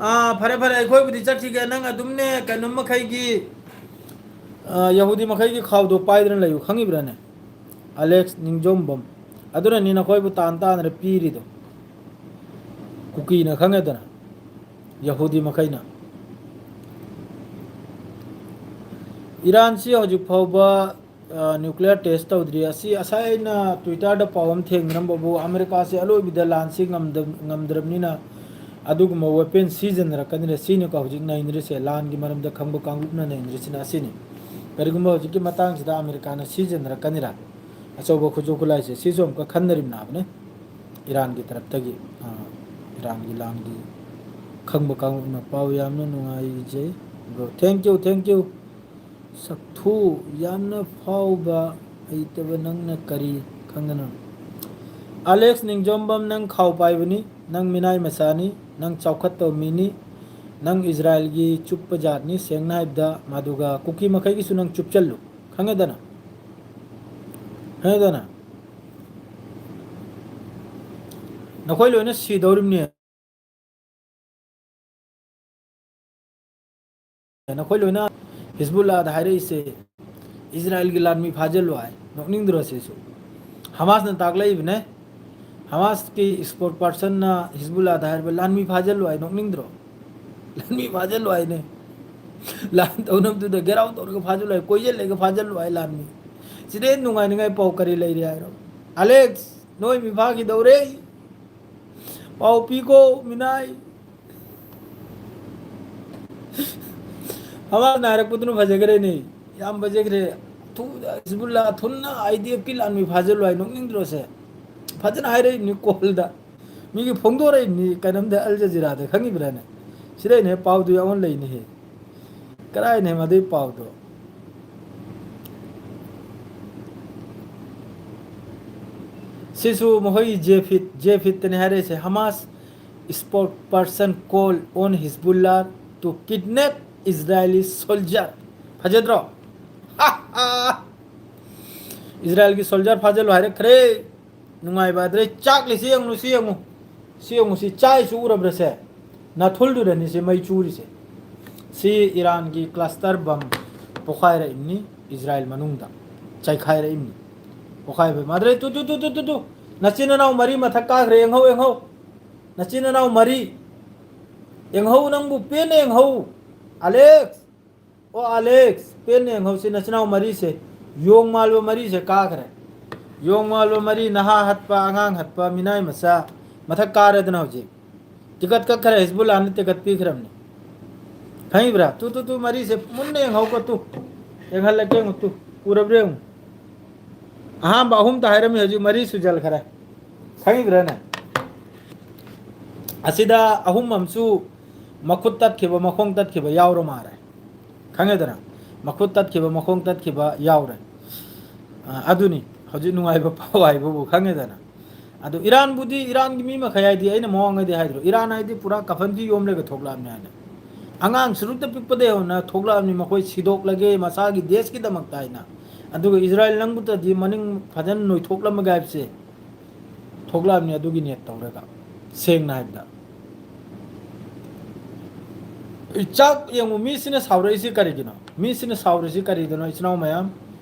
ꯑꯥ, ꯐꯔꯦ, ꯐꯔꯦ, ꯑꯩꯈꯣꯏꯕꯨꯗꯤ ꯆꯠꯈꯤꯒꯦ, ꯅꯪ ꯑꯗꯨꯝꯅꯦ ꯀꯩꯅꯣꯝ ꯃꯈꯩꯒꯤ, ꯑꯥ, ꯌꯍꯨꯗꯤ ꯃꯈꯩꯒꯤ ꯈꯥꯎꯗꯣ ꯄꯥꯏꯗꯨꯅ ꯂꯩꯌꯨ, ꯈꯪꯉꯤꯕ꯭ꯔꯥꯅꯦ? ꯑꯂꯦꯛꯁ ꯅꯤꯡꯖꯣꯝꯕꯝ, ꯑꯗꯨꯅꯅꯤ ꯅꯈꯣꯏꯕꯨ ꯇꯥꯟ ꯇꯥꯟꯗꯅ ꯄꯤꯔꯤꯗꯣ, ꯀꯨꯀꯤꯅ, ꯈꯪꯉꯦꯗꯅ, ꯌꯍꯨꯗꯤ ꯃꯈꯩꯅ꯫ ꯏꯔꯥꯟꯁꯤ ꯍꯧꯖꯤꯛ ꯐꯥꯎꯕ, ꯑ, nuclear test ꯇꯧꯗ꯭ꯔꯤ꯫ ꯑꯁꯤ ꯉꯁꯥꯏ ꯑꯩꯅ Twitter-ꯗ ꯄꯥꯎ ꯑꯃ ꯊꯦꯡꯅꯔꯝꯕꯕꯨ, ꯑꯃꯦꯔꯤꯀꯥꯁꯤ ꯑꯂꯣꯏꯕꯗ ꯂꯥꯟꯁꯤ ꯉꯝꯗ-, ꯉꯝꯗ꯭ꯔꯕꯅꯤꯅ ꯑꯗꯨꯒꯨꯝꯕ weapon ꯁꯤꯖꯤꯟꯅꯔꯛꯀꯅꯤꯅ, ꯁꯤꯅꯤꯀꯣ ꯍꯧꯖꯤꯛ ꯅꯩꯅꯔꯤꯁꯦ, ꯂꯥꯟꯒꯤ ꯃꯔꯝꯗ ꯈꯪꯕ ꯀꯥꯡꯂꯨꯞꯅ ꯅꯩꯅꯔꯤꯁꯤꯅ ꯑꯁꯤꯅꯤ꯫ ꯀꯔꯤꯒꯨꯝꯕ ꯍꯧꯖꯤꯛꯀꯤ ꯃꯇꯥꯡꯁꯤꯗ ꯑꯃꯦꯔꯤꯀꯥꯅ ꯁꯤꯖꯤꯟꯅꯔꯛꯀꯅꯤꯔꯥ, ꯑꯆꯧꯕ ꯈꯨꯠꯁꯨ ꯈꯨꯠꯂꯥꯏꯁꯦ, ꯁꯤꯁꯨ ꯑꯃꯨꯛꯀ ꯈꯟꯅꯔꯤꯕꯅꯕꯅꯦ꯫ ꯏꯔꯥꯟꯒꯤ ꯇꯔꯞꯇꯒꯤ, ꯑ, ꯏꯔꯥꯟꯒꯤ ꯂꯥꯟꯒꯤ ꯈꯪꯕ ꯀꯥꯡꯂꯨꯞꯅ꯫ ꯄꯥꯎ ꯌꯥꯝꯅ ꯅꯨꯡꯉꯥꯏꯖꯩ, bro꯫ Thank you, thank you꯫ ꯁꯛꯊꯨ ꯌꯥꯝꯅ ꯐꯥꯎꯕ ꯍꯩꯇꯕ ꯅꯪꯅ ꯀꯔꯤ ꯈꯪꯗꯅ? ꯑꯂꯦꯛꯁ ꯅꯤꯡꯖꯣꯝꯕꯝ, ꯅꯪ ꯈꯥꯎ ꯄꯥꯏꯕꯅꯤ, ꯅꯪ ꯃꯤꯅꯥꯏ ꯃꯆꯥꯅꯤ, ꯅꯪ ꯆꯥꯎꯈꯠꯇꯕ ꯃꯤꯅꯤ, ꯅꯪ ꯏꯖꯔꯥꯏꯜꯒꯤ ꯆꯨꯞꯄ ꯖꯥꯠꯅꯤ꯫ ꯁꯦꯡꯅ ꯍꯥꯏꯕꯗ, ꯃꯗꯨꯒ ꯀꯨꯀꯤ ꯃꯈꯩꯒꯤꯁꯨ ꯅꯪ ꯆꯨꯞꯆꯜꯂꯨ, ꯈꯪꯉꯦꯗꯅ? ꯈꯪꯉꯦꯗꯅ? ꯅꯈꯣꯏ ꯂꯣꯏꯅ ꯁꯤꯗꯧꯔꯤꯕꯅꯦ꯫ ꯅꯈꯣꯏ ꯂꯣꯏꯅ ꯍꯤꯖꯕꯨꯜꯂꯥꯗ ꯍꯥꯏꯔꯛꯏꯁꯦ, ꯏꯖꯔꯥꯏꯜꯒꯤ ꯂꯥꯟꯃꯤ ꯐꯥꯖꯤꯜꯂꯨ ꯍꯥꯏ꯫ ꯅꯣꯛꯅꯤꯡꯗ꯭ꯔꯣ ꯁꯤꯁꯨ? ꯍꯃꯥꯁꯅ ꯇꯥꯛꯂꯛꯏꯕꯅꯦ꯫ ꯍꯃꯥꯁꯀꯤ spokesperson-ꯅ ꯍꯤꯖꯕꯨꯜꯂꯥꯗ ꯍꯥꯏꯔꯤꯕ, "ꯂꯥꯟꯃꯤ ꯐꯥꯖꯤꯜꯂꯨ" ꯍꯥꯏ꯫ ꯅꯣꯛꯅꯤꯡꯗ꯭ꯔꯣ? ꯂꯥꯟꯃꯤ ꯐꯥꯖꯤꯜꯂꯨ ꯍꯥꯏꯅꯦ꯫ ꯂꯥꯟ ꯇꯧꯅꯕꯗꯨꯗ ꯒꯦꯔꯥꯎ ꯇꯧꯔꯒ ꯐꯥꯖꯤꯜꯂꯨ ꯍꯥꯏ, ꯀꯣꯏꯁꯤꯜꯂꯒ ꯐꯥꯖꯤꯜꯂꯨ ꯍꯥꯏ ꯂꯥꯟꯃꯤ꯫ ꯁꯤꯗꯩ ꯍꯦꯟꯅ ꯅꯨꯡꯉꯥꯏꯅꯤꯡꯉꯥꯏ ꯄꯥꯎ ꯀꯔꯤ ꯂꯩꯔꯤ ꯍꯥꯏꯔꯣ? ꯑꯂꯦꯛꯁ, ꯅꯣꯏ ꯃꯤ ꯐꯥꯈꯤꯗꯧꯔꯦ꯫ ꯄꯥꯎ ꯄꯤꯀꯣ, ꯃꯤꯅꯥꯏ꯫ ꯍꯃꯥꯁꯅ ꯍꯥꯏꯔꯛꯄꯗꯨꯅ ꯐꯖꯈ꯭ꯔꯦꯅꯦ꯫ ꯌꯥꯝ ꯐꯖꯈ꯭ꯔꯦ꯫ ꯊꯨ-, ꯍꯤꯖꯕꯨꯜꯂꯥ ꯊꯨꯅ ꯑꯥꯏ ꯗꯤ ꯑꯦꯐꯀꯤ ꯂꯥꯟꯃꯤ ꯐꯥꯖꯤꯜꯂꯨ ꯍꯥꯏ, ꯅꯣꯛꯅꯤꯡꯗ꯭ꯔꯣ ꯁꯦ? ꯐꯖꯅ ꯍꯥꯏꯔꯛꯏꯕꯅꯤ ꯀꯣꯜꯗ꯫ ꯃꯤꯒꯤ ꯐꯣꯡꯗꯣꯔꯛꯏꯕꯅꯤ ꯀꯩꯅꯣꯝꯗ ꯑꯜ ꯖꯖꯤꯔꯥꯗ, ꯈꯪꯉꯤꯕ꯭ꯔꯥꯅꯦ? ꯁꯤꯗꯩꯅꯦ ꯄꯥꯎꯗꯨ ꯌꯥꯎꯍꯟ ꯂꯩꯅꯦꯍꯦ꯫ ꯀꯔꯥꯏꯅꯦ ꯃꯗꯨꯏ ꯄꯥꯎꯗꯣ? ꯁꯤꯁꯨ ꯃꯈꯣꯏꯒꯤ ꯖꯦꯐꯤꯠ, ꯖꯦꯐꯤꯠꯇꯅꯤ ꯍꯥꯏꯔꯛꯏꯁꯦ, "Hamas spokesperson call on Hezbollah to kidnap Israeli soldier." ꯐꯖꯗ꯭ꯔꯣ? ꯏꯁꯔꯥꯌꯦꯜꯒꯤ ꯁꯣꯜꯖꯔ ꯐꯥꯖꯤꯜꯂꯨ ꯍꯥꯏꯔꯛꯈ꯭ꯔꯦ꯫ ꯅꯨꯡꯉꯥꯏꯕ ꯑꯗ꯭ꯔꯦ꯫ ꯆꯥꯛꯂꯤꯁꯤ ꯌꯦꯡꯉꯨ, ꯁꯤ ꯌꯦꯡꯉꯨ, ꯁꯤ ꯌꯦꯡꯉꯨ, ꯁꯤ ꯆꯥꯏꯁꯨ ꯎꯔꯕ꯭ꯔꯁꯦ? ꯅꯥꯊꯨꯜꯗꯨꯗꯅꯤ ꯁꯤ ꯃꯩ ꯆꯨꯔꯤꯁꯦ꯫ ꯁꯤ ꯏꯔꯥꯟꯒꯤ ꯀ꯭ꯂꯁꯇꯔ ꯕꯝ ꯄꯣꯈꯥꯏꯔꯛꯏꯕꯅꯤ, ꯏꯁꯔꯥꯌꯦꯜ ꯃꯅꯨꯡꯗ ꯆꯥꯏꯈꯥꯏꯔꯛꯏꯕꯅꯤ꯫ ꯄꯣꯈꯥꯏꯕ ꯃꯥꯗ꯭ꯔꯦ꯫ ꯇꯨ, ꯇꯨ, ꯇꯨ, ꯇꯨ, ꯇꯨ, ꯇꯨ꯫ ꯅꯆꯤꯟ ꯅꯅꯥꯎ ꯃꯔꯤ ꯃꯊꯛ ꯀꯥꯈ꯭ꯔꯦ, ꯌꯦꯡꯍꯧ, ꯌꯦꯡꯍꯧ꯫ ꯅꯆꯤꯟ ꯅꯅꯥꯎ ꯃꯔꯤ꯫ ꯌꯦꯡꯍꯧ, ꯅꯪꯕꯨ ꯄꯦꯟꯅ ꯌꯦꯡꯍꯧ꯫ ꯑꯂꯦꯛꯁ! ꯑꯣ ꯑꯂꯦꯛꯁ, ꯄꯦꯟꯅ ꯌꯦꯡꯍꯧꯁꯤ, ꯅꯆꯤꯟ ꯅꯅꯥꯎ ꯃꯔꯤꯁꯦ, ꯌꯣꯡ ꯃꯥꯜꯕ ꯃꯔꯤꯁꯦ ꯀꯥꯈ꯭ꯔꯦ꯫ ꯌꯣꯡ ꯃꯥꯜꯕ ꯃꯔꯤ, ꯅꯍꯥ ꯍꯠꯄ, ꯑꯉꯥꯡ ꯍꯠꯄ, ꯃꯤꯅꯥꯏ ꯃꯆꯥ, ꯃꯊꯛ ꯀꯥꯔꯦꯗꯅ ꯍꯧꯖꯤꯛ꯫ ꯇꯤꯀꯠ ꯀꯛꯈ꯭ꯔꯦ, ꯍꯤꯖꯕꯨꯜꯂꯥꯅ ꯇꯤꯀꯠ ꯄꯤꯈ꯭ꯔꯕꯅꯤ꯫ ꯈꯪꯉꯤꯕ꯭ꯔꯥ? ꯇꯨ, ꯇꯨ, ꯇꯨ, ꯃꯔꯤꯁꯦ ꯃꯨꯟꯅ ꯌꯦꯡꯍꯧꯀꯣ, ꯇꯨ꯫ ꯌꯦꯡꯍꯜꯂꯛꯀꯦ ꯌꯦꯡꯉꯨ, ꯇꯨ꯫ ꯎꯔꯕ꯭ꯔꯥ ꯌꯦꯡꯉꯨ꯫ ꯑꯍꯥꯟꯕ ꯑꯍꯨꯝꯗ ꯍꯥꯏꯔꯝꯃꯤ, ꯍꯧꯖꯤꯛ ꯃꯔꯤ ꯁꯨꯖꯜꯈ꯭ꯔꯦ꯫ ꯈꯪꯉꯤꯕ꯭ꯔꯥꯅꯦ? ꯑꯁꯤꯗ ꯑꯍꯨꯝ ꯑꯃꯁꯨ ꯃꯈꯨꯠ ꯇꯠꯈꯤꯕ, ꯃꯈꯣꯡ ꯇꯠꯈꯤꯕ ꯌꯥꯎꯔ ꯃꯥꯜꯂꯦ꯫ ꯈꯪꯉꯦꯗꯅ? ꯃꯈꯨꯠ ꯇꯠꯈꯤꯕ, ꯃꯈꯣꯡ ꯇꯠꯈꯤꯕ ꯌꯥꯎꯔꯦ꯫ ꯑ, ꯑꯗꯨꯅꯤ ꯍꯧꯖꯤꯛ ꯅꯨꯡꯉꯥꯏꯕ ꯄꯥꯎ ꯍꯥꯏꯕꯕꯨ, ꯈꯪꯉꯦꯗꯅ? ꯑꯗꯨ ꯏꯔꯥꯟꯕꯨꯗꯤ, ꯏꯔꯥꯟꯒꯤ ꯃꯤ ꯃꯈꯩ ꯍꯥꯏꯗꯤ ꯑꯩꯅ ꯃꯃꯥꯡꯉꯩꯗꯤ ꯍꯥꯏꯗ꯭ꯔꯣ, ꯏꯔꯥꯟ ꯍꯥꯏꯗꯤ ꯄꯨꯔꯥ ꯀꯐꯟꯁꯤ ꯌꯣꯝꯂꯒ ꯊꯣꯛꯂꯛꯑꯕꯅꯤ ꯍꯥꯏꯅ꯫ ꯑꯉꯥꯡ ꯁꯨꯔꯨꯛꯇ ꯄꯤꯛꯄꯗ ꯍꯧꯅ ꯊꯣꯛꯂꯛꯑꯕꯅꯤ, ꯃꯈꯣꯏ ꯁꯤꯗꯣꯛꯂꯒꯦ ꯃꯁꯥꯒꯤ ꯗꯦꯁꯀꯤꯗꯃꯛꯇ ꯍꯥꯏꯅ꯫ ꯑꯗꯨꯒ ꯏꯁꯔꯥꯌꯦꯜ ꯅꯪꯕꯨꯇꯗꯤ ꯃꯅꯤꯡ ꯐꯖꯅ ꯅꯣꯏꯊꯣꯛꯂꯝꯃꯒꯦ ꯍꯥꯏꯕꯁꯦ ꯊꯣꯛꯂꯛꯑꯕꯅꯤ, ꯑꯗꯨꯒꯤ ꯅꯦꯠ ꯇꯧꯔꯒ꯫ ꯁꯦꯡꯅ ꯍꯥꯏꯕꯗ꯫ ꯆꯥꯛ ꯌꯦꯡꯉꯨ, ꯃꯤꯁꯤꯅ ꯁꯥꯎꯔꯛꯏꯁꯤ ꯀꯔꯤꯒꯤꯅꯣ? ꯃꯤꯁꯤꯅ ꯁꯥꯎꯔꯤꯁꯤ ꯀꯔꯤꯒꯤꯅꯣ, ꯏꯆꯤꯟ ꯏꯅꯥꯎ ꯃꯌꯥꯝ?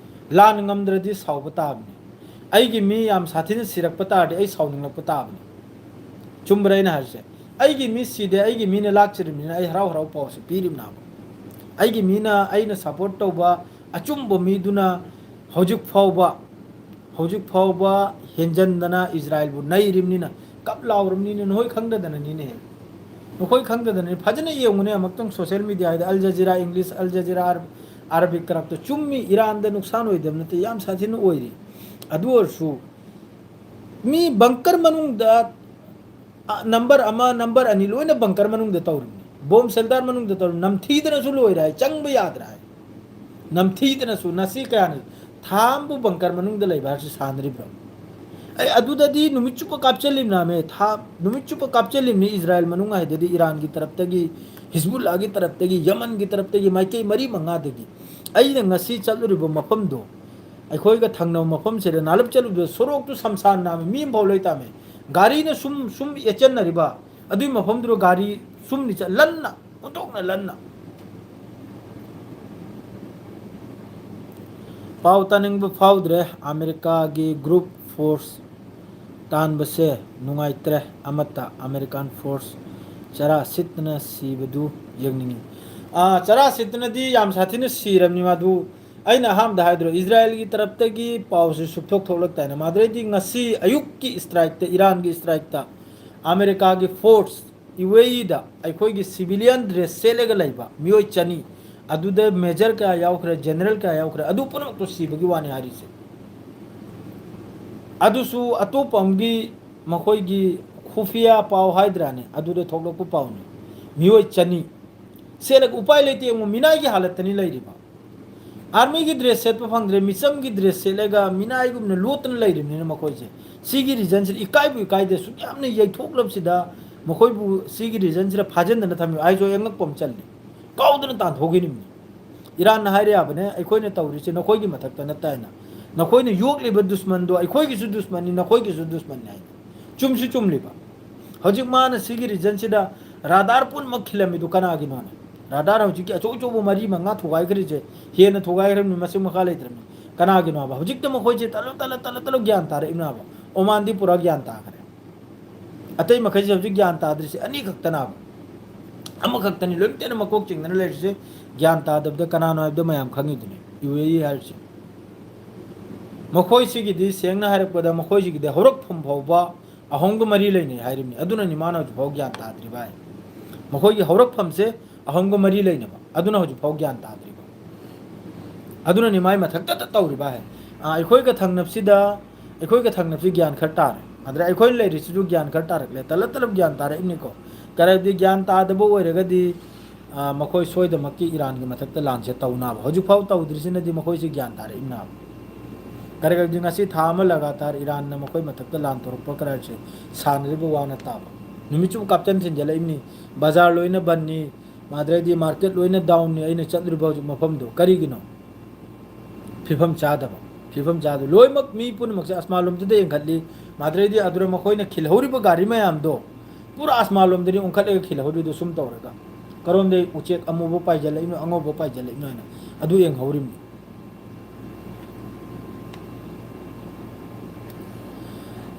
ꯂꯥꯟ ꯉꯝꯗ꯭ꯔꯗꯤ ꯁꯥꯎꯕ ꯇꯥꯕꯅꯤ꯫ ꯑꯩꯒꯤ ꯃꯤ ꯌꯥꯝ ꯁꯥꯊꯤꯅ ꯁꯤꯔꯛꯄ ꯇꯥꯔꯗꯤ ꯑꯩ ꯁꯥꯎꯅꯤꯡꯂꯛꯄ ꯇꯥꯕꯅꯤ꯫ ꯆꯨꯝꯕ꯭ꯔꯥ ꯑꯩꯅ ꯍꯥꯏꯔꯤꯁꯦ? ꯑꯩꯒꯤ ꯃꯤ ꯁꯤꯗꯦ, ꯑꯩꯒꯤ ꯃꯤꯅ ꯂꯥꯛꯆꯔꯤꯕꯅꯤꯅ ꯑꯩ ꯍꯔꯥꯎ ꯍꯔꯥꯎ ꯄꯥꯎꯁꯦ ꯄꯤꯔꯤꯕꯅꯦꯕ꯫ ꯑꯩꯒꯤ ꯃꯤꯅ, ꯑꯩꯅ ꯁꯞꯄꯣꯔꯠ ꯇꯧꯕ ꯑꯆꯨꯝꯕ ꯃꯤꯗꯨꯅ ꯍꯧꯖꯤꯛ ꯐꯥꯎꯕ, ꯍꯧꯖꯤꯛ ꯐꯥꯎꯕ ꯍꯦꯟꯖꯟꯗꯅ ꯏꯁꯔꯥꯌꯦꯜꯕꯨ ꯅꯩꯔꯤꯕꯅꯤꯅ, ꯀꯞ ꯂꯥꯎꯔꯕꯅꯤꯅ ꯅꯈꯣꯏ ꯈꯪꯗꯗꯅꯅꯤꯅꯦ꯫ ꯅꯈꯣꯏ ꯈꯪꯗꯗꯅꯅꯤ꯫ ꯐꯖꯅ ꯌꯦꯡꯉꯨꯅꯦ ꯑꯃꯨꯛꯇꯪ ꯁꯣꯁꯦꯜ ꯃꯦꯗꯤꯌꯥꯗ, ꯑꯜ ꯖꯖꯤꯔꯥ ꯏꯪꯂꯤꯁ, ꯑꯜ ꯖꯖꯤꯔꯥ ꯑꯔꯕ-, ꯑꯔꯥꯕꯤꯛ ꯀꯔꯞꯇ ꯆꯨꯝꯃꯤ, ꯏꯔꯥꯟꯗ ꯅꯨꯡꯁꯥꯟ ꯑꯣꯏꯗꯕ ꯅꯠꯇꯦ, ꯌꯥꯝ ꯁꯥꯊꯤꯅ ꯑꯣꯏꯔꯤ꯫ ꯑꯗꯨ ꯑꯣꯏꯔꯁꯨ ꯃꯤ ꯕꯪꯀꯔ ꯃꯅꯨꯡꯗ, ꯑ, ꯅꯝꯕꯔ ꯑꯃ, ꯅꯝꯕꯔ ꯑꯅꯤ ꯂꯣꯏꯅ ꯕꯪꯀꯔ ꯃꯅꯨꯡꯗ ꯇꯧꯔꯤꯕꯅꯤ, ꯕꯣꯝ ꯁꯦꯜꯇꯔ ꯃꯅꯨꯡꯗ ꯇꯧꯔꯤ, ꯅꯝꯊꯤꯗꯅꯁꯨ ꯂꯣꯏꯔꯦ ꯍꯥꯏ, ꯆꯪꯕ ꯌꯥꯗ꯭ꯔꯦ ꯍꯥꯏ꯫ ꯅꯝꯊꯤꯗꯅꯁꯨ ꯅꯁꯤ ꯀꯌꯥꯅꯤ ꯊꯥ ꯑꯃꯕꯨ ꯕꯪꯀꯔ ꯃꯅꯨꯡꯗ ꯂꯩꯕ ꯍꯥꯏꯔꯁꯤ ꯁꯥꯟꯅꯔꯤꯕ꯭ꯔꯣ? ꯑꯩ ꯑꯗꯨꯗꯗꯤ ꯅꯨꯃꯤꯠ ꯆꯨꯞꯄ ꯀꯥꯞꯆꯜꯂꯤꯕꯅꯥꯃꯦ, ꯊꯥ, ꯅꯨꯃꯤꯠ ꯆꯨꯞꯄ ꯀꯥꯞꯆꯜꯂꯤꯕꯅꯤ꯫ ꯏꯖꯔꯥꯏꯜ ꯃꯅꯨꯡ ꯍꯥꯏꯗꯗꯤ ꯏꯔꯥꯟꯒꯤ ꯇꯔꯞꯇꯒꯤ, ꯍꯤꯖꯕꯨꯜꯂꯥꯒꯤ ꯇꯔꯞꯇꯒꯤ, ꯌꯃꯟꯒꯤ ꯇꯔꯞꯇꯒꯤ ꯃꯥꯏꯀꯩ ꯃꯔꯤ ꯃꯉꯥꯗꯒꯤ꯫ ꯑꯩꯅ ꯉꯁꯤ ꯆꯠꯂꯨꯔꯤꯕ ꯃꯐꯝꯗꯣ, ꯑꯩꯈꯣꯏꯒ ꯊꯪꯅꯕ ꯃꯐꯝꯁꯤꯗ ꯅꯥꯂꯞ ꯆꯠꯂꯨꯕꯗ ꯁꯣꯔꯣꯛꯇꯨ ꯁꯝꯁꯥꯟ ꯅꯥꯝꯃ, ꯃꯤ ꯑꯃꯐꯥꯎ ꯂꯩꯇꯥꯃꯦ꯫ ꯒꯥꯔꯤꯅ ꯁꯨꯝ, ꯁꯨꯝ ꯌꯦꯠꯆꯟꯅꯔꯤꯕ, ꯑꯗꯨꯏ ꯃꯐꯝꯗꯨꯗ ꯒꯥꯔꯤ ꯁꯨꯝ ꯅꯤꯆꯠ-, ꯂꯟꯅ, ꯑꯣꯟꯊꯣꯛꯅ ꯂꯟꯅ꯫ ꯄꯥꯎ ꯇꯥꯅꯤꯡꯕ ꯐꯥꯎꯗ꯭ꯔꯦ꯫ ꯑꯃꯦꯔꯤꯀꯥꯒꯤ ꯒ꯭ꯔꯨꯞ ꯐꯣꯔꯁ ꯇꯥꯟꯕꯁꯦ ꯅꯨꯡꯉꯥꯏꯇ꯭ꯔꯦ꯫ ꯑꯃꯠꯇ ꯑꯃꯦꯔꯤꯀꯥꯟ ꯐꯣꯔꯁ ꯆꯔꯥ ꯁꯤꯠꯇꯅ ꯁꯤꯕꯗꯨ ꯌꯦꯡꯅꯤꯡꯉꯤ꯫ ꯑꯥ, ꯆꯔꯥ ꯁꯤꯠꯇꯅꯗꯤ ꯌꯥꯝ ꯁꯥꯊꯤꯅ ꯁꯤꯔꯕꯅꯤ ꯃꯥꯗꯨ꯫ ꯑꯩꯅ ꯑꯍꯥꯟꯕꯗ ꯍꯥꯏꯗ꯭ꯔꯣ, ꯏꯖꯔꯥꯏꯜꯒꯤ ꯇꯔꯞꯇꯒꯤ ꯄꯥꯎꯁꯤ ꯁꯨꯞꯊꯣꯛ ꯊꯣꯛꯂꯛꯇꯥꯏꯅ꯫ ꯃꯥꯗꯨꯗꯩꯗꯤ ꯉꯁꯤ ꯑꯌꯨꯛꯀꯤ ꯁ꯭ꯇ꯭ꯔꯥꯏꯛꯇ, ꯏꯔꯥꯟꯒꯤ ꯁ꯭ꯇ꯭ꯔꯥꯏꯛꯇ ꯑꯃꯦꯔꯤꯀꯥꯒꯤ ꯐꯣꯔꯁ, ꯌꯨ ꯑꯦ ꯏꯗ ꯑꯩꯈꯣꯏꯒꯤ ꯁꯤꯚꯤꯂꯤꯌꯟ ꯗ꯭ꯔꯦꯁ ꯁꯦꯠꯂꯒ ꯂꯩꯕ ꯃꯤꯑꯣꯏ ꯆꯅꯤ, ꯑꯗꯨꯗ ꯃꯦꯖꯔ ꯀꯌꯥ ꯌꯥꯎꯈ꯭ꯔꯦ, ꯖꯦꯅꯔꯦꯜ ꯀꯌꯥ ꯌꯥꯎꯈ꯭ꯔꯦ, ꯑꯗꯨ ꯄꯨꯝꯅꯃꯛꯇꯣ ꯁꯤꯕꯒꯤ ꯋꯥꯅꯤ ꯍꯥꯏꯔꯤꯁꯦ꯫ ꯑꯗꯨꯁꯨ ꯑꯇꯣꯞꯄ ꯑꯃꯒꯤ, ꯃꯈꯣꯏꯒꯤ ꯈꯨꯐꯤꯌꯥ ꯄꯥꯎ ꯍꯥꯏꯗ꯭ꯔꯥꯅꯦ, ꯑꯗꯨꯗ ꯊꯣꯛꯂꯛꯄ ꯄꯥꯎꯅꯤ꯫ ꯃꯤꯑꯣꯏ ꯆꯅꯤ ꯁꯦꯠꯂꯒ, ꯎꯄꯥꯏ ꯂꯩꯇꯦ, ꯌꯦꯡꯉꯨ, ꯃꯤꯅꯥꯏꯒꯤ ꯍꯥꯂꯠꯇꯅꯤ ꯂꯩꯔꯤꯕ꯫ ꯑꯥꯔꯃꯤꯒꯤ ꯗ꯭ꯔꯦꯁ ꯁꯦꯠꯄ ꯐꯪꯗ꯭ꯔꯦ, ꯃꯤꯆꯝꯒꯤ ꯗ꯭ꯔꯦꯁ ꯁꯦꯠꯂꯒ ꯃꯤꯅꯥꯏꯒꯨꯝꯅ ꯂꯣꯠꯇꯅ ꯂꯩꯔꯤꯕꯅꯤꯅ ꯃꯈꯣꯏꯁꯦ꯫ ꯁꯤꯒꯤ ꯔꯤꯖꯟꯁꯤꯗ ꯏꯀꯥꯏꯕꯨ ꯏꯀꯥꯏꯗꯦ, ꯁꯨꯛ ꯌꯥꯝꯅ ꯌꯩꯊꯣꯛꯂꯕꯁꯤꯗ ꯃꯈꯣꯏꯕꯨ ꯁꯤꯒꯤ ꯔꯤꯖꯟꯁꯤꯗ ꯐꯥꯖꯤꯟꯗꯅ ꯊꯝꯃꯤꯕ꯫ ꯑꯩꯁꯨ ꯑꯉꯛꯄ ꯑꯃ ꯆꯜꯂꯤ, ꯀꯥꯎꯗꯅ ꯇꯥꯟꯊꯣꯛꯈꯤꯅꯤꯕꯅꯤ꯫ ꯏꯔꯥꯟꯅ ꯍꯥꯏꯔꯦ ꯌꯥꯕꯅꯦ, ꯑꯩꯈꯣꯏꯅ ꯇꯧꯔꯤꯁꯦ ꯅꯈꯣꯏꯒꯤ ꯃꯊꯛꯇ ꯅꯠꯇꯦ ꯍꯥꯏꯅ꯫ ꯅꯈꯣꯏꯅ ꯌꯣꯛꯂꯤꯕ ꯗꯨꯁꯃꯟꯗꯣ ꯑꯩꯈꯣꯏꯒꯤꯁꯨ ꯗꯨꯁꯃꯟꯅꯤ, ꯅꯈꯣꯏꯒꯤꯁꯨ ꯗꯨꯁꯃꯟꯅꯤ ꯍꯥꯏꯅ꯫ ꯆꯨꯝꯁꯨ ꯆꯨꯝꯂꯤꯕ꯫ ꯍꯧꯖꯤꯛ ꯃꯥꯅ ꯁꯤꯒꯤ ꯔꯤꯖꯟꯁꯤꯗ ꯔꯥꯗꯥꯔ ꯄꯨꯝꯅꯃꯛ ꯈꯤꯜꯂꯝꯃꯤꯗꯨ ꯀꯅꯥꯒꯤꯅꯣꯅꯦ? ꯔꯥꯗꯥꯔ ꯍꯧꯖꯤꯛꯀꯤ ꯑꯆꯧ ꯑꯆꯧꯕ ꯃꯔꯤ ꯃꯉꯥ ꯊꯨꯒꯥꯏꯈ꯭ꯔꯤꯁꯦ, ꯍꯦꯟꯅ ꯊꯨꯒꯥꯏꯈ꯭ꯔꯕꯅꯤ, ꯃꯁꯤꯡ ꯃꯈꯥ ꯂꯩꯇ꯭ꯔꯕꯅꯤ꯫ ꯀꯅꯥꯒꯤꯅꯣ ꯍꯥꯏꯕ? ꯍꯧꯖꯤꯛꯇ ꯃꯈꯣꯏꯁꯦ ꯇꯂꯞ ꯇꯂꯞ ꯇꯂꯞ ꯇꯂꯞ ꯒ꯭ꯌꯥꯟ ꯇꯥꯔꯛꯏꯕꯅꯦ ꯍꯥꯏꯕ꯫ ꯑꯣꯃꯥꯟꯗꯤ ꯄꯨꯔꯥ ꯒ꯭ꯌꯥꯟ ꯇꯥꯈ꯭ꯔꯦ꯫ ꯑꯇꯩ ꯃꯈꯩꯁꯦ ꯍꯧꯖꯤꯛ ꯒ꯭ꯌꯥꯟ ꯇꯥꯗ꯭ꯔꯤꯁꯦ ꯑꯅꯤꯈꯛꯇꯅꯦ ꯍꯥꯏꯕ꯫ ꯑꯃꯈꯛꯇꯅꯤ ꯂꯣꯏꯅ ꯃꯀꯣꯛ ꯆꯤꯡꯗꯅ ꯂꯩꯔꯤꯁꯦ꯫ ꯒ꯭ꯌꯥꯟ ꯇꯥꯗꯕꯗ ꯀꯅꯥꯅꯣ ꯍꯥꯏꯕꯗꯣ ꯃꯌꯥꯝ ꯈꯪꯉꯤꯗꯨꯅꯤ, ꯌꯨ ꯑꯦ ꯏ ꯍꯥꯏꯔꯤꯁꯦ꯫ ꯃꯈꯣꯏꯁꯤꯒꯤꯗꯤ ꯁꯦꯡꯅ ꯍꯥꯏꯔꯛꯄꯗ ꯃꯈꯣꯏꯁꯤꯒꯤꯗꯤ ꯍꯧꯔꯛꯐꯝ ꯐꯥꯎꯕ ꯑꯍꯣꯡꯒ ꯃꯔꯤ ꯂꯩꯅꯩ ꯍꯥꯏꯔꯤꯕꯅꯤ꯫ ꯑꯗꯨꯅꯅꯤ ꯃꯥꯅ ꯍꯧꯖꯤꯛꯐꯥꯎ ꯒ꯭ꯌꯥꯟ ꯇꯥꯗ꯭ꯔꯤꯕ ꯍꯥꯏ꯫ ꯃꯈꯣꯏꯒꯤ ꯍꯧꯔꯛꯐꯝꯁꯦ ꯑꯍꯣꯡꯒ ꯃꯔꯤ ꯂꯩꯅꯕ, ꯑꯗꯨꯅ ꯍꯧꯖꯤꯛꯐꯥꯎ ꯒ꯭ꯌꯥꯟ ꯇꯥꯗ꯭ꯔꯤꯕ꯫ ꯑꯗꯨꯅꯅꯤ ꯃꯥꯏ ꯃꯊꯛꯇ ꯇꯧꯔꯤꯕ ꯍꯥꯏ꯫ ꯑꯥ, ꯑꯩꯈꯣꯏꯒ ꯊꯪꯅꯕꯁꯤꯗ, ꯑꯩꯈꯣꯏꯒ ꯊꯪꯅꯕꯁꯤ ꯒ꯭ꯌꯥꯟ ꯈꯔ ꯇꯥꯔꯦ꯫ ꯑꯗꯨꯗ ꯑꯩꯈꯣꯏꯅ ꯂꯩꯔꯤꯁꯤꯁꯨ ꯒ꯭ꯌꯥꯟ ꯈꯔ ꯇꯥꯔꯛꯂꯦ꯫ ꯇꯂꯞ ꯇꯂꯞ ꯒ꯭ꯌꯥꯟ ꯇꯥꯔꯛꯏꯕꯅꯤꯀꯣ꯫ ꯀꯔꯤꯗꯤ ꯒ꯭ꯌꯥꯟ ꯇꯥꯗꯕ ꯑꯣꯏꯔꯒꯗꯤ, ꯑꯥ, ꯃꯈꯣꯏ ꯁꯣꯏꯗꯃꯛꯀꯤ ꯏꯔꯥꯟꯒꯤ ꯃꯊꯛꯇ ꯂꯥꯟꯁꯦ ꯇꯧꯅꯕ꯫ ꯍꯧꯖꯤꯛꯐꯥꯎ ꯇꯧꯗ꯭ꯔꯤꯁꯤꯅꯗꯤ ꯃꯈꯣꯏꯁꯤ ꯒ꯭ꯌꯥꯟ ꯇꯥꯔꯛꯏꯕꯅꯦꯕ꯫ ꯀꯔꯤꯒꯤꯅꯣꯗꯤ ꯉꯁꯤ ꯊꯥ ꯑꯃ ꯂꯒꯥꯇꯥꯔ ꯏꯔꯥꯟꯅ ꯃꯈꯣꯏ ꯃꯊꯛꯇ ꯂꯥꯟ ꯇꯧꯔꯛꯄ ꯀꯔꯥꯏꯁꯦ ꯁꯥꯟꯅꯔꯤꯕ ꯋꯥ ꯅꯠꯇꯕ꯫ ꯅꯨꯃꯤꯠ ꯆꯨꯞꯄ ꯀꯥꯞꯇꯟ ꯊꯤꯟꯖꯜꯂꯛꯏꯕꯅꯤ꯫ ꯕꯖꯥꯔ ꯂꯣꯏꯅ ꯕꯟꯅꯤ, ꯃꯥꯗ꯭ꯔꯩꯗꯤ ꯃꯥꯔꯀꯦꯠ ꯂꯣꯏꯅ ꯗꯥꯎꯟꯅꯤ ꯑꯩꯅ ꯆꯠꯂꯤꯕ ꯍꯧꯖꯤꯛ ꯃꯐꯝꯗꯣ꯫ ꯀꯔꯤꯒꯤꯅꯣ? ꯐꯤꯕꯝ ꯆꯥꯗꯕ, ꯐꯤꯕꯝ ꯆꯥꯗꯕ꯫ ꯂꯣꯏꯅꯃꯛ ꯃꯤ ꯄꯨꯝꯅꯃꯛꯁꯦ ꯑꯁꯃꯥꯟꯂꯣꯝꯗꯗ ꯌꯦꯡꯈꯠꯂꯤ꯫ ꯃꯥꯗ꯭ꯔꯩꯗꯤ ꯑꯗꯨꯗ ꯃꯈꯣꯏꯅ ꯈꯤꯜꯍꯧꯔꯤꯕ ꯒꯥꯔꯤ ꯃꯌꯥꯝꯗꯣ ꯄꯨꯔꯥ ꯑꯁꯃꯥꯟꯂꯣꯝꯗꯅꯤ ꯑꯣꯟꯈꯠꯂꯒ ꯈꯤꯜꯍꯧꯔꯤꯗꯣ ꯁꯨꯝ ꯇꯧꯔꯒ꯫ ꯀꯔꯣꯝꯗꯩ ꯎꯆꯦꯛ ꯑꯃꯨꯕ ꯄꯥꯏꯖꯜꯂꯛꯏꯅꯣ, ꯑꯉꯧꯕ ꯄꯥꯏꯖꯜꯂꯛꯏꯅꯣ ꯍꯥꯏꯅ ꯑꯗꯨ ꯌꯦꯡꯍꯧꯔꯤꯕꯅꯤ꯫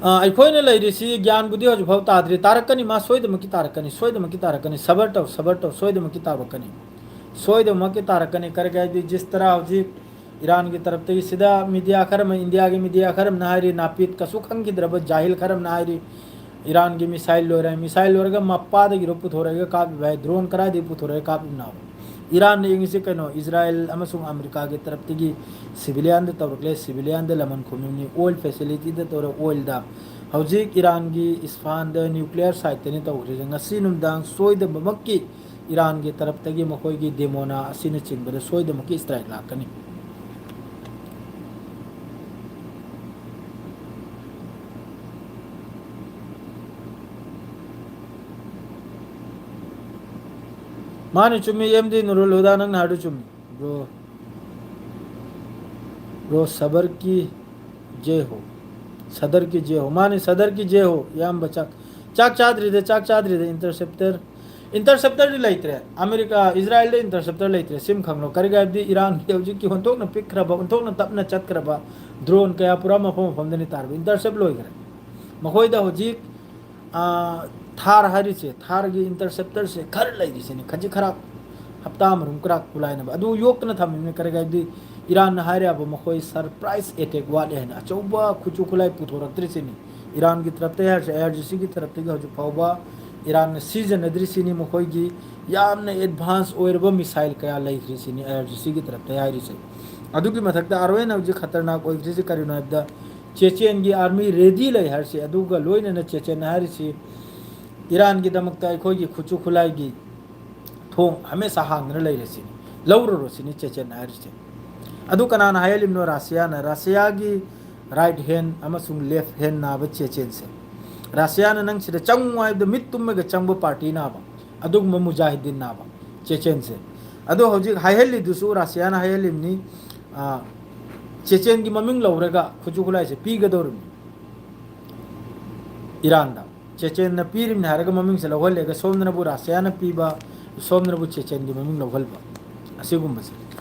ꯑ, ꯑꯩꯈꯣꯏꯅ ꯂꯩꯔꯤꯁꯤ ꯒ꯭ꯌꯥꯟꯕꯨꯗꯤ ꯍꯧꯖꯤꯛꯐꯥꯎ ꯇꯥꯗ꯭ꯔꯤ꯫ ꯇꯥꯔꯛꯀꯅꯤ, ꯃꯥ ꯁꯣꯏꯗꯃꯛꯀꯤ ꯇꯥꯔꯛꯀꯅꯤ, ꯁꯣꯏꯗꯃꯛꯀꯤ ꯇꯥꯔꯛꯀꯅꯤ꯫ ꯁꯕꯔ ꯇꯧ, ꯁꯕꯔ ꯇꯧ, ꯁꯣꯏꯗꯃꯛꯀꯤ ꯇꯥꯔꯛꯀꯅꯤ꯫ ꯁꯣꯏꯗꯃꯛꯀꯤ ꯇꯥꯔꯛꯀꯅꯤ꯫ ꯀꯔꯤꯒꯤ ꯍꯥꯏꯗꯤ ꯖꯤꯁ ꯇꯔꯥ ꯍꯧꯖꯤꯛ ꯏꯔꯥꯟꯒꯤ ꯇꯔꯞꯇꯒꯤ ꯁꯤꯗ ꯃꯤꯗꯤꯌꯥ ꯈꯔ ꯑꯃ, ꯏꯟꯗꯤꯌꯥꯒꯤ ꯃꯤꯗꯤꯌꯥ ꯈꯔ ꯑꯃꯅ ꯍꯥꯏꯔꯤ, ꯅꯥꯄꯤꯠ ꯀꯁꯨ ꯈꯪꯈꯤꯗ꯭ꯔꯕ ꯖꯥꯍꯤꯜ ꯈꯔ ꯑꯃꯅ ꯍꯥꯏꯔꯤ, ꯏꯔꯥꯟꯒꯤ ꯃꯤꯁꯥꯏꯜ ꯂꯣꯏꯔꯦ, ꯃꯤꯁꯥꯏꯜ ꯂꯣꯏꯔꯒ ꯃꯄꯥꯗꯒꯤꯔꯣ ꯄꯨꯊꯣꯔꯛꯑꯒ ꯀꯥꯞꯄꯤꯕ ꯍꯥꯏ, ꯗ꯭ꯔꯣꯟ ꯀꯗꯥꯏꯗꯒꯤ ꯄꯨꯊꯣꯔꯛꯑꯒ ꯀꯥꯞꯄꯤꯕꯅꯣ? ꯏꯔꯥꯟꯅ ꯌꯦꯡꯉꯤꯁꯦ ꯀꯩꯅꯣ? ꯏꯖꯔꯥꯏꯜ ꯑꯃꯁꯨꯡ ꯑꯃꯦꯔꯤꯀꯥꯒꯤ ꯇꯔꯞꯇꯒꯤ ꯁꯤꯚꯤꯂꯤꯌꯥꯟꯗ ꯇꯧꯔꯛꯂꯦ, ꯁꯤꯚꯤꯂꯤꯌꯥꯟꯗ ꯂꯃꯟ ꯈꯨꯝꯃꯤꯕꯅꯤ, ꯑꯣꯏꯜ ꯐꯦꯁꯤꯂꯤꯇꯤꯗ ꯇꯧꯔꯦ, ꯑꯣꯏꯜꯗ꯫ ꯍꯧꯖꯤꯛ ꯏꯔꯥꯟꯒꯤ ꯏꯁꯐꯥꯟꯗ ꯅ꯭ꯌꯨꯀ꯭ꯂꯤꯌꯔ ꯁꯥꯏꯠꯇꯅꯤ ꯇꯧꯔꯤꯁꯦ꯫ ꯉꯁꯤ ꯅꯨꯡꯗꯥꯡ ꯁꯣꯏꯗꯅꯃꯛꯀꯤ ꯏꯔꯥꯟꯒꯤ ꯇꯔꯞꯇꯒꯤ ꯃꯈꯣꯏꯒꯤ ꯗꯦꯃꯣꯅꯥ ꯑꯁꯤꯅꯆꯤꯡꯕꯗ ꯁꯣꯏꯗꯅꯃꯛꯀꯤ ꯏꯁꯇ꯭ꯔꯥꯏꯛ ꯂꯥꯛꯀꯅꯤ꯫ ꯃꯥꯅꯤ, ꯆꯨꯝꯃꯤ, ꯑꯦꯝ ꯗꯤ ꯅꯨꯔꯨꯜ ꯍꯨꯗꯥ, ꯅꯪꯅ ꯍꯥꯏꯔꯤꯗꯨ ꯆꯨꯝꯃꯤ꯫ ꯕ꯭ꯔꯣ, ꯕ꯭ꯔꯣ, ꯁꯕꯔꯀꯤ ꯖꯦ ꯍꯣ, ꯁꯗꯔꯀꯤ ꯖꯦ ꯍꯣ꯫ ꯃꯥꯅꯤ, ꯁꯗꯔꯀꯤ ꯖꯦ ꯍꯣ, ꯏꯌꯥꯝꯕ꯫ ꯆꯥꯛ, ꯆꯥꯛ ꯆꯥꯗ꯭ꯔꯤꯗ, ꯆꯥꯛ ꯆꯥꯗ꯭ꯔꯤꯗ꯫ ꯏꯟꯇꯔꯁꯦꯞꯇꯔ, ꯏꯟꯇꯔꯁꯦꯞꯇꯔꯗꯤ ꯂꯩꯇ꯭ꯔꯦ꯫ ꯑꯃꯦꯔꯤꯀꯥ, ꯏꯖꯔꯥꯏꯜꯗ ꯏꯟꯇꯔꯁꯦꯞꯇꯔ ꯂꯩꯇ꯭ꯔꯦ꯫ ꯁꯤꯝ ꯈꯪꯂꯣ꯫ ꯀꯔꯤꯒꯤ ꯍꯥꯏꯕꯗꯤ ꯏꯔꯥꯟꯒꯤ ꯍꯧꯖꯤꯛꯀꯤ ꯑꯣꯟꯊꯣꯛꯅ ꯄꯤꯛꯈ꯭ꯔꯕ, ꯑꯣꯟꯊꯣꯛꯅ ꯇꯞꯅ ꯆꯠꯈ꯭ꯔꯕ ꯗ꯭ꯔꯣꯟ ꯀꯌꯥ ꯄꯨꯔꯥ ꯃꯐꯝ ꯃꯐꯝꯗꯅꯤ ꯇꯥꯔꯤꯕ꯫ ꯏꯟꯇꯔꯁꯦꯞ ꯂꯣꯏꯈ꯭ꯔꯦ꯫ ꯃꯈꯣꯏꯗ ꯍꯧꯖꯤꯛ, ꯑꯥ, ꯊꯥꯔ ꯍꯥꯏꯔꯤꯁꯦ, ꯊꯥꯔꯒꯤ ꯏꯟꯇꯔꯁꯦꯞꯇꯔꯁꯦ ꯈꯔ ꯂꯩꯔꯤꯁꯤꯅꯤ, ꯈꯖꯤꯛ ꯈꯔ, ꯍꯞꯇꯥ ꯑꯃꯔꯣꯝ ꯈꯔ ꯈꯨꯂꯥꯏꯅꯕ꯫ ꯑꯗꯨ ꯌꯣꯛꯇꯅ ꯊꯝꯃꯤꯕꯅꯤ꯫ ꯀꯔꯤꯒꯤ ꯍꯥꯏꯕꯗꯤ ꯏꯔꯥꯟꯅ ꯍꯥꯏꯔꯤꯕ ꯃꯈꯣꯏ ꯁꯔꯄ꯭ꯔꯥꯏꯖ ꯑꯦꯇꯦꯛ ꯋꯥꯠꯂꯤ ꯍꯥꯏꯅ ꯑꯆꯧꯕ ꯈꯨꯠꯁꯨ ꯈꯨꯠꯂꯥꯏ ꯄꯨꯊꯣꯔꯛꯇ꯭ꯔꯤꯁꯤꯅꯤ꯫ ꯏꯔꯥꯟꯒꯤ ꯇꯔꯞꯇ ꯍꯥꯏꯔꯤꯁꯦ, ꯑꯥꯏ ꯑꯥꯔ ꯖꯤ ꯁꯤꯒꯤ ꯇꯔꯞꯇꯒꯤ ꯍꯧꯖꯤꯛ ꯐꯥꯎꯕ ꯏꯔꯥꯟꯅ ꯁꯤꯖꯤꯟꯅꯗ꯭ꯔꯤꯁꯤꯅꯤ꯫ ꯃꯈꯣꯏꯒꯤ ꯌꯥꯝꯅ ꯑꯦꯗꯚꯥꯟꯁ ꯑꯣꯏꯔꯕ ꯃꯤꯁꯥꯏꯜ ꯀꯌꯥ ꯂꯩꯈ꯭ꯔꯤꯁꯤꯅꯤ ꯑꯥꯏ ꯑꯥꯔ ꯖꯤ ꯁꯤꯒꯤ ꯇꯔꯞꯇ ꯍꯥꯏꯔꯤꯁꯦ꯫ ꯑꯗꯨꯒꯤ ꯃꯊꯛꯇ ꯑꯥꯔ ꯑꯣ ꯑꯦꯟ ꯍꯧꯖꯤꯛ ꯈꯇꯔꯅꯥꯛ ꯑꯣꯏꯈ꯭ꯔꯤꯁꯤ ꯀꯔꯤꯅꯣ ꯍꯥꯏꯕꯗ, ꯆꯦꯆꯦꯟꯒꯤ ꯑꯥꯔꯃꯤ ꯔꯦꯗꯤ ꯂꯩ ꯍꯥꯏꯔꯤꯁꯤ, ꯑꯗꯨꯒ ꯂꯣꯏꯅꯅ ꯆꯦꯆꯦꯟ ꯍꯥꯏꯔꯤꯁꯤ ꯏꯔꯥꯟꯒꯤꯗꯃꯛꯇ ꯑꯩꯈꯣꯏꯒꯤ ꯈꯨꯠꯁꯨ ꯈꯨꯠꯂꯥꯏꯒꯤ ꯊꯣꯡ ꯍꯃꯦꯁꯥ ꯍꯥꯡꯗꯨꯅ ꯂꯩꯔꯁꯤꯅꯤ, ꯂꯧꯔꯔꯣꯁꯤꯅꯤ ꯆꯦꯆꯦꯟ ꯍꯥꯏꯔꯤꯁꯦ꯫ ꯑꯗꯨ ꯀꯅꯥꯅ ꯍꯥꯏꯍꯜꯂꯤꯕꯅꯣ? ꯔꯥꯁꯤꯌꯥꯅ꯫ ꯔꯥꯁꯤꯌꯥꯒꯤ ꯔꯥꯏꯠ ꯍꯦꯟ ꯑꯃꯁꯨꯡ ꯂꯦꯐ ꯍꯦꯟ ꯅꯥꯕ ꯆꯦꯆꯦꯟꯁꯦ꯫ ꯔꯥꯁꯤꯌꯥꯅ ꯅꯪ ꯁꯤꯗ ꯆꯪꯉꯨ ꯍꯥꯏꯕꯗ ꯃꯤꯠ ꯇꯨꯝꯃꯒ ꯆꯪꯕ ꯄꯥꯔꯇꯤ ꯅꯥꯕ, ꯑꯗꯨꯒꯨꯝꯕ ꯃꯨꯖꯥꯍꯤꯗꯤꯟ ꯅꯥꯕ ꯆꯦꯆꯦꯟꯁꯦ꯫ ꯑꯗꯣ ꯍꯧꯖꯤꯛ ꯍꯥꯏꯍꯜꯂꯤꯗꯨꯁꯨ ꯔꯥꯁꯤꯌꯥꯅ ꯍꯥꯏꯍꯜꯂꯤꯕꯅꯤ, ꯑ, ꯆꯦꯆꯦꯟꯒꯤ ꯃꯃꯤꯡ ꯂꯧꯔꯒ ꯈꯨꯠꯁꯨ ꯈꯨꯠꯂꯥꯏꯁꯦ ꯄꯤꯒꯗꯧꯔꯤꯕꯅꯤ ꯏꯔꯥꯟꯗ꯫ ꯆꯦꯆꯦꯟꯅ ꯄꯤꯔꯤꯕꯅꯤ ꯍꯥꯏꯔꯒ ꯃꯃꯤꯡꯁꯦ ꯂꯧꯍꯜꯂꯦꯒ ꯁꯣꯝꯗꯅꯕꯨ ꯔꯥꯁꯤꯌꯥꯅ ꯄꯤꯕ, ꯁꯣꯝꯗꯅꯕꯨ ꯆꯦꯆꯦꯟꯒꯤ ꯃꯃꯤꯡ ꯂꯧꯍꯟꯕ, ꯑꯁꯤꯒꯨꯝꯕꯁꯦ꯫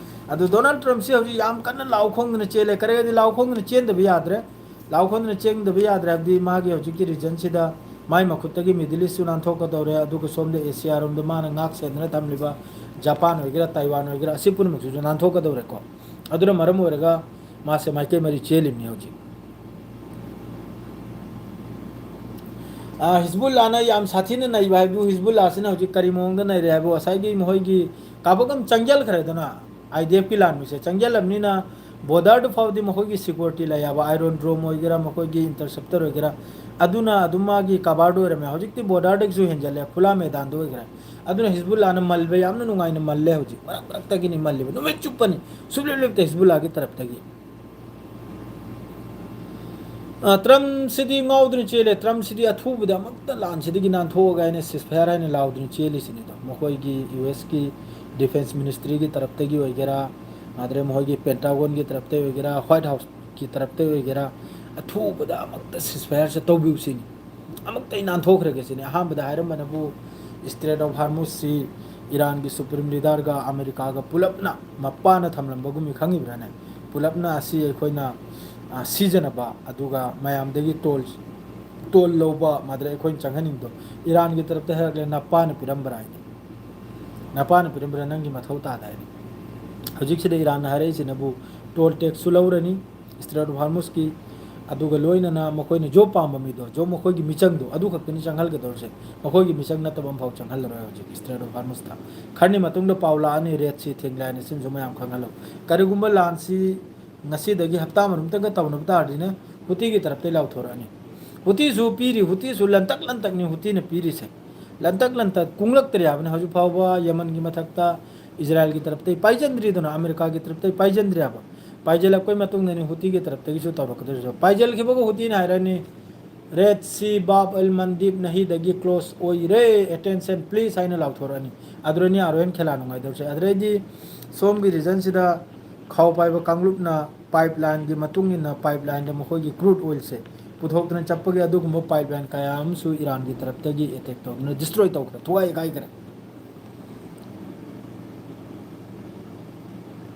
ꯑꯗꯨ ꯗꯣꯅꯥꯜꯗ ꯇ꯭ꯔꯝꯞꯁꯤ ꯍꯧꯖꯤꯛ ꯌꯥꯝ ꯀꯟꯅ ꯂꯥꯎ ꯈꯣꯡꯗꯅ ꯆꯦꯜꯂꯦ꯫ ꯀꯔꯤꯒꯤꯗꯤ ꯂꯥꯎ ꯈꯣꯡꯗꯅ ꯆꯦꯟꯗꯕ ꯌꯥꯗ꯭ꯔꯦ? ꯂꯥꯎ ꯈꯣꯡꯗꯅ ꯆꯦꯟꯗꯕ ꯌꯥꯗ꯭ꯔꯦ ꯍꯥꯏꯕꯗꯤ ꯃꯥꯒꯤ ꯍꯧꯖꯤꯛꯀꯤ ꯔꯤꯖꯟꯁꯤꯗ ꯃꯥꯏ ꯃꯈꯨꯠꯇꯒꯤ ꯃꯤꯗꯜ ꯏꯁꯁꯨ ꯅꯥꯟꯊꯣꯛꯀꯗꯧꯔꯦ, ꯑꯗꯨꯒ ꯁꯣꯝꯗ ꯑꯦꯁꯤꯌꯥꯔꯣꯝꯗ ꯃꯥꯅ ꯉꯥꯛ ꯁꯦꯟꯗꯅ ꯊꯝꯂꯤꯕ ꯖꯄꯥꯟ ꯑꯣꯏꯒꯦꯔꯥ, ꯇꯥꯏꯋꯥꯟ ꯑꯣꯏꯒꯦꯔꯥ, ꯑꯁꯤ ꯄꯨꯝꯅꯃꯛꯁꯤꯁꯨ ꯅꯥꯟꯊꯣꯛꯀꯗꯧꯔꯦꯀꯣ꯫ ꯑꯗꯨꯅ ꯃꯔꯝ ꯑꯣꯏꯔꯒ ꯃꯥꯁꯦ ꯃꯥꯏꯀꯩ ꯃꯔꯤ ꯆꯦꯜꯂꯤꯕꯅꯤ ꯍꯧꯖꯤꯛ꯫ ꯑ, ꯍꯤꯖꯕꯨꯜꯂꯥꯅ ꯌꯥꯝ ꯁꯥꯊꯤꯅ ꯅꯩꯕ ꯍꯥꯏꯕꯨ, ꯍꯤꯖꯕꯨꯜꯂꯥꯁꯤꯅ ꯍꯧꯖꯤꯛ ꯀꯔꯤ ꯃꯑꯣꯡꯗ ꯅꯩꯔꯦ ꯍꯥꯏꯕꯨ, ꯉꯁꯥꯏꯒꯤ ꯃꯈꯣꯏꯒꯤ ꯀꯥꯕꯛ ꯑꯃ ꯆꯪꯖꯜꯈ꯭ꯔꯦꯗꯅ, ꯑꯥꯏ ꯗꯤ ꯑꯦꯐꯀꯤ ꯂꯥꯟꯃꯤꯁꯦ ꯆꯪꯖꯜꯂꯕꯅꯤꯅ, ꯕꯣꯔꯗꯔꯗꯨ ꯐꯥꯎꯗꯤ ꯃꯈꯣꯏꯒꯤ ꯁꯤꯀ꯭ꯌꯨꯔꯤꯇꯤ ꯂꯩ ꯍꯥꯏꯕ, ꯑꯥꯏꯔꯣꯟ ꯗ꯭ꯔꯣꯝ ꯑꯣꯏꯒꯦꯔꯥ, ꯃꯈꯣꯏꯒꯤ ꯏꯟꯇꯔꯁꯦꯞꯇꯔ ꯑꯣꯏꯒꯦꯔꯥ, ꯑꯗꯨꯅ ꯑꯗꯨꯝ ꯃꯥꯒꯤ ꯀꯕꯥꯔꯗ ꯑꯣꯏꯔꯝꯃꯦ꯫ ꯍꯧꯖꯤꯛꯇꯤ ꯕꯣꯔꯗꯔꯗꯒꯤꯁꯨ ꯍꯦꯟꯖꯜꯂꯦ, ꯈꯨꯂꯥ ꯃꯦꯗꯥꯟꯗ ꯑꯣꯏꯈ꯭ꯔꯦ꯫ ꯑꯗꯨꯅ ꯍꯤꯖꯕꯨꯜꯂꯥꯅ ꯃꯜꯕ ꯌꯥꯝꯅ ꯅꯨꯡꯉꯥꯏꯅ ꯃꯜꯂꯦ ꯍꯧꯖꯤꯛ꯫ ꯃꯔꯛ ꯃꯔꯛꯇꯒꯤꯅꯤ ꯃꯜꯂꯤꯕ, ꯅꯨꯃꯤꯠ ꯆꯨꯞꯄꯅꯤ, ꯁꯨꯞꯂꯦꯞ ꯂꯦꯞꯇꯦ ꯍꯤꯖꯕꯨꯜꯂꯥꯒꯤ ꯇꯔꯞꯇꯒꯤ꯫ ꯑ, ꯇ꯭ꯔꯝꯞꯁꯤꯗꯤ ꯉꯥꯎꯗꯨꯅ ꯆꯦꯜꯂꯦ꯫ ꯇ꯭ꯔꯝꯞꯁꯤꯗꯤ ꯑꯊꯨꯕꯗ ꯑꯃꯨꯛꯇ ꯂꯥꯟꯁꯤꯗꯒꯤ ꯅꯥꯟꯊꯣꯛꯑꯒ ꯑꯩꯅ ceasefire ꯍꯥꯏꯅ ꯂꯥꯎꯗꯨꯅ ꯆꯦꯜꯂꯤꯁꯤꯅꯤꯗꯣ꯫ ꯃꯈꯣꯏꯒꯤ ꯌꯨ ꯑꯦꯁꯀꯤ ꯗꯤꯐꯦꯟꯁ ꯃꯤꯅꯤꯁꯇ꯭ꯔꯤꯒꯤ ꯇꯔꯞꯇꯒꯤ ꯑꯣꯏꯒꯦꯔꯥ, ꯅꯠꯇ꯭ꯔꯒ ꯃꯈꯣꯏꯒꯤ ꯄꯦꯟꯇꯥꯒꯣꯟꯒꯤ ꯇꯔꯞꯇꯒꯤ ꯑꯣꯏꯒꯦꯔꯥ, ꯋꯥꯏꯠ ꯍꯥꯎꯁꯀꯤ ꯇꯔꯞꯇꯒꯤ ꯑꯣꯏꯒꯦꯔꯥ, ꯑꯊꯨꯕꯗ ꯑꯃꯨꯛꯇ ceasefire ꯁꯦ ꯇꯧꯕꯤꯌꯨ ꯁꯤꯅꯤ꯫ ꯑꯃꯨꯛꯇ ꯑꯩ ꯅꯥꯟꯊꯣꯛꯈ꯭ꯔꯒꯦ ꯁꯤꯅꯤ꯫ ꯑꯍꯥꯟꯕꯗ ꯍꯥꯏꯔꯝꯕꯅꯕꯨ Strait of Hormuz ꯁꯤ ꯏꯔꯥꯟꯒꯤ ꯁꯨꯄ꯭ꯔꯤꯝ ꯂꯤꯗꯔꯒ ꯑꯃꯦꯔꯤꯀꯥꯒ ꯄꯨꯂꯞꯅ ꯃꯄꯥꯅ ꯊꯝꯂꯝꯕꯒꯨꯝꯅꯤ, ꯈꯪꯉꯤꯕ꯭ꯔꯥꯅꯦ? ꯄꯨꯂꯞꯅ ꯑꯁꯤ ꯑꯩꯈꯣꯏꯅ, ꯑ, ꯁꯤꯖꯤꯟꯅꯕ, ꯑꯗꯨꯒ ꯃꯌꯥꯝꯗꯒꯤ ꯇꯣꯜ, ꯇꯣꯜ ꯂꯧꯕ, ꯃꯗꯨꯗ ꯑꯩꯈꯣꯏꯅ ꯆꯪꯍꯟꯅꯤꯡꯕꯗꯣ ꯏꯔꯥꯟꯒꯤ ꯇꯔꯞꯇ ꯍꯥꯏꯔꯛꯂꯦ, ꯅꯄꯥꯅ ꯄꯤꯔꯝꯕ꯭ꯔꯥ ꯍꯥꯏꯅ꯫ ꯅꯄꯥꯅ ꯄꯤꯔꯝꯕ꯭ꯔꯥ, ꯅꯪꯒꯤ ꯃꯊꯧ ꯇꯥꯗꯥ ꯍꯥꯏꯅ꯫ ꯍꯧꯖꯤꯛꯁꯤꯗ ꯏꯔꯥꯟꯅ ꯍꯥꯏꯔꯛꯏꯁꯤꯅꯕꯨ ꯇꯣꯜ ꯇꯦꯛꯁꯁꯨ ꯂꯧꯔꯅꯤ, Strait of Hormuz ꯀꯤ, ꯑꯗꯨꯒ ꯂꯣꯏꯅꯅ ꯃꯈꯣꯏꯅ ꯖꯣꯕ ꯄꯥꯝꯕ ꯃꯤꯗꯣ, ꯖꯣꯕ ꯃꯈꯣꯏꯒꯤ ꯃꯤꯆꯪꯗꯣ ꯑꯗꯨ ꯈꯛꯇꯅꯤ ꯆꯪꯍꯜꯒꯗꯧꯔꯤꯁꯦ꯫ ꯃꯈꯣꯏꯒꯤ ꯃꯤꯆꯪ ꯅꯠꯇꯕ ꯑꯃꯐꯥꯎ ꯆꯪꯍꯜꯂꯔꯣꯏ ꯍꯧꯖꯤꯛ ꯏꯁꯇ꯭ꯔꯦꯠ ꯑꯣꯐ ꯍꯥꯔꯃꯨꯁꯇ꯫ ꯈꯔꯅꯤ ꯃꯇꯨꯡꯗ ꯄꯥꯎ ꯂꯥꯛꯑꯅꯤ, ꯔꯦꯗ ꯁꯤ ꯊꯦꯡꯂꯦ ꯍꯥꯏꯅ ꯁꯤꯃꯁꯨ ꯃꯌꯥꯝ ꯈꯪꯍꯜꯂꯣ꯫ ꯀꯔꯤꯒꯨꯝꯕ ꯂꯥꯟꯁꯤ ꯉꯁꯤꯗꯒꯤ ꯍꯞꯇꯥ ꯃꯅꯨꯡꯗꯒ ꯇꯧꯅꯕ ꯇꯥꯔꯗꯤꯅꯦ, ꯍꯨꯇꯤꯒꯤ ꯇꯔꯞꯇꯩ ꯂꯥꯎꯊꯣꯔꯛꯑꯅꯤ꯫ ꯍꯨꯇꯤꯁꯨ ꯄꯤꯔꯤ, ꯍꯨꯇꯤꯁꯨ ꯂꯟꯇꯛ ꯂꯟꯇꯛꯅꯤ ꯍꯨꯇꯤꯅ ꯄꯤꯔꯤꯁꯦ꯫ ꯂꯟꯇꯛ ꯂꯟꯇꯛ ꯀꯨꯡꯂꯛꯇ꯭ꯔꯤ ꯍꯥꯏꯕꯅꯤ ꯍꯧꯖꯤꯛ ꯐꯥꯎꯕ꯫ ꯌꯦꯃꯟꯒꯤ ꯃꯊꯛꯇ ꯏꯖꯔꯥꯏꯜꯒꯤ ꯇꯔꯞꯇꯩ ꯄꯥꯏꯖꯟꯗ꯭ꯔꯤꯗꯅ, ꯑꯃꯦꯔꯤꯀꯥꯒꯤ ꯇꯔꯞꯇꯩ ꯄꯥꯏꯖꯟꯗ꯭ꯔꯤ ꯍꯥꯏꯕ꯫ ꯄꯥꯏꯖꯜꯂꯛꯄꯩ ꯃꯇꯨꯡꯗꯅꯤ ꯍꯨꯇꯤꯒꯤ ꯇꯔꯞꯇꯒꯤꯁꯨ ꯇꯧꯔꯛꯀꯗꯧꯔꯤꯁꯦ꯫ ꯄꯥꯏꯖꯜꯈꯤꯕꯒ ꯍꯨꯇꯤꯅ ꯍꯥꯏꯔꯅꯤ, "ꯔꯦꯗ ꯁꯤ ꯕꯥꯕ ꯑꯜ ꯃꯟꯗꯤꯞ ꯅꯍꯤꯗꯒꯤ ꯀ꯭ꯂꯣꯁ ꯑꯣꯏꯔꯦ, ꯑꯦꯇꯦꯟꯁꯟ ꯄ꯭ꯂꯤꯖ" ꯍꯥꯏꯅ ꯂꯥꯎꯊꯣꯔꯛꯑꯅꯤ꯫ ꯑꯗꯨꯗꯅꯤ ꯑꯥꯔ ꯑꯣ ꯑꯦꯟ ꯈꯦꯂꯥ ꯅꯨꯡꯉꯥꯏꯗꯧꯔꯤꯁꯦ꯫ ꯑꯗꯨꯗꯩꯗꯤ ꯁꯣꯝꯒꯤ ꯔꯤꯖꯟꯁꯤꯗ ꯈꯥꯎ ꯄꯥꯏꯕ ꯀꯥꯡꯂꯨꯞꯅ ꯄꯥꯏꯞ ꯂꯥꯏꯟꯒꯤ ꯃꯇꯨꯡ ꯏꯟꯅ ꯄꯥꯏꯞ ꯂꯥꯏꯟꯗ ꯃꯈꯣꯏꯒꯤ ꯀ꯭ꯔꯨꯗ ꯑꯣꯏꯜꯁꯦ ꯄꯨꯊꯣꯛꯇꯨꯅ ꯆꯠꯄꯒꯤ ꯑꯗꯨꯒꯨꯝꯕ ꯄꯥꯏꯞ ꯂꯥꯏꯟ ꯀꯌꯥ ꯑꯃꯁꯨ ꯏꯔꯥꯟꯒꯤ ꯇꯔꯞꯇꯒꯤ ꯑꯦꯇꯦꯛ ꯇꯧꯗꯨꯅ ꯗꯤꯁꯇ꯭ꯔꯣꯏ ꯇꯧꯈ꯭ꯔꯦ, ꯊꯨꯒꯥꯏ ꯀꯥꯏꯈ꯭ꯔꯦ꯫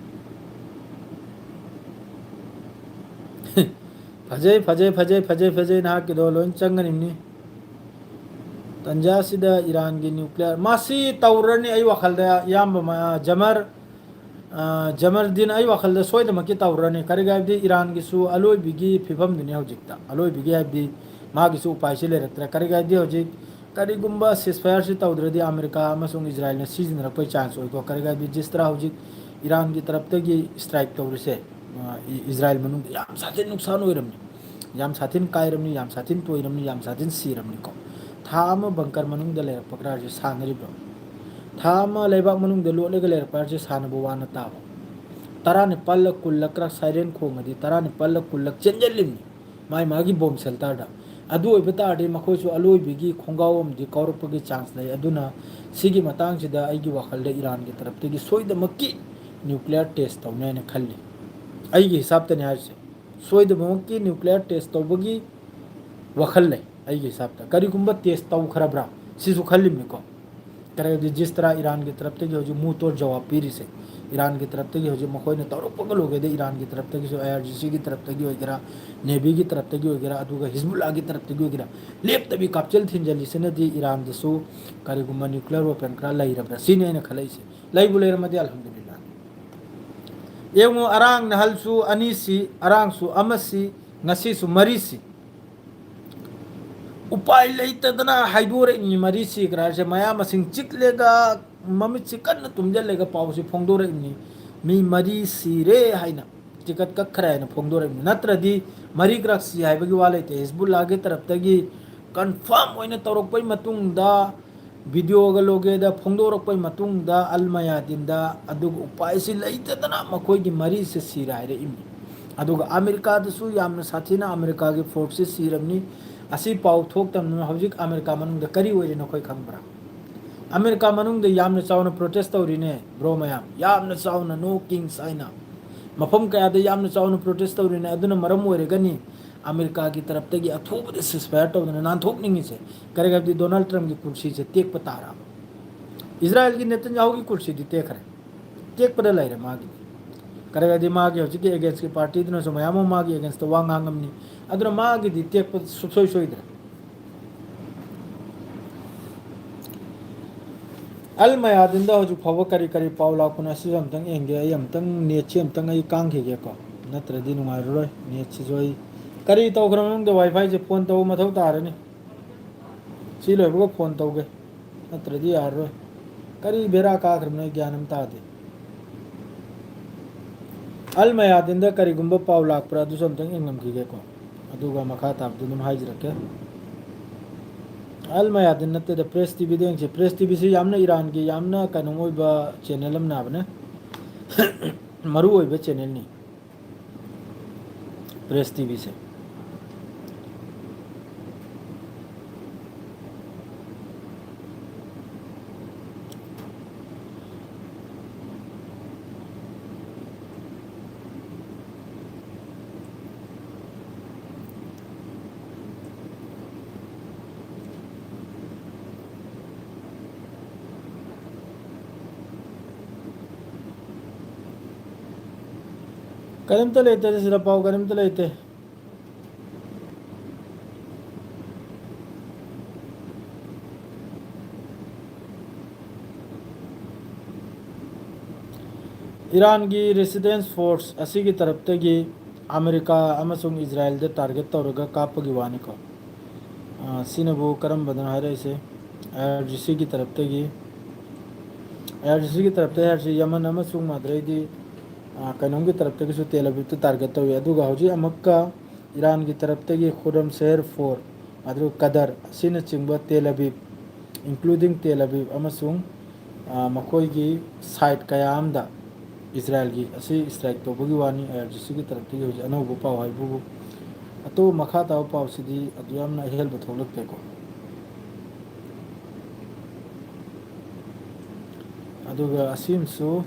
ꯐꯖꯩ, ꯐꯖꯩ, ꯐꯖꯩ, ꯐꯖꯩ, ꯐꯖꯩ, ꯅꯍꯥꯛꯀꯤꯗꯣ ꯂꯣꯏ ꯆꯪꯒꯅꯤꯅꯤ꯫ ꯇꯟꯖꯥꯁꯤꯗ ꯏꯔꯥꯟꯒꯤ ꯅ꯭ꯌꯨꯀ꯭ꯂꯤꯌꯔ ꯃꯁꯤ ꯇꯧꯔꯅꯤ, ꯑꯩ ꯋꯥꯈꯜꯗ ꯏꯌꯥꯝꯕ ꯃ-, ꯖꯃꯔ, ꯑ, ꯖꯃꯔꯗꯤꯟ, ꯑꯩ ꯋꯥꯈꯜꯗ ꯁꯣꯏꯗꯃꯛꯀꯤ ꯇꯧꯔꯅꯤ꯫ ꯀꯔꯤꯒꯤ ꯍꯥꯏꯕꯗꯤ ꯏꯔꯥꯟꯒꯤꯁꯨ ꯑꯂꯣꯏꯕꯤꯒꯤ ꯐꯤꯕꯝꯗꯨꯅꯤ ꯍꯧꯖꯤꯛꯇ, ꯑꯂꯣꯏꯕꯤꯒꯤ ꯍꯥꯏꯕꯗꯤ ꯃꯥꯒꯤꯁꯨ ꯎꯄꯥꯏꯁꯤ ꯂꯩꯔꯛꯇ꯭ꯔꯦ꯫ ꯀꯔꯤꯒꯤ ꯍꯥꯏꯕꯗꯤ ꯍꯧꯖꯤꯛ ꯀꯔꯤꯒꯨꯝꯕ ꯁꯤꯁꯐꯥꯌꯔꯁꯤ ꯇꯧꯗ꯭ꯔꯗꯤ ꯑꯃꯦꯔꯤꯀꯥ ꯑꯃꯁꯨꯡ ꯏꯖꯔꯥꯏꯜꯅ ꯁꯤꯖꯤꯟꯅꯔꯛꯄꯒꯤ ꯆꯥꯟꯁ ꯑꯣꯏꯀꯣ꯫ ꯀꯔꯤꯒꯤ ꯍꯥꯏꯕꯗꯤ ꯖꯤꯁꯇ꯭ꯔꯥ ꯍꯧꯖꯤꯛ ꯏꯔꯥꯟꯒꯤ ꯇꯔꯞꯇꯒꯤ ꯁ꯭ꯇ꯭ꯔꯥꯏꯛ ꯇꯧꯔꯤꯁꯦ, ꯑ, ꯏ-, ꯏꯖꯔꯥꯏꯜ ꯃꯅꯨꯡꯗ ꯌꯥꯝ ꯁꯥꯊꯤꯅ ꯅꯨꯡꯁꯥꯟ ꯑꯣꯏꯔꯝꯅꯤ, ꯌꯥꯝ ꯁꯥꯊꯤꯅ ꯀꯥꯏꯔꯝꯅꯤ, ꯌꯥꯝ ꯁꯥꯊꯤꯅ ꯇꯣꯏꯔꯝꯅꯤ, ꯌꯥꯝ ꯁꯥꯊꯤꯅ ꯁꯤꯔꯝꯅꯤꯀꯣ꯫ ꯊꯥ ꯑꯃ ꯕꯪꯀꯔ ꯃꯅꯨꯡꯗ ꯂꯩꯔꯛꯄꯒ ꯍꯥꯏꯁꯦ ꯁꯥꯟꯅꯔꯤꯕ꯭ꯔꯣ? ꯊꯥ ꯑꯃ ꯂꯩꯕꯥꯛ ꯃꯅꯨꯡꯗ ꯂꯣꯠꯂꯒ ꯂꯩꯔꯛꯄ ꯍꯥꯏꯁꯦ ꯁꯥꯟꯅꯕ ꯋꯥ ꯅꯠꯇꯕ꯫ ꯇꯔꯥꯅꯤꯄꯥꯜꯂꯛ ꯀꯨꯜꯂꯛ ꯀ꯭ꯔꯥꯛ ꯁꯥꯏꯔꯦꯟ ꯈꯣꯡꯉꯗꯤ ꯇꯔꯥꯅꯤꯄꯥꯜꯂꯛ ꯀꯨꯜꯂꯛ ꯆꯦꯟꯁꯤꯜꯂꯤꯕꯅꯤ꯫ ꯃꯥꯏ ꯃꯥꯒꯤ ꯕꯣꯝ ꯁꯦꯜꯇꯔꯗ꯫ ꯑꯗꯨ ꯑꯣꯏꯕ ꯇꯥꯔꯗꯤ ꯃꯈꯣꯏꯁꯨ ꯑꯂꯣꯏꯕꯤꯒꯤ ꯈꯣꯡꯒꯥꯎ ꯑꯃꯗꯤ ꯀꯥꯎꯔꯛꯄꯒꯤ ꯆꯥꯟꯁ ꯂꯩ꯫ ꯑꯗꯨꯅ ꯁꯤꯒꯤ ꯃꯇꯥꯡꯁꯤꯗ ꯑꯩꯒꯤ ꯋꯥꯈꯜꯗ ꯏꯔꯥꯟꯒꯤ ꯇꯔꯞꯇꯒꯤ ꯁꯣꯏꯗꯃꯛꯀꯤ ꯅ꯭ꯌꯨꯀ꯭ꯂꯤꯌꯔ ꯇꯦꯁ ꯇꯧꯅꯤ ꯍꯥꯏꯅ ꯈꯜꯂꯤ꯫ ꯑꯩꯒꯤ ꯍꯤꯁꯥꯞꯇꯅꯤ ꯍꯥꯏꯔꯤꯁꯦ꯫ ꯁꯣꯏꯗꯃꯛꯀꯤ ꯅ꯭ꯌꯨꯀ꯭ꯂꯤꯌꯔ ꯇꯦꯁ ꯇꯧꯕꯒꯤ ꯋꯥꯈꯜ ꯂꯩ ꯑꯩꯒꯤ ꯍꯤꯁꯥꯞꯇ꯫ ꯀꯔꯤꯒꯨꯝꯕ ꯇꯦꯁ ꯇꯧꯈ꯭ꯔꯕ꯭ꯔꯥ ꯁꯤꯁꯨ ꯈꯜꯂꯤꯕꯅꯤꯀꯣ꯫ ꯀꯔꯤꯒꯤ ꯖꯤꯁ ꯇꯔꯥ ꯏꯔꯥꯟꯒꯤ ꯇꯔꯞꯇꯒꯤ ꯍꯧꯖꯤꯛ ꯃꯨ ꯇꯣꯔ ꯖꯋꯥꯕ ꯄꯤꯔꯤꯁꯦ꯫ ꯏꯔꯥꯟꯒꯤ ꯇꯔꯞꯇꯒꯤ ꯍꯧꯖꯤꯛ ꯃꯈꯣꯏꯅ ꯇꯧꯔꯛꯄꯒ ꯂꯣꯏꯒꯗ ꯏꯔꯥꯟꯒꯤ ꯇꯔꯞꯇꯒꯤꯁꯨ, ꯑꯥꯏ ꯑꯥꯔ ꯖꯤ ꯁꯤꯒꯤ ꯇꯔꯞꯇꯒꯤ ꯑꯣꯏꯒꯦꯔꯥ, ꯅꯦꯚꯤꯒꯤ ꯇꯔꯞꯇꯒꯤ ꯑꯣꯏꯒꯦꯔꯥ, ꯑꯗꯨꯒ ꯍꯤꯖꯕꯨꯜꯂꯥꯒꯤ ꯇꯔꯞꯇꯒꯤ ꯑꯣꯏꯒꯦꯔꯥ, ꯂꯦꯞꯇꯕꯤ ꯀꯥꯞꯆꯦꯜ ꯊꯤꯟꯖꯜꯂꯤꯁꯤꯅꯗꯤ ꯏꯔꯥꯟꯗꯁꯨ ꯀꯔꯤꯒꯨꯝꯕ ꯅ꯭ꯌꯨꯀ꯭ꯂꯤꯌꯔ ꯋꯦꯄꯟ ꯈꯔ ꯂꯩꯔꯕ꯭ꯔꯥ ꯁꯤꯅꯤ ꯑꯩꯅ ꯈꯜꯂꯛꯏꯁꯦ꯫ ꯂꯩꯕꯨ ꯂꯩꯔꯝꯃꯗꯤ ꯑꯜꯍꯝꯗꯨꯂꯤꯜꯂꯥꯍ꯫ ꯌꯦꯡꯉꯨ, ꯑꯔꯥꯡ ꯅꯍꯜꯁꯨ ꯑꯅꯤꯁꯤ, ꯑꯔꯥꯡꯁꯨ ꯑꯃꯁꯤ, ꯉꯁꯤꯁꯨ ꯃꯔꯤꯁꯤ ꯎꯄꯥꯏ ꯂꯩꯇꯗꯅ ꯍꯥꯏꯗꯣꯔꯛꯏꯅꯤ꯫ ꯃꯔꯤ ꯁꯤꯈ꯭ꯔꯦ ꯍꯥꯏꯁꯦ ꯃꯌꯥꯝ ꯃꯁꯤꯡ ꯆꯤꯛꯂꯒ ꯃꯃꯤꯠꯁꯤ ꯀꯟꯅ ꯇꯨꯝꯁꯤꯜꯂꯒ ꯄꯥꯎꯁꯤ ꯐꯣꯡꯗꯣꯔꯛꯏꯕꯅꯤ꯫ ꯃꯤ ꯃꯔꯤ ꯁꯤꯔꯦ ꯍꯥꯏꯅ, ꯇꯤꯀꯠ ꯀꯛꯈ꯭ꯔꯦ ꯍꯥꯏꯅ ꯐꯣꯡꯗꯣꯔꯛꯏꯕꯅꯤ꯫ ꯅꯠꯇ꯭ꯔꯗꯤ ꯃꯔꯤꯈꯛ ꯁꯤ ꯍꯥꯏꯕꯒꯤ ꯋꯥ ꯂꯩꯇꯦ꯫ ꯍꯤꯖꯕꯨꯜꯂꯥꯒꯤ ꯇꯔꯞꯇꯒꯤ ꯀꯟꯐꯥꯔꯝ ꯑꯣꯏꯅ ꯇꯧꯔꯛꯄꯩ ꯃꯇꯨꯡꯗ, ꯚꯤꯗꯤꯑꯣꯒ ꯂꯣꯒꯦꯗ ꯐꯣꯡꯗꯣꯔꯛꯄꯩ ꯃꯇꯨꯡꯗ ꯑꯜ ꯃꯌꯥꯗꯤꯟꯗ ꯑꯗꯨꯒ ꯎꯄꯥꯏꯁꯤ ꯂꯩꯇꯗꯅ ꯃꯈꯣꯏꯒꯤ ꯃꯔꯤꯁꯦ ꯁꯤꯔꯦ ꯍꯥꯏꯔꯛꯏꯕꯅꯤ꯫ ꯑꯗꯨꯒ ꯑꯃꯦꯔꯤꯀꯥꯗꯁꯨ ꯌꯥꯝꯅ ꯁꯥꯊꯤꯅ ꯑꯃꯦꯔꯤꯀꯥꯒꯤ ꯐꯣꯔꯁꯁꯤ ꯁꯤꯔꯕꯅꯤ꯫ ꯑꯁꯤ ꯄꯥꯎ ꯊꯣꯛꯇꯕꯅꯤꯅ ꯍꯧꯖꯤꯛ ꯑꯃꯦꯔꯤꯀꯥ ꯃꯅꯨꯡꯗ ꯀꯔꯤ ꯑꯣꯏꯔꯤꯅꯣ ꯑꯩꯈꯣꯏ ꯈꯪꯕ꯭ꯔꯥ? ꯑꯃꯦꯔꯤꯀꯥ ꯃꯅꯨꯡꯗ ꯌꯥꯝꯅ ꯆꯥꯎꯅ ꯄ꯭ꯔꯣꯇꯦꯁ ꯇꯧꯔꯤꯅꯦ, ꯕ꯭ꯔꯣ ꯃꯌꯥꯝ, ꯌꯥꯝꯅ ꯆꯥꯎꯅ "No Kings" ꯍꯥꯏꯅ ꯃꯐꯝ ꯀꯌꯥꯗ ꯌꯥꯝꯅ ꯆꯥꯎꯅ ꯄ꯭ꯔꯣꯇꯦꯁ ꯇꯧꯔꯤꯅꯦ꯫ ꯑꯗꯨꯅ ꯃꯔꯝ ꯑꯣꯏꯔꯒꯅꯤ ꯑꯃꯦꯔꯤꯀꯥꯒꯤ ꯇꯔꯞꯇꯒꯤ ꯑꯊꯨꯕꯗ ceasefire ꯇꯧꯗꯅ ꯅꯥꯟꯊꯣꯛꯅꯤꯡꯉꯤꯁꯦ꯫ ꯀꯔꯤꯒꯤꯅꯣ ꯍꯥꯏꯕꯗꯤ ꯗꯣꯅꯥꯜꯗ ꯇ꯭ꯔꯝꯞꯀꯤ ꯀꯨꯔꯁꯤꯁꯦ ꯇꯦꯛꯄ ꯇꯥꯔꯛꯑꯕ꯫ ꯏꯖꯔꯥꯌꯦꯜꯒꯤ ꯅꯦꯇꯟꯌꯥꯍꯨꯒꯤ ꯀꯨꯔꯁꯤꯗꯤ ꯇꯦꯛꯈ꯭ꯔꯦ, ꯇꯦꯛꯄꯗ ꯂꯩꯔꯦ ꯃꯥꯒꯤꯗꯤ꯫ ꯀꯔꯤꯒꯤꯅꯣ ꯍꯥꯏꯕꯗꯤ ꯃꯥꯒꯤ ꯍꯧꯖꯤꯛꯀꯤ against ꯀꯤ ꯄꯥꯔꯇꯤꯗꯨꯅꯁꯨ ꯃꯌꯥꯝ ꯑꯃ ꯃꯥꯒꯤ against ꯇ ꯋꯥ ꯉꯥꯡꯉꯝꯅꯤ꯫ ꯑꯗꯨꯅ ꯃꯥꯒꯤꯗꯤ ꯇꯦꯛꯄ ꯁꯨꯡꯁꯣꯏ ꯁꯣꯏꯗ꯭ꯔꯦ꯫ ꯑꯜ ꯃꯌꯥꯗꯤꯟꯗ ꯍꯧꯖꯤꯛ ꯐꯥꯎꯕ ꯀꯔꯤ ꯀꯔꯤ ꯄꯥꯎ ꯂꯥꯛꯄꯅꯣ ꯑꯁꯤꯁꯨ ꯑꯝꯇꯪ ꯌꯦꯡꯒꯦ꯫ ꯑꯩ ꯑꯝꯇꯪ net ꯁꯤ ꯑꯝꯇꯪ ꯑꯩ ꯀꯥꯡꯈꯤꯒꯦꯀꯣ, ꯅꯠꯇ꯭ꯔꯗꯤ ꯅꯨꯡꯉꯥꯏꯔꯔꯣꯏ꯫ Net ꯁꯤꯁꯨ ꯑꯩ ꯀꯔꯤ ꯇꯧꯈ꯭ꯔꯕꯅꯣ ꯈꯪꯗꯦ, WiFi ꯁꯦ phone ꯇꯧꯕ ꯃꯊꯧ ꯇꯥꯔꯅꯤ꯫ ꯁꯤ ꯂꯣꯏꯕꯒ phone ꯇꯧꯒꯦ, ꯅꯠꯇ꯭ꯔꯗꯤ ꯌꯥꯔꯔꯣꯏ꯫ ꯀꯔꯤ ꯕꯦꯔꯥ ꯀꯥꯈ꯭ꯔꯕꯅꯣ ꯑꯩ ꯒ꯭ꯌꯥꯟ ꯑꯃ ꯇꯥꯗꯦ꯫ ꯑꯜ ꯃꯌꯥꯗꯤꯟꯗ ꯀꯔꯤꯒꯨꯝꯕ ꯄꯥꯎ ꯂꯥꯛꯄ꯭ꯔꯥ ꯑꯗꯨꯁꯨ ꯑꯝꯇꯪ ꯌꯦꯡꯂꯝꯈꯤꯒꯦꯀꯣ, ꯑꯗꯨꯒ ꯃꯈꯥ ꯇꯥꯕꯗꯨ ꯑꯗꯨꯝ ꯍꯥꯏꯖꯔꯛꯀꯦ꯫ ꯑꯜ ꯃꯌꯥꯗꯤꯟ ꯅꯠꯇꯦꯗ, Press TV ꯗ ꯌꯦꯡꯁꯦ꯫ Press TV ꯁꯤ ꯌꯥꯝꯅ ꯏꯔꯥꯟꯒꯤ ꯌꯥꯝꯅ ꯀꯩꯅꯣ ꯑꯣꯏꯕ channel ꯑꯃꯅꯦ, ꯃꯔꯨ ꯑꯣꯏꯕ channel ꯅꯤ꯫ Press TV ꯁꯦ꯫ ꯀꯔꯤꯝꯇ ꯂꯩꯇꯦ ꯁꯤꯗ, ꯄꯥꯎ ꯀꯔꯤꯝꯇ ꯂꯩꯇꯦ꯫ ꯏꯔꯥꯟꯒꯤ resistance force ꯑꯁꯤꯒꯤ ꯇꯔꯞꯇꯒꯤ ꯑꯃꯦꯔꯤꯀꯥ ꯑꯃꯁꯨꯡ ꯏꯖꯔꯥꯏꯜꯗ target ꯇꯧꯔꯒ ꯀꯥꯞꯄꯒꯤ ꯋꯥꯅꯤꯀꯣ꯫ ꯑ, ꯁꯤꯅꯕꯨ ꯀꯔꯝꯕꯗꯅꯣ ꯍꯥꯏꯔꯛꯏꯁꯦ? ꯑꯥꯏ ꯑꯥꯔ ꯖꯤ ꯁꯤꯒꯤ ꯇꯔꯞꯇꯒꯤ, ꯑꯥꯏ ꯑꯥꯔ ꯖꯤ ꯁꯤꯒꯤ ꯇꯔꯞꯇ ꯍꯥꯏꯔꯁꯤ ꯌꯃꯟ ꯑꯃꯁꯨꯡ ꯃꯥꯗ꯭ꯔꯩꯗꯤ, ꯑ, ꯀꯩꯅꯣꯝꯒꯤ ꯇꯔꯞꯇꯒꯤꯁꯨ ꯇꯦꯜ ꯑꯕꯤꯕꯇ target ꯇꯧꯏ꯫ ꯑꯗꯨꯒ ꯍꯧꯖꯤꯛ ꯑꯃꯨꯛꯀ ꯏꯔꯥꯟꯒꯤ ꯇꯔꯞꯇꯒꯤ ꯈꯨꯔꯝ ꯁꯦꯍꯔ ꯐꯣꯔ, ꯑꯗꯨ ꯀꯗꯔ ꯑꯁꯤꯅꯆꯤꯡꯕ ꯇꯦꯜ ꯑꯕꯤꯕ, including ꯇꯦꯜ ꯑꯕꯤꯕ ꯑꯃꯁꯨꯡ, ꯑ, ꯃꯈꯣꯏꯒꯤ site ꯀꯌꯥ ꯑꯃꯗ ꯏꯖꯔꯥꯏꯜꯒꯤ ꯑꯁꯤ strike ꯇꯧꯕꯒꯤ ꯋꯥꯅꯤ꯫ ꯑꯥꯏ ꯑꯥꯔ ꯖꯤ ꯁꯤꯒꯤ ꯇꯔꯞꯇꯒꯤ ꯍꯧꯖꯤꯛ ꯑꯅꯧꯕ ꯄꯥꯎ ꯍꯥꯏꯕꯕꯨ, ꯑꯇꯣꯞꯄ ꯃꯈꯥ ꯇꯥꯕ ꯄꯥꯎꯁꯤꯗꯤ ꯑꯗꯨ ꯌꯥꯝꯅ ꯑꯍꯦꯟꯕ ꯊꯣꯛꯂꯛꯇꯦꯀꯣ꯫ ꯑꯗꯨꯒ ꯑꯁꯤꯃꯁꯨ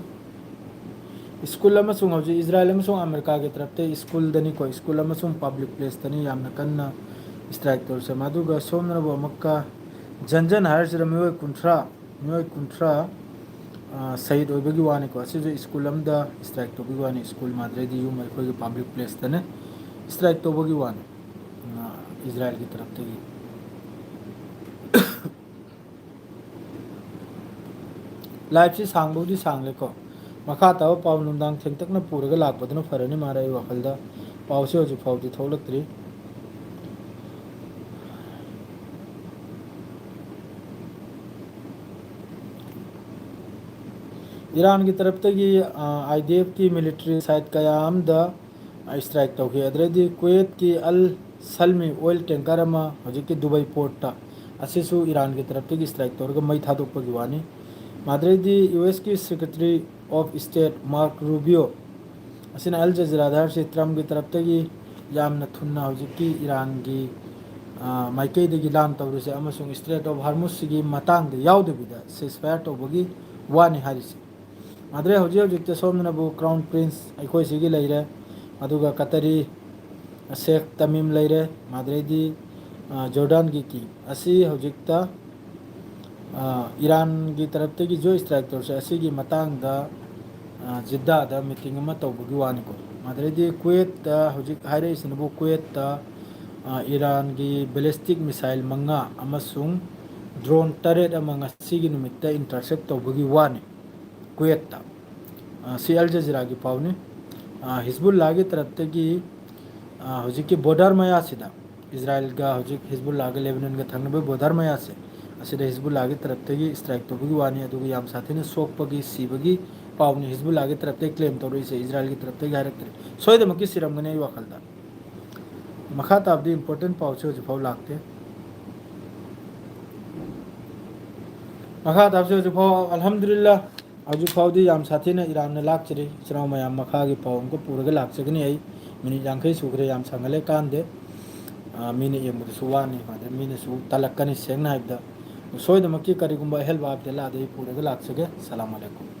ꯁ꯭ꯀꯨꯜ ꯑꯃꯁꯨꯡ ꯍꯧꯖꯤꯛ ꯏꯖꯔꯥꯏꯜ ꯑꯃꯁꯨꯡ ꯑꯃꯦꯔꯤꯀꯥꯒꯤ ꯇꯔꯞꯇ ꯁ꯭ꯀꯨꯜꯗꯅꯤꯀꯣ, ꯁ꯭ꯀꯨꯜ ꯑꯃꯁꯨꯡ public placeꯇꯅꯤ ꯌꯥꯝꯅ ꯀꯟꯅ strike ꯇꯧꯔꯤꯁꯦ꯫ ꯑꯗꯨꯒ ꯁꯣꯝꯗꯅꯕꯨ ꯑꯃꯨꯛꯀ ꯖꯟꯖꯟ ꯍꯥꯏꯔꯤꯁꯤꯗ ꯃꯤꯑꯣꯏ ꯀꯨꯟꯊ꯭ꯔꯥ, ꯃꯤꯑꯣꯏ ꯀꯨꯟꯊ꯭ꯔꯥ, ꯑ, ꯁꯍꯤꯗ ꯑꯣꯏꯕꯒꯤ ꯋꯥꯅꯤꯀꯣ꯫ ꯑꯁꯤꯁꯨ ꯁ꯭ꯀꯨꯜ ꯑꯃꯗ strike ꯇꯧꯕꯒꯤ ꯋꯥꯅꯤ, ꯁ꯭ꯀꯨꯜ ꯃꯥꯗ꯭ꯔꯦꯗꯤ ꯌꯨꯝ ꯑꯩꯈꯣꯏꯒꯤ public placeꯇꯅꯦ strike ꯇꯧꯕꯒꯤ ꯋꯥꯅꯤ, ꯑ, ꯏꯖꯔꯥꯏꯜꯒꯤ ꯇꯔꯞꯇꯒꯤ꯫ Liveꯁꯤ ꯁꯥꯡꯕꯕꯨꯗꯤ ꯁꯥꯡꯂꯦꯀꯣ꯫ ꯃꯈꯥ ꯇꯥꯕ ꯄꯥꯎ ꯅꯨꯡꯗꯥꯡ ꯊꯦꯡꯇꯛꯅ ꯄꯨꯔꯒ ꯂꯥꯛꯄꯗꯨꯅ ꯐꯔꯅꯤ ꯃꯥꯔꯦ ꯑꯩ ꯋꯥꯈꯜꯗ꯫ ꯄꯥꯎꯁꯤ ꯍꯧꯖꯤꯛ ꯐꯥꯎꯗꯤ ꯊꯣꯛꯂꯛꯇ꯭ꯔꯤ꯫ ꯏꯔꯥꯟꯒꯤ ꯇꯔꯞꯇꯒꯤ, ꯑ, IDFꯀꯤ military site ꯀꯌꯥ ꯑꯃꯗ strike ꯇꯧꯈꯤ꯫ ꯑꯗꯨꯗꯩꯗꯤ ꯀꯨꯋꯦꯠꯀꯤ ꯑꯜ ꯁꯜꯃꯤ oil tanker ꯑꯃ ꯍꯧꯖꯤꯛꯀꯤ ꯗꯨꯕꯥꯏ portꯇ, ꯑꯁꯤꯁꯨ ꯏꯔꯥꯟꯒꯤ ꯇꯔꯞꯇꯒꯤ strike ꯇꯧꯔꯒ ꯃꯩ ꯊꯥꯗꯣꯛꯄꯒꯤ ꯋꯥꯅꯤ꯫ ꯃꯗꯨꯗꯩꯗꯤ US ꯀꯤ Secretary of State Marco Rubio ꯑꯁꯤꯅ ꯑꯜ ꯖꯖꯤꯔꯥꯗ ꯍꯥꯏꯔꯤꯁꯤ ꯇ꯭ꯔꯝꯞꯀꯤ ꯇꯔꯞꯇꯒꯤ ꯌꯥꯝꯅ ꯊꯨꯅ ꯍꯧꯖꯤꯛꯀꯤ ꯏꯔꯥꯟꯒꯤ, ꯑ, ꯃꯥꯏꯀꯩꯗꯒꯤ ꯂꯥꯟ ꯇꯧꯔꯤꯁꯦ ꯑꯃꯁꯨꯡ Strait of Hormuzꯁꯤꯒꯤ ꯃꯇꯥꯡꯗ ꯌꯥꯎꯗꯕꯤꯗ ceasefire ꯇꯧꯕꯒꯤ ꯋꯥꯅꯤ ꯍꯥꯏꯔꯤꯁꯦ꯫ ꯃꯗꯨꯗꯩ ꯍꯧꯖꯤꯛ ꯍꯧꯖꯤꯛꯇ ꯁꯣꯝꯗꯅꯕꯨ Crown Prince ꯑꯩꯈꯣꯏ ꯁꯤꯒꯤ ꯂꯩꯔꯦ, ꯑꯗꯨꯒ ꯀꯇꯔꯤ ꯁꯦꯈ ꯇꯃꯤꯝ ꯂꯩꯔꯦ, ꯃꯗꯨꯗꯩꯗꯤ, ꯑ, ꯖꯣꯔꯗꯥꯟꯒꯤ king ꯑꯁꯤ ꯍꯧꯖꯤꯛꯇ, ꯑ, ꯏꯔꯥꯟꯒꯤ ꯇꯔꯞꯇꯒꯤ ꯖꯣꯏ strike ꯇꯧꯔꯁꯦ ꯑꯁꯤꯒꯤ ꯃꯇꯥꯡꯗ, ꯑ, ꯖꯤꯗꯥꯗ meeting ꯑꯃ ꯇꯧꯕꯒꯤ ꯋꯥꯅꯤꯀꯣ꯫ ꯃꯗꯨꯗꯩꯗꯤ ꯀꯨꯋꯦꯠꯇ ꯍꯧꯖꯤꯛ ꯍꯥꯏꯔꯛꯏꯁꯤꯅꯕꯨ ꯀꯨꯋꯦꯠꯇ, ꯑ, ꯏꯔꯥꯟꯒꯤ ballistic missile ꯃꯉꯥ ꯑꯃꯁꯨꯡ drone ꯇꯔꯦꯠ ꯑꯃ ꯉꯁꯤꯒꯤ ꯅꯨꯃꯤꯠꯇ intercept ꯇꯧꯕꯒꯤ ꯋꯥꯅꯤ꯫ ꯀꯨꯋꯦꯠꯇ꯫ ꯑ, ꯁꯤ ꯑꯜ ꯖꯖꯤꯔꯥꯒꯤ ꯄꯥꯎꯅꯤ꯫ ꯑ, ꯍꯤꯖꯕꯨꯜꯂꯥꯒꯤ ꯇꯔꯞꯇꯒꯤ, ꯑ, ꯍꯧꯖꯤꯛꯀꯤ ꯕꯣꯔꯗꯔ ꯃꯌꯥꯁꯤꯗ, ꯏꯖꯔꯥꯏꯜꯒ ꯍꯧꯖꯤꯛ ꯍꯤꯖꯕꯨꯜꯂꯥꯒ ꯂꯦꯕꯅꯟꯒ ꯊꯪꯅꯕ ꯕꯣꯔꯗꯔ ꯃꯌꯥꯁꯦ, ꯑꯁꯤꯗ ꯍꯤꯖꯕꯨꯜꯂꯥꯒꯤ ꯇꯔꯞꯇꯒꯤ ꯏꯁꯇ꯭ꯔꯥꯏꯛ ꯇꯧꯕꯒꯤ ꯋꯥꯅꯤ, ꯑꯗꯨꯒ ꯌꯥꯝ ꯁꯥꯊꯤꯅ ꯁꯣꯛꯄꯒꯤ, ꯁꯤꯕꯒꯤ ꯄꯥꯎꯅꯤ ꯍꯤꯖꯕꯨꯜꯂꯥꯒꯤ ꯇꯔꯞꯇꯒꯤ ꯀ꯭ꯂꯦꯝ ꯇꯧꯔꯛꯏꯁꯦ, ꯏꯖꯔꯥꯏꯜꯒꯤ ꯇꯔꯞꯇꯒꯤ ꯍꯥꯏꯔꯛꯇ꯭ꯔꯦ꯫ ꯁꯣꯏꯗꯃꯛꯀꯤ ꯁꯤꯔꯝꯒꯅꯤ ꯑꯩ ꯋꯥꯈꯜꯗ꯫ ꯃꯈꯥ ꯇꯥꯕꯗꯤ ꯏꯝꯄꯣꯔꯇꯦꯟ ꯄꯥꯎꯁꯦ ꯍꯧꯖꯤꯛꯐꯥꯎ ꯂꯥꯛꯇꯦ꯫ ꯃꯈꯥ ꯇꯥꯕꯁꯦ ꯍꯧꯖꯤꯛꯐꯥꯎ, ꯑꯜꯍꯝꯗꯨꯂꯤꯜꯂꯥ, ꯍꯧꯖꯤꯛ ꯐꯥꯎꯗꯤ ꯌꯥꯝ ꯁꯥꯊꯤꯅ ꯏꯔꯥꯟꯅ ꯂꯥꯛꯆꯔꯤ꯫ ꯏꯆꯤꯟ ꯏꯅꯥꯎ ꯃꯌꯥꯝ, ꯃꯈꯥꯒꯤ ꯄꯥꯎ ꯑꯃꯨꯛꯀ ꯄꯨꯔꯒ ꯂꯥꯛꯆꯒꯅꯤ ꯑꯩ꯫ ꯃꯤꯅꯤꯠ ꯌꯥꯡꯈꯩ ꯁꯨꯈ꯭ꯔꯦ, ꯌꯥꯝ ꯁꯥꯡꯍꯜꯂꯦ ꯀꯥꯟꯗꯦ꯫ ꯑ, ꯃꯤꯅ ꯌꯦꯡꯕꯗꯁꯨ ꯋꯥꯅꯤ, ꯑꯗꯩ ꯃꯤꯅꯁꯨ ꯇꯜꯂꯛꯀꯅꯤ꯫ ꯁꯦꯡꯅ ꯍꯥꯏꯕꯗ, ꯁꯣꯏꯗꯃꯛꯀꯤ ꯀꯔꯤꯒꯨꯝꯕ ꯑꯍꯦꯜꯕ ꯑꯞꯗꯦꯠ ꯂꯥꯛꯑꯗꯤ ꯑꯩ ꯄꯨꯔꯒ ꯂꯥꯛꯆꯒꯦ꯫ ꯁꯂꯥꯝ ꯑꯂꯩꯀꯨꯝ꯫